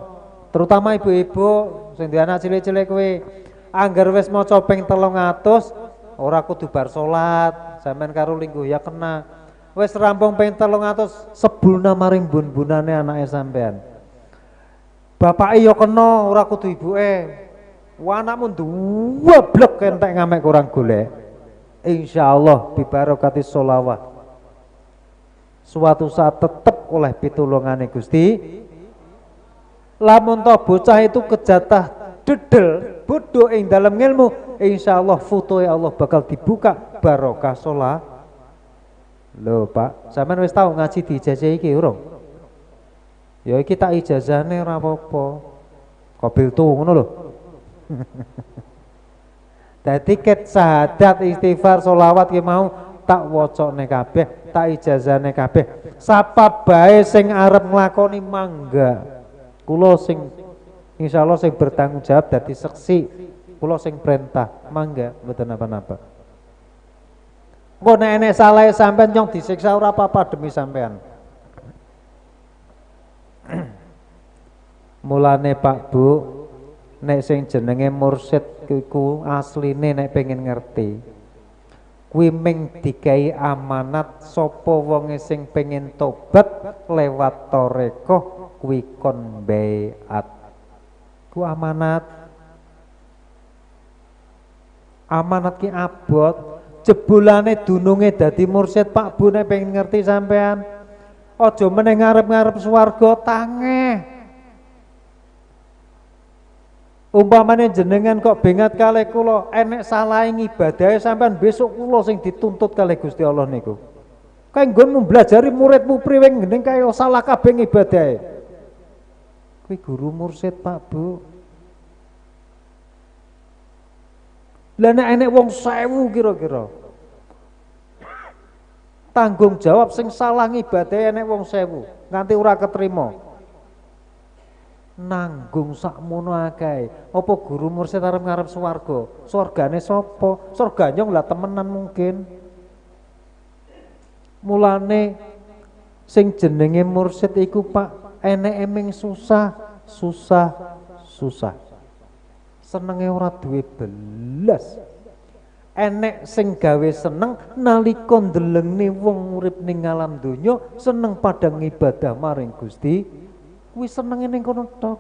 terutama ibu-ibu sing duwe anak cilik-cilik kuwi. Angger wis maca ping 300 ora kudu bar salat, sampean karo lingguh ya kena. Wis rampung ping 300 sebulna maring bun-bunane anake sampean. Bapake ya kena, ora kudu ibuke. Wah, anakmu duweblek entek ngamek kurang golek. Insyaallah bibarokati sholawat. Suatu saat tetep oleh pitulungane Gusti. Lamun to bocah itu kejatah dedel bodoh ing dalam ilmu, insyaallah fotoe Allah bakal dibuka barokah sholat. Lho Pak, sampean wis tau ngaji di ijazah iki urung? Ya iki tak ijazahne ora apa-apa. Qabil tu ngono lho. Dadi ket syahadat, istighfar, sholawat ki mau tak wocokne kabeh, tak ijazahne kabeh. Sapa bae sing arep nglakoni mangga. Kula sing insyaallah sing bertanggung jawab dadi seksi, kula sing perintah, mangga mboten napa-napa. Engko nek enek salahe sampean nyong disiksa ora apa-apa demi sampean. Mulane Pak Bu, nek sing jenenge mursyid iku asline nek pengen ngerti, kuwi ming dikai amanat sapa wonge sing pengen tobat lewat tarekah kuwi kon baiat. Ku amanat. Amanat ki abot, jebulane dununge dadi mursyid Pak Bu nek pengen ngerti sampean. Aja meneh ngarep-ngarep swarga tangeh. Umpamane jenengan kok bengat kalih kula, enek salahe ngibadahe sampean besok kula sing dituntut kalih Gusti Allah niku. Kae nggonmu mblajari muridmu priwe ngening kae salah kabeh ngibadahe. Kuwi guru mursyid Pak Bu. Lah nek enek wong 1000 kira-kira tanggung jawab sing salah ngibadahe enek wong 1000 nganti ora ketrima. Nanggung sakmono akeh. Apa guru mursyid arep ngarep swarga? Swargane sapa? Surga nyong lah temenan mungkin. Mulane sing jenenge mursyid iku Pak eneke ming susah, susah, susah. Senenge ora duwe belas. Enek sing gawe seneng nalika ndelengne wong urip ning alam donya seneng padha ngibadah maring Gusti. Kuwi senenge ning kono tok.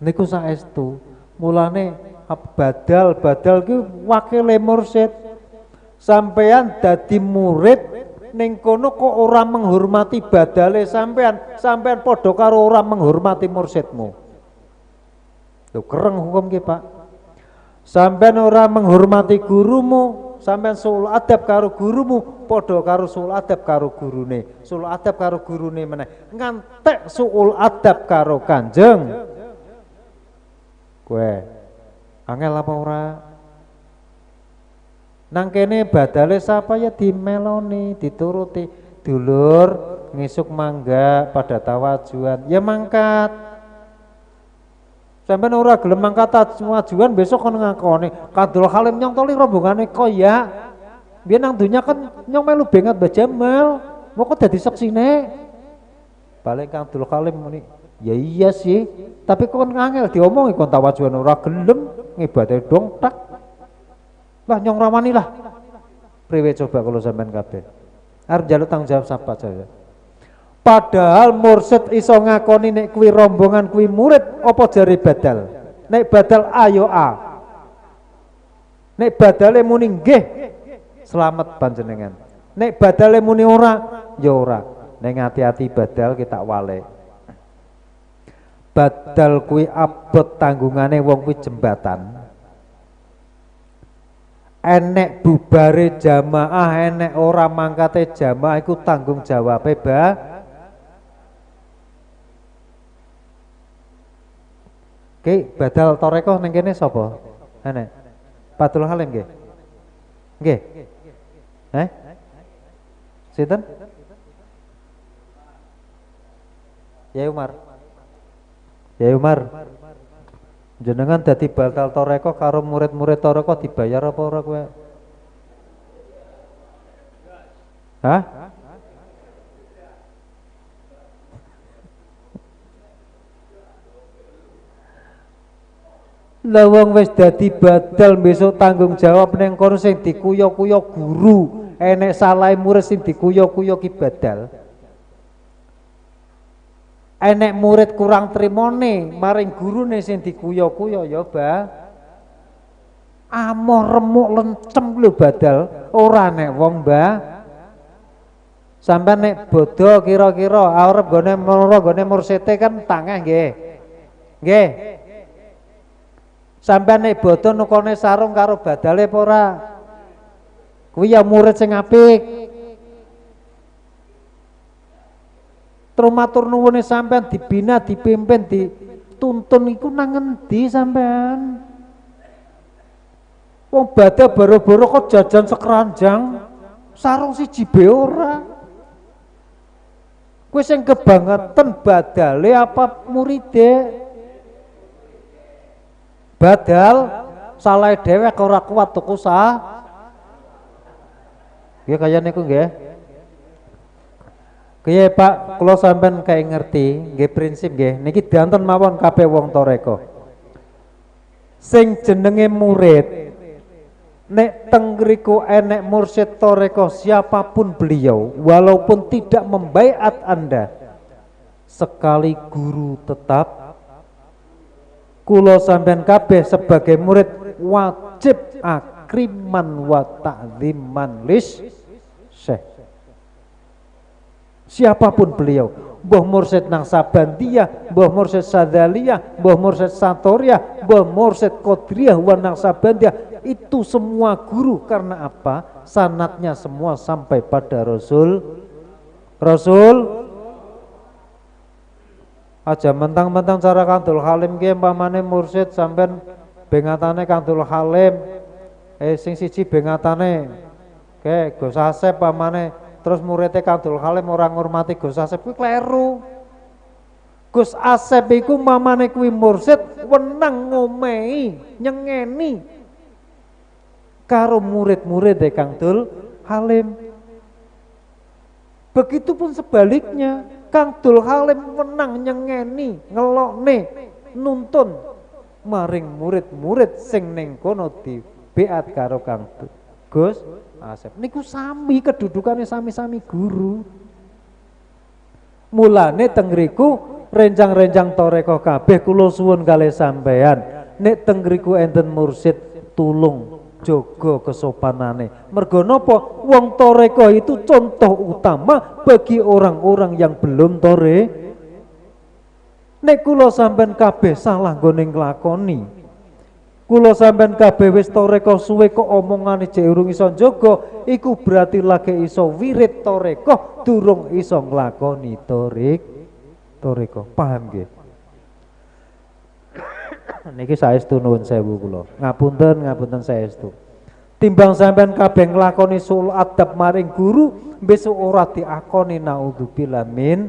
Niku saestu. Mulane badal-badal ki wakile mursyid. Sampean dadi murid ning kono kok ora menghormati badale sampean, sampean padha karo ora menghormati mursyidmu. Lho kereng hukum ki Pak. Sampean ora menghormati gurumu, sampean sul adab karo gurumu, padha karo sul adab karo gurune, sul adab karo gurune meneh, ngantek suul adab karo Kanjeng. Kowe angel apa ora? Nang kene badale sapa ya dimeloni, dituruti. Dulur ngisuk mangga pada tawajuan, ya mangkat. Sampeyan ora gelem mangkat tawajuan besok kon ngakoni Kadul Halim nyong toli rombongane koya. Biyen nang donya kan nyong melu bengat Mbah Jamal, moko dadi seksine. Paling Kang Dul Halim muni, ya iya sih, tapi kon ngangel diomongi kon tawajuan ora gelem ngibadahe dong tak. Lah nyong rawani lah. Priwe coba kalau sampean kabeh. Arep njaluk tanggung jawab sapa aja. Padahal mursyid iso ngakoni nek kuwi rombongan kuwi murid apa jare badal. Nek badal ayo a. Nek badale muni nggih selamat panjenengan. Nek badale muni ora ya ora. Nek ati-ati badal kita wale. Badal kuwi abot tanggungane wong kuwi jembatan. Enek bubare jamaah, enek ora mangkate jamaah iku tanggung jawabe ba. Oke, badal toreko ning kene sapa? Enek. Padul Halim nggih. Nggih. Eh? Sinten? Yai Umar. Yai Umar. Jenengan dadi badal toreko karo murid-murid toreko dibayar apa ora kowe? Hah? Lah wong wis dadi badal besok tanggung jawab ning kono sing dikuyo-kuyo guru, enek salahe murid sing dikuyo-kuyo ki badal. Enek murid kurang trimone maring gurune sing dikuyo-kuyo ya ba. Amoh remuk lencem lho badal, ora nek wong ba. Sampeyan nek bodho kira-kira arep gone moro gone mursite kan tangeh nggih. Nggih. Sampeyan nek bodho nukone sarung karo badale apa ora? Kuwi ya murid sing apik. Terus matur nuwune sampeyan dibina, dipimpin, dituntun iku nang ngendi sampeyan? Wong badal boro-boro kok jajan sekeranjang, sarung siji be ora. Kuwi sing kebangetan badale apa muride? Badal salah dhewek ora kuat tuku sah. Nggih kaya niku nggih. Kiye Pak, kula sampean kae ngerti nggih prinsip nggih. Niki danten mawon kabeh wong toreko. Sing jenenge murid nek teng ngriku enek mursyid toreko siapapun beliau walaupun tidak membaiat Anda, sekali guru tetap kula sampean kabeh sebagai murid wajib akriman wa ta'ziman lis syekh. Siapapun beliau, mbah mursyid Naqsyabandiyah, mbah mursyid Sadzaliyah, mbah mursyid Satoriyah, mbah mursyid Qadiriyah wa Naqsyabandiyah, itu semua guru. Karena apa? Sanatnya semua sampai pada Rasul. Rasul aja mentang-mentang cara Kang Dul Halim ki umpamane mursyid sampean bengatane Kang Dul Halim, sing siji bengatane ke Gus Asep pamane, terus muridnya Kang Dul Halim ora ngurmati Gus Asep, kuwi kleru. Gus Asep iku mamane kuwi mursyid wenang ngomehi, nyengeni karo murid-murid Kang Dul Halim. Begitupun sebaliknya, Kang Dul Halim wenang nyengeni, ngelokne, nuntun maring murid-murid sing ning kono dibeat karo Kang Gus Asep. Niku sami kedudukane, sami-sami guru. Mulane teng ngriku rencang-rencang toreko kabeh kula suwun kalih sampean, nek teng ngriku enten mursyid tulung jaga kesopanane. Mergo napa? Wong toreko itu contoh utama bagi orang-orang yang belum tore. Nek kula sampean kabeh salah nggone nglakoni, kula sampean kabeh wis toreko suwe kok omongane jek urung iso njaga, iku berarti lagi iso wirid toreko durung iso nglakoni toreko. Paham nggih? Niki saestu nuwun sewu kula. Ngapunten, ngapunten saestu. Timbang sampean kabeh nglakoni sul adab maring guru, besok ora diakoni, naudzubillah min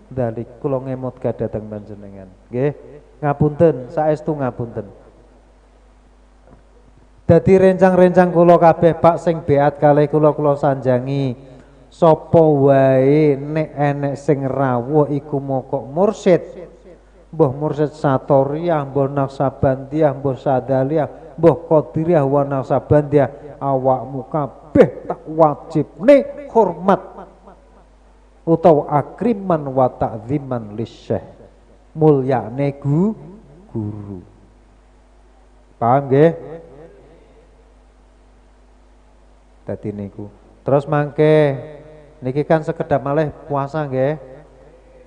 dzalik. Kula ngemot kadhateng panjenengan. Nggih, ngapunten, saestu ngapunten. Dadi rencang-rencang kula kabeh Pak sing beat kalih kula, kula sanjangi sapa wae nek enek sing rawuh iku mokok mursyid. Mbah mursyid Satoriyah, mbah Naqsyabandiyah, mbah Sadzaliyah, mbah Qadiriyah wa Naqsyabandiyah, awakmu kabeh tak wajibne hormat utawa akriman wa ta'ziman lisyekh, mulyane guru. Paham nggih? Dadi niku. Terus mangke niki kan sekedap malih puasa nggih.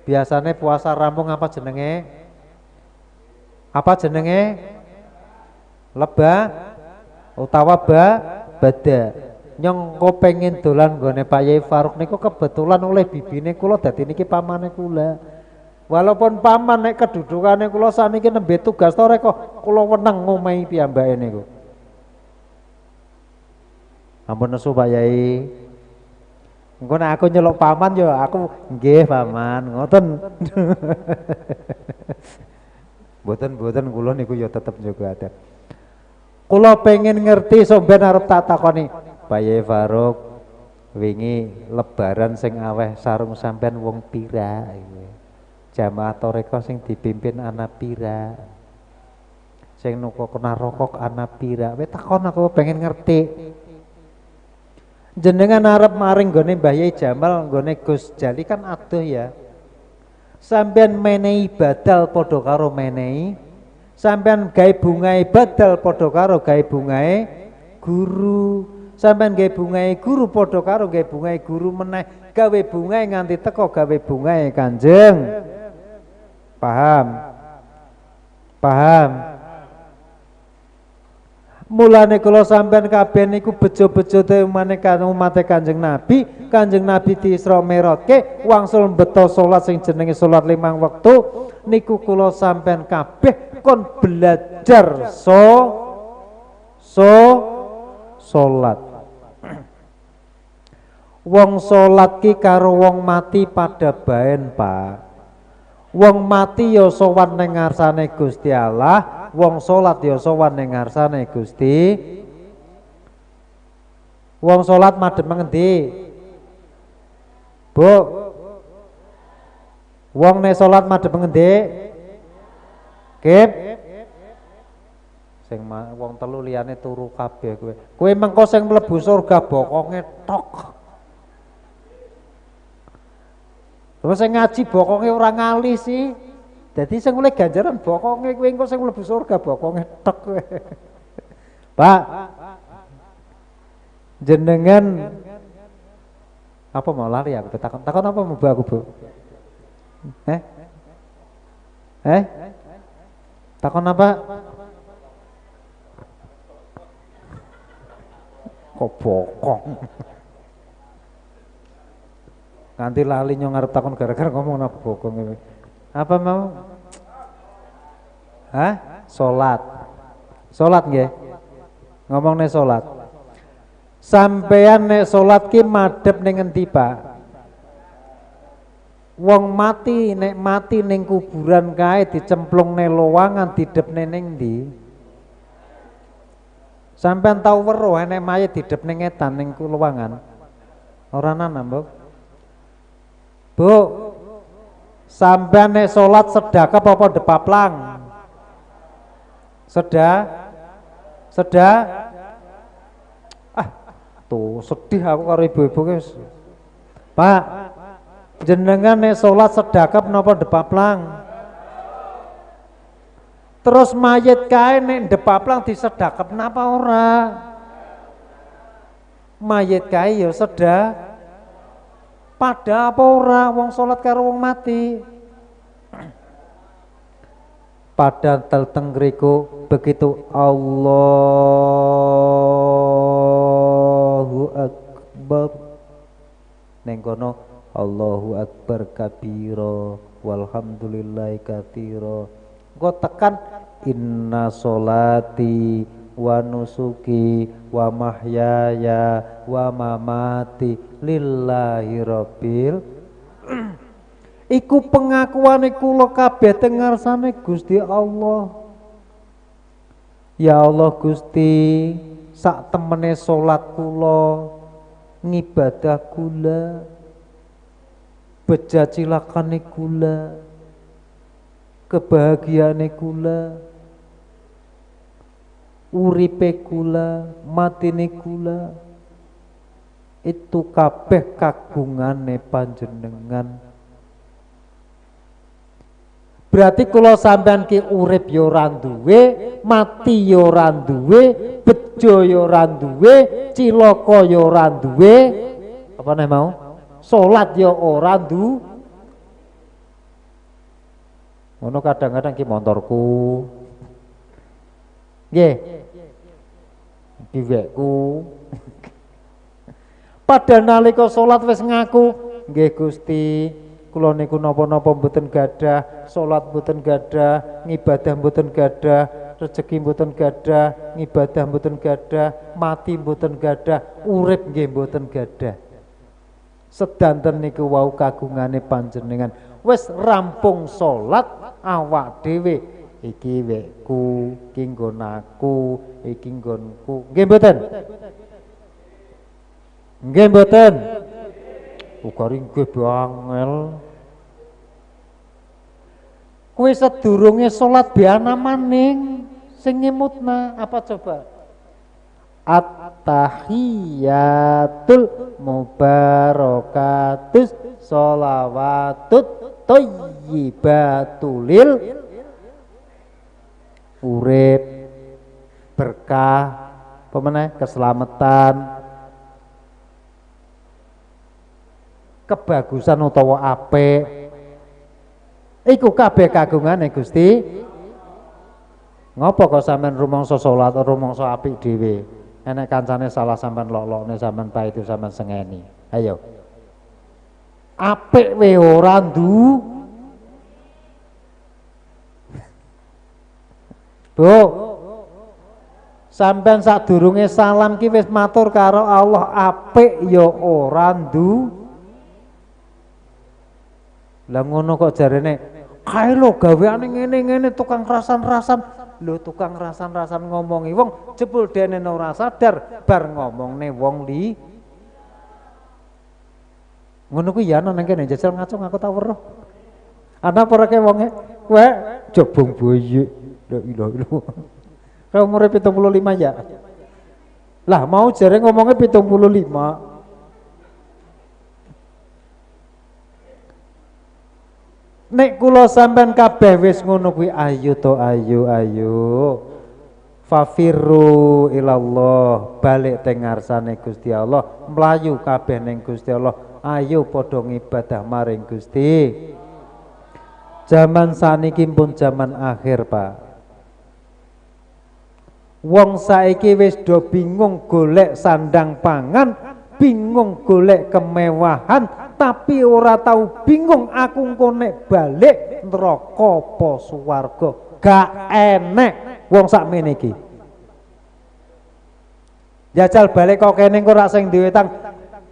Biasane puasa rampung apa jenenge? Apa jenenge? Leba utawa bada. Nyong kok pengen dolan nggone Pak Yai Faruk niku kebetulan oleh bibine kula, dadi niki pamane kula. Walaupun paman nek kedudukane kula saniki nembe tugas toreko, kula weneng ngomahi piyambake niku. Ampun nesu Pak Yai. Engko nek aku nyeluk paman ya aku nggih paman, ngoten. Mboten-mboten kula niku ya tetep njaga adab. Kula pengen ngerti sampeyan arep tak takoni, Pak Yai Faruk, wingi lebaran sing aweh sarung sampean wong pira iku? Jamaah toreko sing dipimpin ana pira? Sing nukokna rokok ana pira? Weh takon aku pengen ngerti. Jenengan arep maring nggone Mbah Yai Jamal, nggone Gus Jali kan adoh ya. Sampean menehi badal padha karo menehi, sampean gawe bungae badal padha karo gawe bungae guru, sampean gawe bungae guru padha karo gawe bungae guru meneh, gawe bungae nganti teko gawe bungae Kanjeng. Paham? Paham? Mulane kula sampean kabeh niku bejo-bejo umane umate Kanjeng Nabi, Kanjeng Nabi di Isra Mi'rajke wangsul mbeto salat sing jenenge salat 5 wektu niku kula sampean kabeh kon belajar salat. Wong salat ki karo wong mati pada baen, Pak. Wong mati ya sowan ning ngarsane Gusti Allah, wong salat ya sowan ning ngarsane Gusti. Wong salat madhep ngendi? Bu. Wong nek salat madhep ngendi? Kip. Sing wong telu liyane turu kabeh kowe. Kowe mengko sing mlebu surga bokonge tok. Terus sing ngaji bokonge ora ngali sih. Dadi sing oleh ganjaran bokonge kowe engko sing mlebu surga bokonge tok kowe. Pak. Jenengan apa mau lari aku takon takon apa mau aku, Bu? Eh? Eh? Takon apa? Kok bokong. Nganti lali nyong ngarep takon gara-gara ngomong napa bokong ini. Apa mau? Hah? Salat. Salat nggih. Ngomongne salat. Sampean nek salat ki madhep ning endi, Pak? Wong mati nek mati ning kuburan kae dicemplungne lowangan didhepne ning ndi? Sampean tau weruh enek mayit didhepne ngetan ning lowangan? Ora ana, Mbok. Bu, sampean nek salat sedekah apa depaplang? Sedah? Sedah? Ah, tuh sedih aku karo ibu-ibu wis. Pak, jenengan nek salat sedekah napa depaplang? Terus mayit kae nek depaplang disedekap napa ora? Mayit kae ya sedah. Pada apa ora wong salat karo wong mati? Pada telteng ngriku begitu Allahu Akbar. Neng kono Allahu Akbar kabira walhamdulillahi katsira. Engko tekan inna sholati wa nusuki wa mahyaya wa mamati lillahi rabbil. Iku pengakuane kula kabeh teng ngarsane Gusti Allah. Ya Allah Gusti, sak temene salat kula, ngibadah kula, beja cilakane kula, kebahagiaane kula, uripe kula, matine kula, itu kabeh kagungane panjenengan. Berarti kula sampean ki urip ya ora duwe, mati ya ora duwe, bejo ya ora duwe, cilaka ya ora duwe, apa nih mau? Salat ya ora duwe. Ngono kadang-kadang ki montorku. Nggih. Diwekku. Pada nalika salat wis ngaku, nggih Gusti, Kula niku napa-napa mboten gadah, salat mboten gadah, ngibadah mboten gadah, rezeki mboten gadah, ngibadah mboten gadah, mati mboten gadah, urip nggih mboten gadah. Sedanten niku wau kagungane panjenengan. Wis rampung salat awak dhewe iki wekku, iki nggon aku, iki nggonku. Nggih mboten? Nggih mboten? Uga nggih bangel. Kowe sedurunge salat biana maning sing ngemutna apa coba? At-tahiyatul mubarakatus sholawatut thayyibatulil urip berkah apa meneh keselamatan kebagusan utawa apik iku kabeh kagungane Gusti. Ngopo kok sampean rumangsa salat rumangsa apik dhewe, enek kancane salah sampean lok-lokne sampean paitu sampean sengeni. Ayo apik we ora ndu. Bu, sampean sadurunge salam ki wis matur karo Allah apik ya ora ndu. Lah ngono kok jarene kae lho gaweane ngene-ngene tukang rasan-rasan. Lho tukang rasan-rasan ngomongi wong jebul dene ora sadar bar ngomongne wong li. Ngono kuwi ya ana nang kene jajal ngacung aku ta weruh. Ana apa ora ke wonge? Kowe jobong boyek. La ilaha illallah. Kae umure 75 ya. Lah mau jare ngomongnya 75. Nek kula sampean kabeh wis ngono kuwi ayo to ayo ayo. Fafirru ilallah, balik teng ngarsane Gusti Allah, mlayu kabeh ning Gusti Allah. Ayo padha ngibadah maring Gusti. Zaman saniki pun zaman akhir, Pak. Wong saiki wis do bingung golek sandang pangan, bingung golek kemewahan, tapi ora tau bingung aku engko nek balik neraka apa swarga. Gak enek wong sakmene iki. Jajal balik kok kene engko rak sing duwe utang.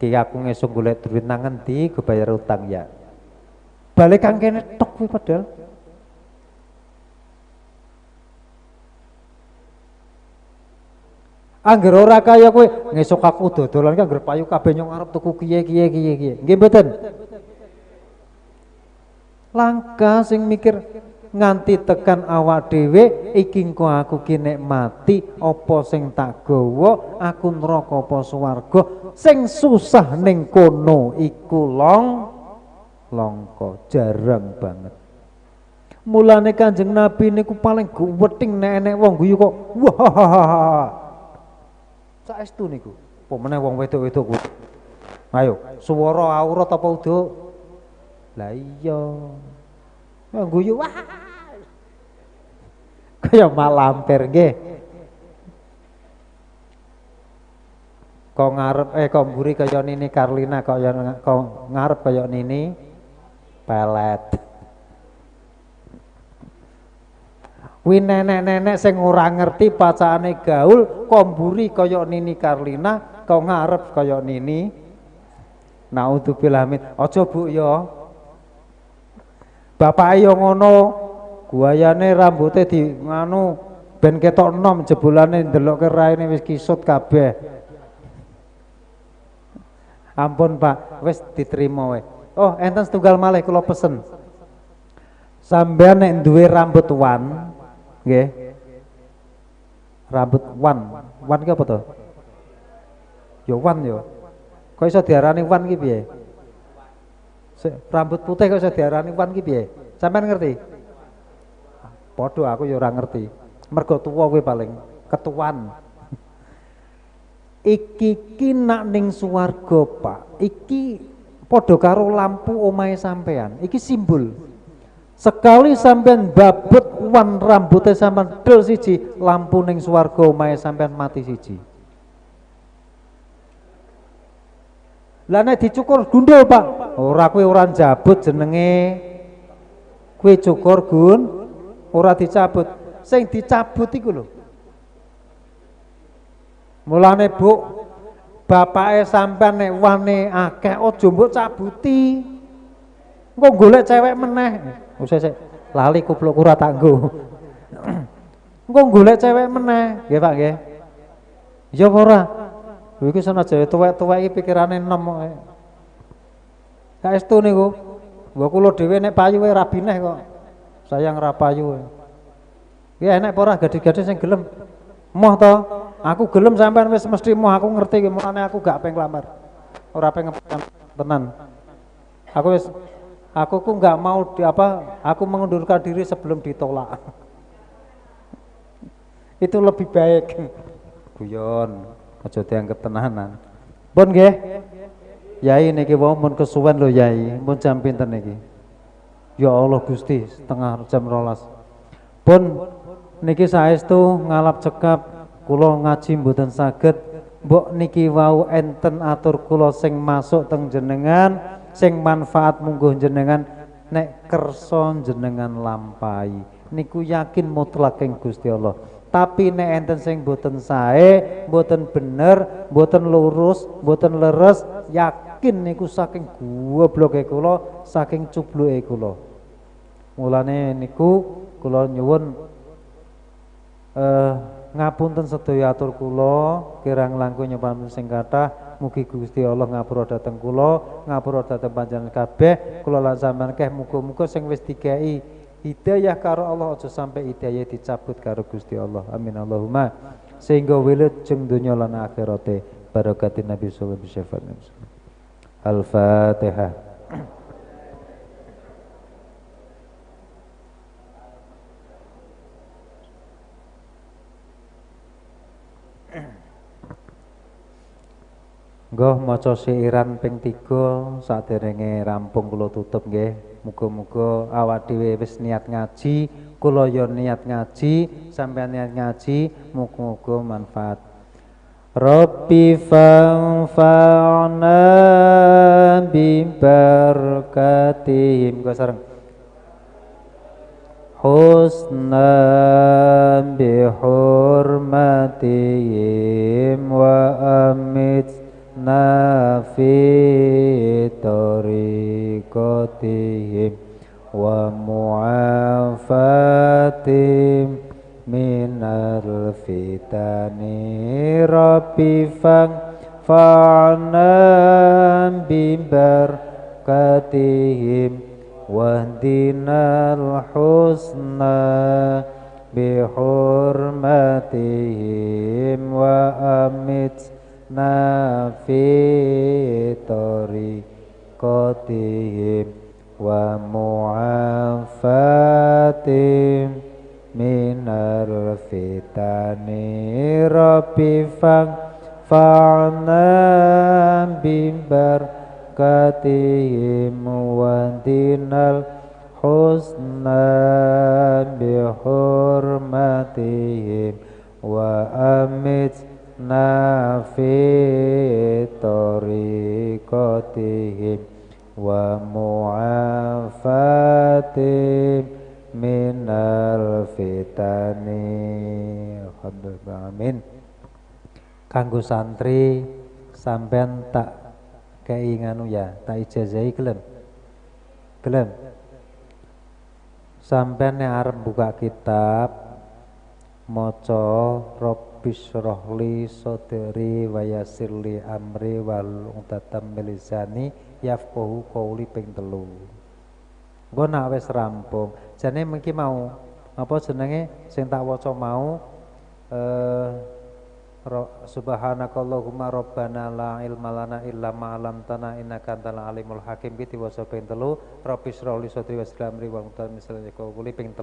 Ki aku ngesuk golek duit nang ngendi go bayar utang ya. Balik kang kene tok kuwi padahal. Angger ora kaya kowe ngesuk aku dodolan ki angger payu kabeh nyong arep tuku kiye kiye kiye kiye. Nggih mboten? Langka sing mikir nganti tekan awak dhewe iki engko aku ki nek mati apa sing tak gawa, aku neraka apa swarga, sing susah ning kono iku longko jarang banget. Mulane Kanjeng Nabi niku paling guwething nek enek wong guyu kok wah. Saestu niku, apa meneh wong wedok-wedok kuwi. Ayo, swara aurat apa uduk? Lah iya. Guyu wah. Kaya malampir nggih. Kok ngarep kok mburi kaya Nini Karlina, kaya kok ngarep kaya Nini pelet. Kuwi nenek-nenek sing ora ngerti pacane gaul, kok mburi kaya Nini Karlina, kok ngarep kaya Nini. Naudzubillah min. Aja Bu ya. Bapake yo ngono, guayane rambute di nganu ben ketok enom jebulane ndelokke raine wis kisut kabeh. Ampun Pak, wis diterima wae. Oh, enten setunggal malih kula pesen. Sampeyan nek duwe rambut wan, nggih. Rambut wan. Wan ki apa to? Ya wan ya. Kok iso diarani wan ki piye? Rambut putih kok iso diarani wan ki piye? Sampeyan ngerti? Padha aku ya ora ngerti. Mergo tuwa kowe paling ketuan. Iki ki nak ning swarga, Pak. Iki padha karo lampu omahe sampean. Iki simbol. Sekali sampean babut wan rambutnya sampean del siji, lampu ning swarga omahe sampean mati siji. Lah nek dicukur gundul, Pak, Ora kuwi ora njabut jenenge. Kuwi cukur gun ora dicabut. Sing dicabut iku lho. Mulane Bu, bapake sampean nek wane akeh aja mbok cabuti. Engko golek cewek meneh. Oh sik lali kuplukku ora tak nggo. Engko golek cewek meneh, nggih Pak nggih. Ya apa ora? Lho iki senajan tuwek-tuwek iki pikirane enom kok. Saestu niku. Mbok kula dhewe nek payu wae rabi neh kok. Sayang ra payu. Ki enek apa ora gadis-gadis sing gelem? Moh to. Aku gelem sampean wis mesti moh, aku ngerti iki mulane aku gak pengen nglamar. Ora pengen tenan. Aku wis aku ku gak mau di apa, aku mengundurkan diri sebelum ditolak. Itu lebih baik. Guyon, aja dianggap tenanan. Pun nggih. Yai niki wau mun kesuwen lho Yai, mun jam pinten niki? Ya Allah Gusti, 11:30. Pun niki saestu ngalap cekap kula ngaji mboten saged. Mbok niki wau enten atur kula sing masuk teng jenengan, sing manfaat mungguh jenengan nek kersa jenengan lampahi. Niku yakin mutlak ing Gusti Allah. Tapi nek enten sing mboten sae, mboten bener, mboten lurus, mboten leres, yakin niku saking gobloke kula, saking cubluke kula. Mulane niku kula nyuwun ngapunten sedaya atur kula, kirang langkung nyuwun sing kathah, mugi Gusti Allah ngapura dhateng kula, ngapura dhateng panjenengan kabeh, kula lan sampeyan keh muga-muga sing wis digawe hidayah karo Allah aja sampai hidayah dicabut karo Gusti Allah. Amin Allahumma. Sehingga wilujeng donya lan akhirate barakatin Nabi sallallahu alaihi wasallam. Al-Fatihah. Nggih maca syairan ping 3 saderenge rampung kula tutup nggih. Muga-muga awak dhewe wis niat ngaji, kula ya niat ngaji, sampeyan niat ngaji, muga-muga manfaat. Rabbi fanfa'na bi barakatihim. Go sareng. Husna bi hurmatihim wa amit fi tariqatihim wa mu'afatihim minal fitani. Rabbi fanfa'na bi barakatihim wahdinal husna bi hurmatihim wa amit fi tariqatihim wa mu'afatihim minal fitani. Rabbi fanfa'na bi barakatihim wahdinal husna bi hurmatihim wa amit fi tariqatihim wa mu'afatihim minal fitani. Alhamdulillah, amin. Kanggo santri sampean tak kei nganu ya, tak ijazahi gelem. Gelem. Sampean nek arep buka kitab maca Rabbishrahli sadri wa yassirli amri wal uqdatam min lisani yafqahu qouli ping 3. Engko nek wis rampung, jane mengki mau apa jenenge sing tak waca mau subhanakallahumma rabbana la ilma lana illa ma 'allamtana innaka antal alimul hakim ki diwaca ping 3, Rabbishrahli sadri wa yassirli amri wal uqdatam min lisani yafqahu qouli ping 3.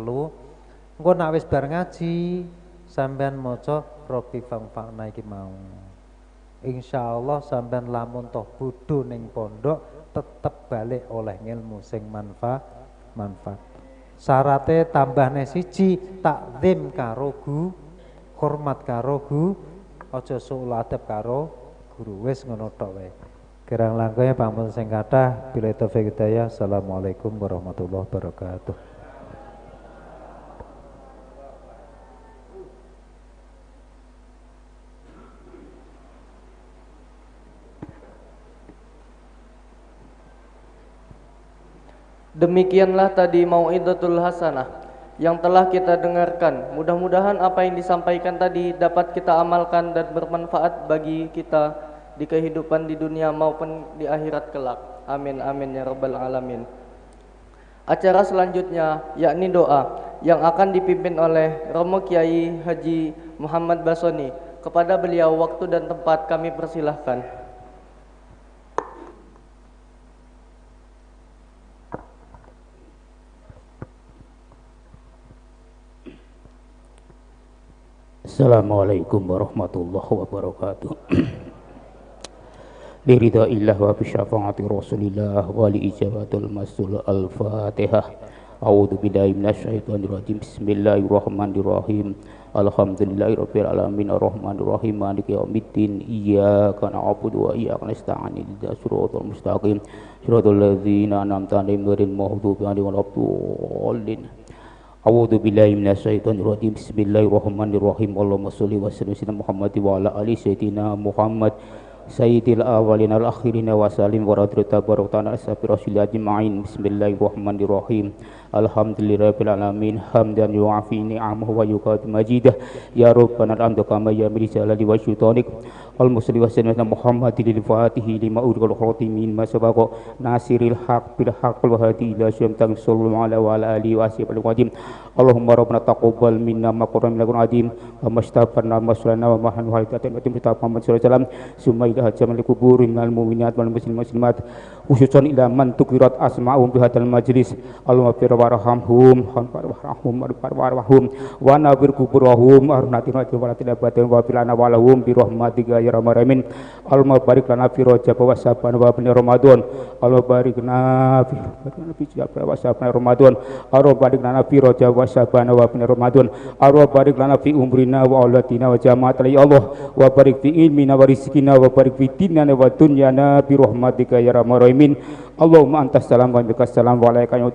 Engko nek wis bar ngaji sampean maca Rabbi fanfa'na iki mau. Insyaallah sampean lamun toh bodho ning pondok tetep balik oleh ngilmu sing manfaat. Syarate tambahne siji takzim karo guru, hormat karo guru, aja suul adab karo guru. Wis ngono tok wae. Kirang langkungnya pangapunten sing kathah, billahi taufik hidayah. Assalamualaikum warahmatullahi wabarakatuh. Demikianlah tadi mau'idatul hasanah yang telah kita dengarkan. Mudah-mudahan apa yang disampaikan tadi dapat kita amalkan dan bermanfaat bagi kita di kehidupan di dunia maupun di akhirat kelak. Amin amin ya rabbal alamin. Acara selanjutnya yakni doa yang akan dipimpin oleh Romo Kiai Haji Muhammad Basoni. Kepada beliau waktu dan tempat kami persilahkan. Assalamualaikum warahmatullahi wabarakatuh. Liridha illah wa bisyafaati rasulillah wa li ijabatul masul al-fatihah. A'udzu billahi minasyaitonir rajim. Bismillahirrahmanirrahim. Alhamdulillahirabbil alamin arrahmanirrahim maliki yaumiddin. Iyyaka na'budu wa iyyaka nasta'in. Ihdinas siratal mustaqim. Siratal ladzina an'amta 'alaihim ghairil maghdubi 'alaihim waladdallin. A'udzu billahi minasyaitonir rajim. Bismillahirrahmanirrahim. Allahumma sholli wa sallim ala Muhammad wa ala ali sayyidina Muhammad sayyidil awwalin al akhirin wa salim wa radhiyallahu tabaraka ta'ala ashabi rasulillah ajma'in. Bismillahirrahmanirrahim. Alhamdulillahirabbil alamin hamdan yu'afi ni'amahu wa yukafi majidah. Ya rabbana alhamdu kama ya min jalali wa syutanik. Al musli wa sallim ala Muhammadin lil fatihi lima urikal khatimin ma sabaqa nasiril haq bil haqq wal hadi ila syamtan sallallahu alaihi wa ala alihi wa ashabihi qadim. Allahumma rabbana taqabbal minna ma qurrana min adim wa mastaghfarna wa salana wa mahanu halidatan wa timta Muhammad sallallahu alaihi wasallam summa ila jamal kubur minal mu'minat wal muslimin muslimat khususan ila man tukirat asma'uhum bi hadzal majlis. Allahumma fir warhamhum warhamhum warhamhum wa nawwir kuburahum arnatina wa la batin wa fil ana walahum bi rahmatika ya arhamar rahimin. Allahumma barik lana fi rajab wa syaban wa bin ramadan. Allahumma barik lana fi rajab wa syaban ramadan. Allahumma barik lana fi rajab wa syaban wa bin ramadan. Allahumma barik lana fi umrina wa aulatina wa jama'atina ya Allah wa barik fi ilmina wa rizqina wa barik fi dinana wa dunyana bi rahmatika ya arhamar rahimin. Allahumma antas salam wa minkas salam wa alaika ya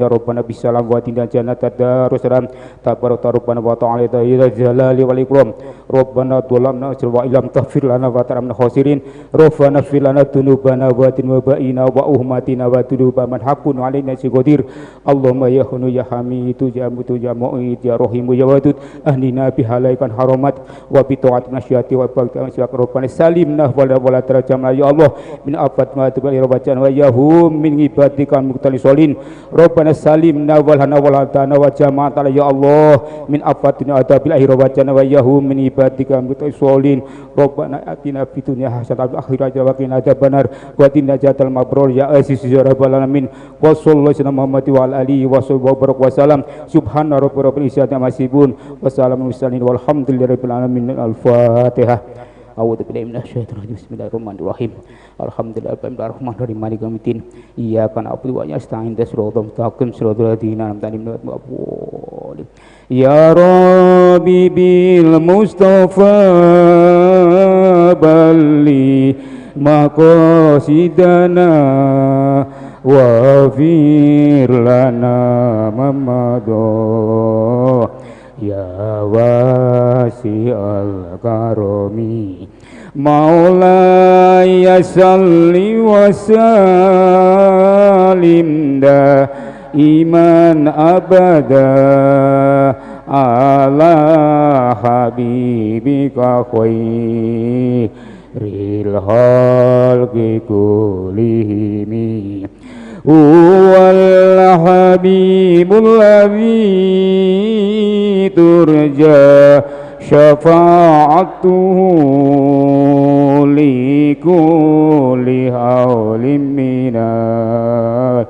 rabbana bisalam wa dinna jannata darussalam tabaraka rabbana wa ta'ala ya jalali wal ikram. Rabbana dhalamna wa illam taghfir lana wa tarhamna khasirin. Rabbana ighfir lana dzunubana wa tinwabaina wa uhmatina wa dzunuba man haqqun alaina sigodir. Allahumma ya hunu ya hamidu ya mutu ya mu'id ya rahimu ya wadud ahlina bihalaikan haramat wa bi ta'at nasyati wa baqti rabbana salimna wa la tarjamna ya Allah min afat ma tubali rabbana wa ya hum min ibadika muqtalisolin. Rabbana salimna wal hana wal hadana wa jama'ata ya Allah min afatina adabil akhir wa jana wa yahum min ibadika muqtalisolin. Rabbana atina fid dunya hasanatan wa fil akhirati wa qina adzabannar wa qina azatal mabrur ya aziz ya rabbal alamin. Wa sallallahu alaihi Muhammad wa ala alihi wa sahbihi wa salam. Subhana rabbika rabbil izzati amma yasifun wa salamun mursalin walhamdulillahi rabbil alamin. Al-Fatihah. A'udzu billahi minasyaitonir rajim. Bismillahirrahmanirrahim. Alhamdulillahirabbil alamin maliki yaumiddin. Iyyaka na'budu wa iyyaka nasta'in. Ihdinas siratal mustaqim siratal ladzina an'amta 'alaihim ghairil maghdubi. Ya Rabbi bil Mustafa balli maqasidana wa fir lana mamado ya wasi'al karami. Maulaya salli wa sallim daiman abada ala habibika khairil khalqi kullihim. Huwal habibul ladzi turja syafa'atuhu likulli haulin minal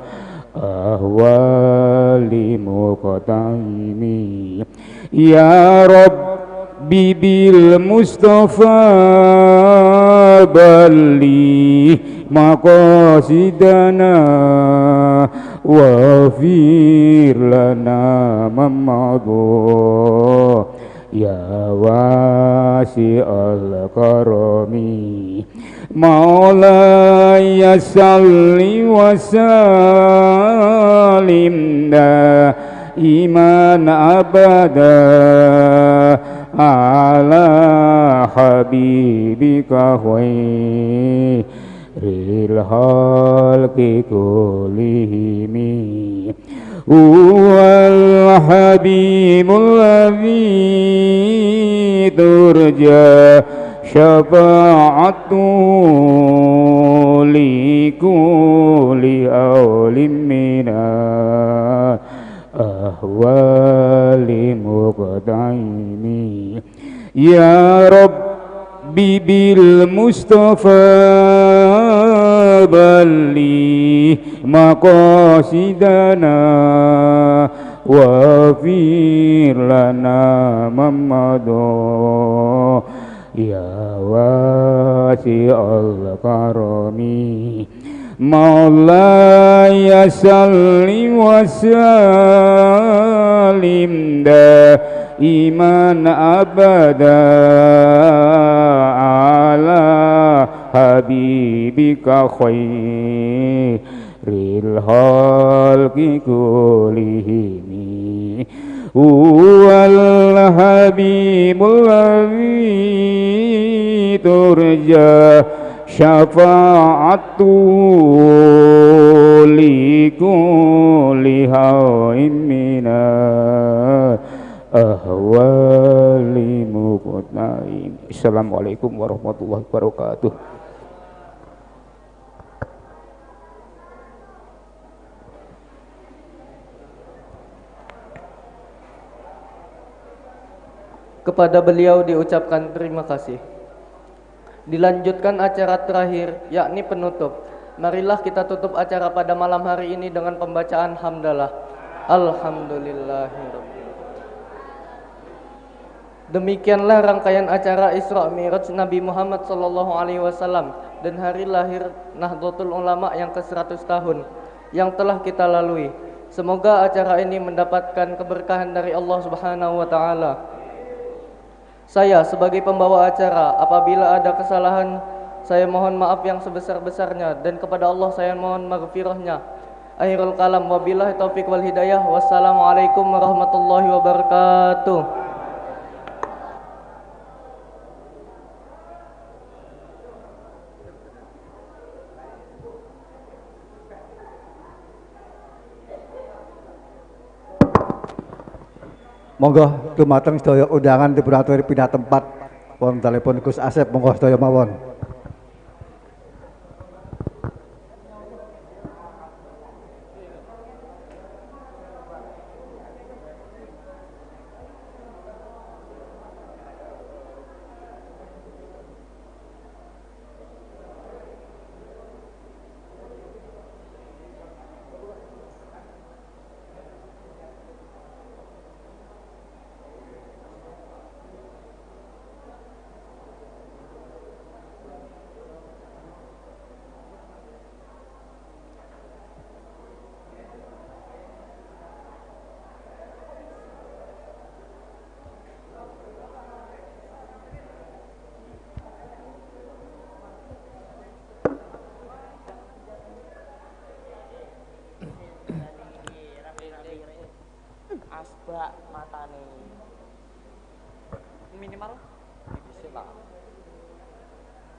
ahwali muqtaimi. Ya Rabbi bil Mustafa balli maqasidana wa fir lana mamadu ya wasi'al karami. مولاي صل وسلم دائما أبدا على حبيبك خير الخلق كلهم هو الحبيب الذي ترجى شفاعته لكل أول من أهوال مقدم يا ربي بالمصطفى بلغ مقاصدنا واغفر لنا ما مضى يا واسع الكرم مولاي صل وسلم دائما أبدا على حبيبك خير الخلق كلهم هو الحبيب الذي ترجى شفاعته لكل هوى من أهوال مقتحم. Assalamualaikum warahmatullahi wabarakatuh. Kepada beliau diucapkan terima kasih. Dilanjutkan acara terakhir, yakni penutup. Marilah kita tutup acara pada malam hari ini dengan pembacaan hamdalah. Alhamdulillahirabbil. Demikianlah rangkaian acara Isra Mi'raj Nabi Muhammad sallallahu alaihi wasallam dan hari lahir Nahdlatul Ulama yang ke-100 tahun yang telah kita lalui. Semoga acara ini mendapatkan keberkahan dari Allah Subhanahu wa taala. Saya sebagai pembawa acara, apabila ada kesalahan, saya mohon maaf yang sebesar-besarnya dan kepada Allah saya mohon maghfirahnya. Akhirul kalam, wabillahi taufik wal hidayah. Wassalamualaikum warahmatullahi wabarakatuh. Monggo dumateng sedaya undangan dipun aturi pindah tempat wonten telepon Gus Asep, monggo sedaya mawon. Asbak matane minimal.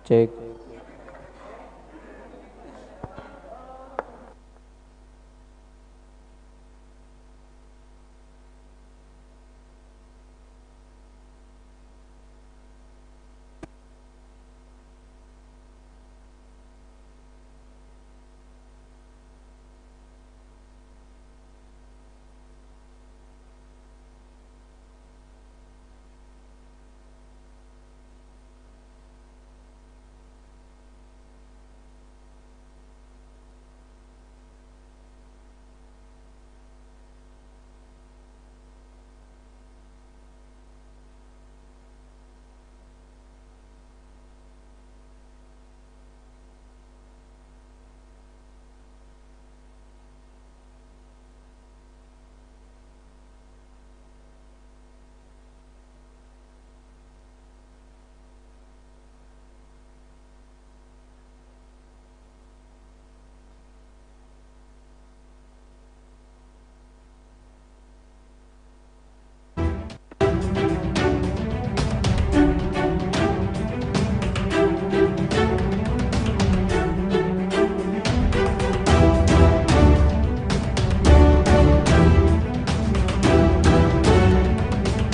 Cek.